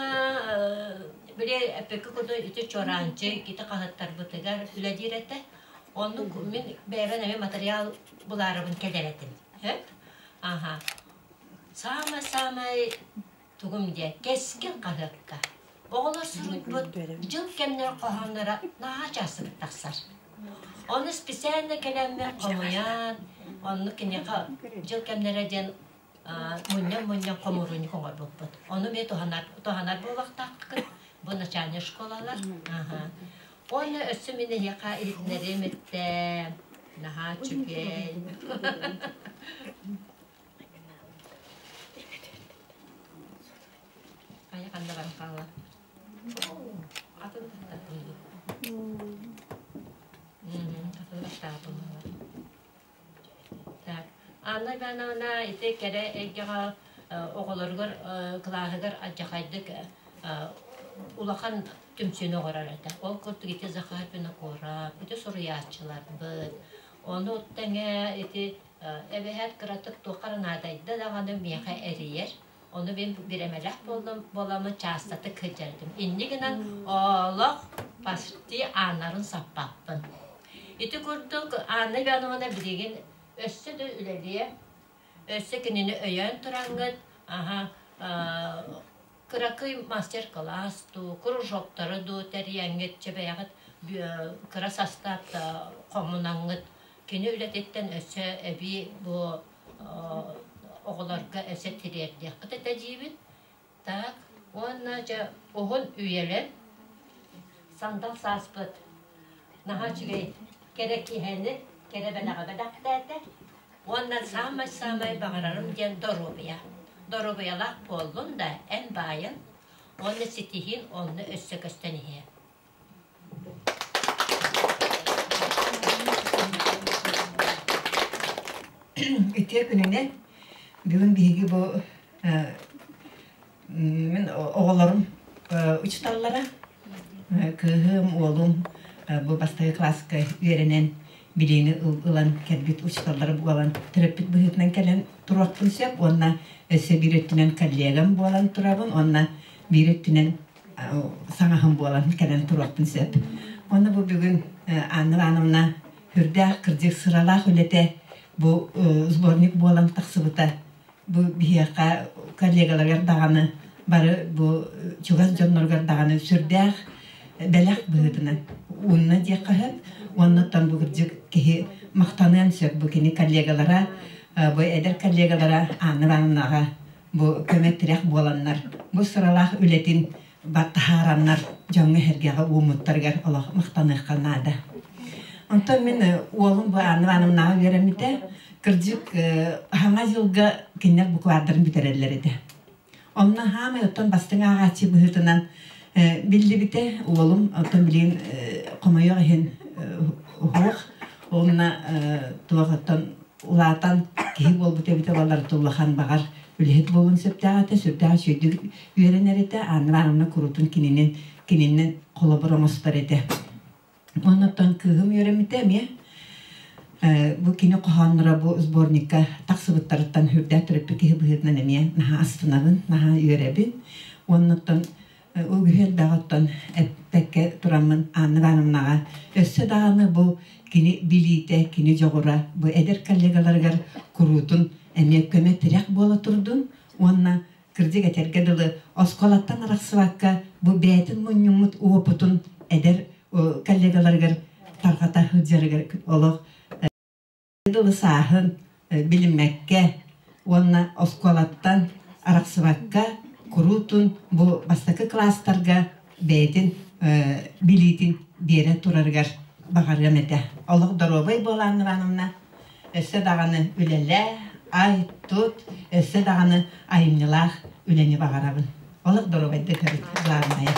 били эппиккэ курдук ити чуораанчык, ити хаһыаттарбытыгар үлэлиир этэ. Оннук мин бэйэбин эмиэ матырыйаал булаарыбын кэлэр этим. Сөп? Аха. Саамай-саамай тугум диэ, кэскил хаһыакка. Оҕолор суруйбут дьыл кэмнэр хоһоонноро наһаа чаастык тахсар. Ону специально кэлэммин хомуйан, оннук киниэхэ дьыл кэмнэрэ диэн мунньан-мунньан хомуурунньук оҥорбуппут. Ону эмиэ туһанар, туһанар буолуохтааххыт. Бу начальнай школалар. Уонна өссө мин эһиэхэ иһитиннэриэм эттэ. Наһаа үчүгэй. Хайа ханна баран хаалла? Атын Атын баттаатым. Так. Анна Ивановна ити кэрэ эйгэҕэ оҕолоругар кылааһыгар алдьархайдык улахан түмсүүнү оҥорор этэ. Ол курдук ити Захар Винокуров, ити суруйааччыларбыт, ону тэҥэ ити эбэһээт кыратык туохха эрэ наадайда даҕаны миэхэ эрийэр. Ону мин бириэмэлээх буоллум буоламмын чаастатык сылдьар этим. Инньэ гынан олох почти ааннарын саппаппын. Ити курдук Анна Ивановна билигин өссө да үлэлиэ, өссө кинини өйөөн тураҥҥыт, аһа, кыракый мастер-класс дуу, кружоктары дуу тэрийэҥҥит, чэ бэйэҕит кыра састаап хомунаҥҥыт кини үлэтиттэн өссө эбии бу оҕолорго өссө тириэрдиэххит этэ диибин. Так, уонна дьэ уһун үйэлэр сандал сааспыт наһаа үчүгэй кэрэ киэһэни, кэрэ бэлэҕи бэлэхтээтэ. Уонна саамай-саамай баҕарарым диэн доруобуйа. Доруобуйалаах буоллун да, эн баайын уонна ситиһиин онно өссө көстөн иһиэ. Үтүө күнүнэн бүгүн биһиги бу мин оҕолорум учууталлара кыыһым, уолум бу бастакы кылааска үөрэнэн билиини ылан кэлбит учууталлара буолан төрөппүт быһыытынан кэлэн туруохпун сөп уонна өссө биир өттүнэн коллегам буолан турабын уонна биир өттүнэн саҥаһым буолан кэлэн туруохпун сөп. Уонна бу бүгүн Анна Ивановна үрдээх кырдьык сыралаах үлэтэ бу сборник буолан тахсыбыта. Бу биһиэхэ коллегаларыгар даҕаны бары бу чугас дьонноругар даҕаны сүрдээх бэлэх быһыытынан уунна диэххэ сөп. Уонна бу кырдьык киһи махтаныан сөп бу кини коллегалара, бу эдэр коллегалара Анна Ивановнаҕа бу көмө-тирэх буоланнар, бу сыралаах үлэтин баттаһаараннар дьоҥҥо-сэргэҕэ ууммуттарыгар олох махтаныахха наада. Онтон мин уолум бу Анна Ивановнаҕа үөрэммитэ, кырдьык хаҥа дьылга кинилэр буквардарын бүтэрэллэр этэ. Онно хаамай оттон бастыҥ ааҕааччы быһыытынан биллибитэ, уолум оттон билигин хомойуох иһин уһуох, уонна туох оттон улаатан киһи буолбут эбитэ буоллар улахан баҕар үлэһит буолуон сөптөөх этэ, сүрдээх үчүгэйдик үөрэнэр этэ, Анна Ивановна куруутун кининин кининэн холобур оҥостор этэ. Оннуттан кыыһым үөрэммитэ эмиэ бу кини хоһоонноро бу сборникка тахсыбыттарыттан үрдээх төрөппүт киһи быһыытынан эмиэ наһаа астынабын, наһаа үөрэбин. Оннуттан Үгүһү элбэҕи оттон эппэккэ тураммын Анна Ивановнаҕа өссө даҕаны бу кини билиитэ, кини дьоҕура бу эдэр коллегаларыгар куруутун эмиэ көмө-тирэх буола турдун уонна кырдьык этэргэ дылы оскуолаттан арахсыбакка бу бэйэтин мунньуммут уопутун эдэр коллегаларыгар тарҕата сылдьарыгар олох дылы сааһын билиммэккэ уонна оскуолаттан арахсыбакка куруутун бу бастакы кылаастарга бэйэтин билиитин биэрэ турарыгар баҕарыам этэ. Олох доруобай буол Анна Ивановна, өссө даҕаны үлэлээ, ай-тут, өссө даҕаны айымньылаах үлэни баҕарабын. Олох доруобайдык көрүт, главное.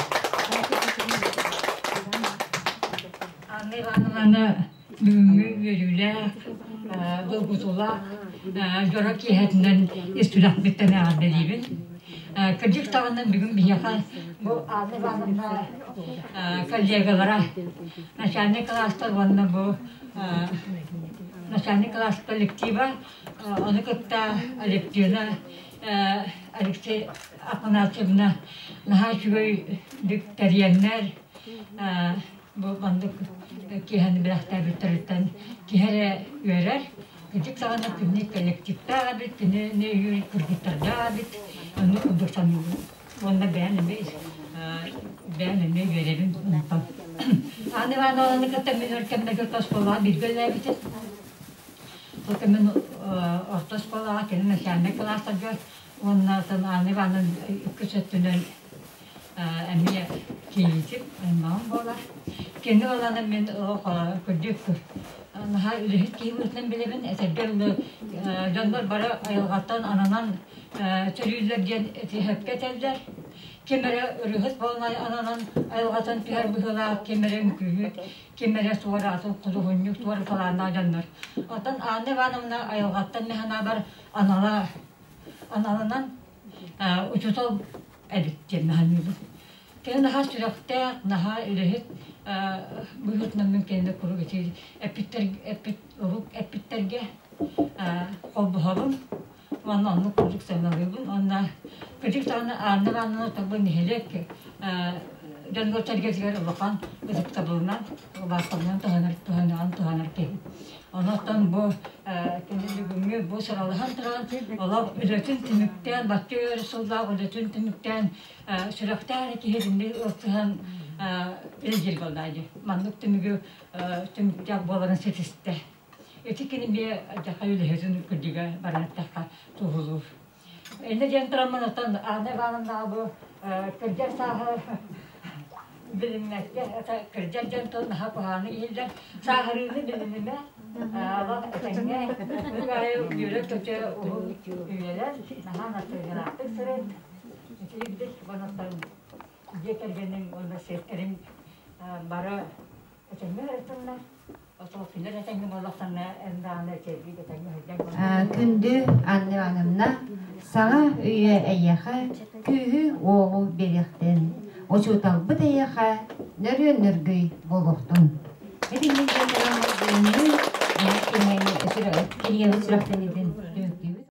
Анна Ивановнаны бүгүҥҥү үөрүүлээх, долгутуулаах дьоро киэһэтинэн ис сүрэхпиттэн эҕэрдэлиибин. Кырдьык даҕаны бүгүн биһиэхэ бу Анна Ивановна коллегалара начальник кылаастар уонна бу начальник кылаас коллектива, ону кытта Алевтина Алексей Афанасьевна наһаа үчүгэй тэрийэннэр Бу маннык киэһэни бэлэхтээбиттэриттэн киһи эрэ үөрэр. Кырдьык даҕаны кини коллективтаах эбит, кинини өйүүр кыргыттардаах эбит. Оннук курдук саныыбын. Уонна бэйэм эмиэ Бэйэм эмиэ үөрэбин онтон. Анна Ивановнаны кытта мин өр кэмнэргэ орто оскуолаҕа бииргэ үлэлээбитим. Ол кэмин орто оскуолаҕа кини начальнай кылаастарга уонна Анна Ивановна иккис өттүнэн эмиэ кийиитим, аймаҕым буолар. Кини ыланан мин кырдьык наһаа үлэһит киһи быһыытынан билэбин. Этэргэ дылы дьоннор бары айылҕаттан ананан төрүүллэр диэн этиһэккэ этэллэр. Ким эрэ ырыаһыт буолан ананан айылҕаттан түһэр быһыылаах, ким эрэ үҥкүүһүт, ким эрэ суораатын худуоһунньук туора талааннаах дьоннор. Оттон Анна Ивановна айылҕаттан мин санаабар анала аналынан учуутал эбит диэн наһаныыбын. Кини наһаа сүрэхтээх, наһаа үлэһит быһыытынан мин кинини куруук ити эппиттэр эппит урук эппиттэргэ холбоһобун уонна оннук курдук сыаналыыбын уонна кырдьык даҕаны Анна Ивановна тобу нэһилиэк дьонугар-сэргэтигэр улахан ытыктабылынан, убаастабылынан туһанар туһаныан туһанар киһи. Онон бу кини бүгүҥҥү бу сыралаһан туран олох үлэтин түмүктээн, бачча өр сыллаах үлэтин түмүктээн сүрэхтээх киһи итинник ылсыһан илдьир буолла дии. Маннык түмүгү түмүктээх буоларын ситистэ. Ити кини эмиэ дьаха үлэһитин кырдьыга баран эттэххэ туһулуур. Иннэ диэн тураммын оттон Анна Ивановнаҕа бу кырдьар сааһы билиммэккэ, кырдьар дьон тыл наһаа куһаҕаны иһиллэр. Сааһырыыны билинимэ, олох этэҥҥэ үк аайы үөрэ-көтө уһун үйэлэр, наһаа настырыылаахтык сырыт. Итирдик онон дьиэ кэргэниҥ уонна сиэттэриҥ бары этэҥҥэ сырыттыннар. Күндү Анна Ивановна, саҥа үйэ эйиэхэ күүһү-уоҕу биэриэхтин, учууталбыт эйиэхэ нөрүөн нөргүй буолуохтун. Итинник диэн кинигэбит сүрэхтэниитин.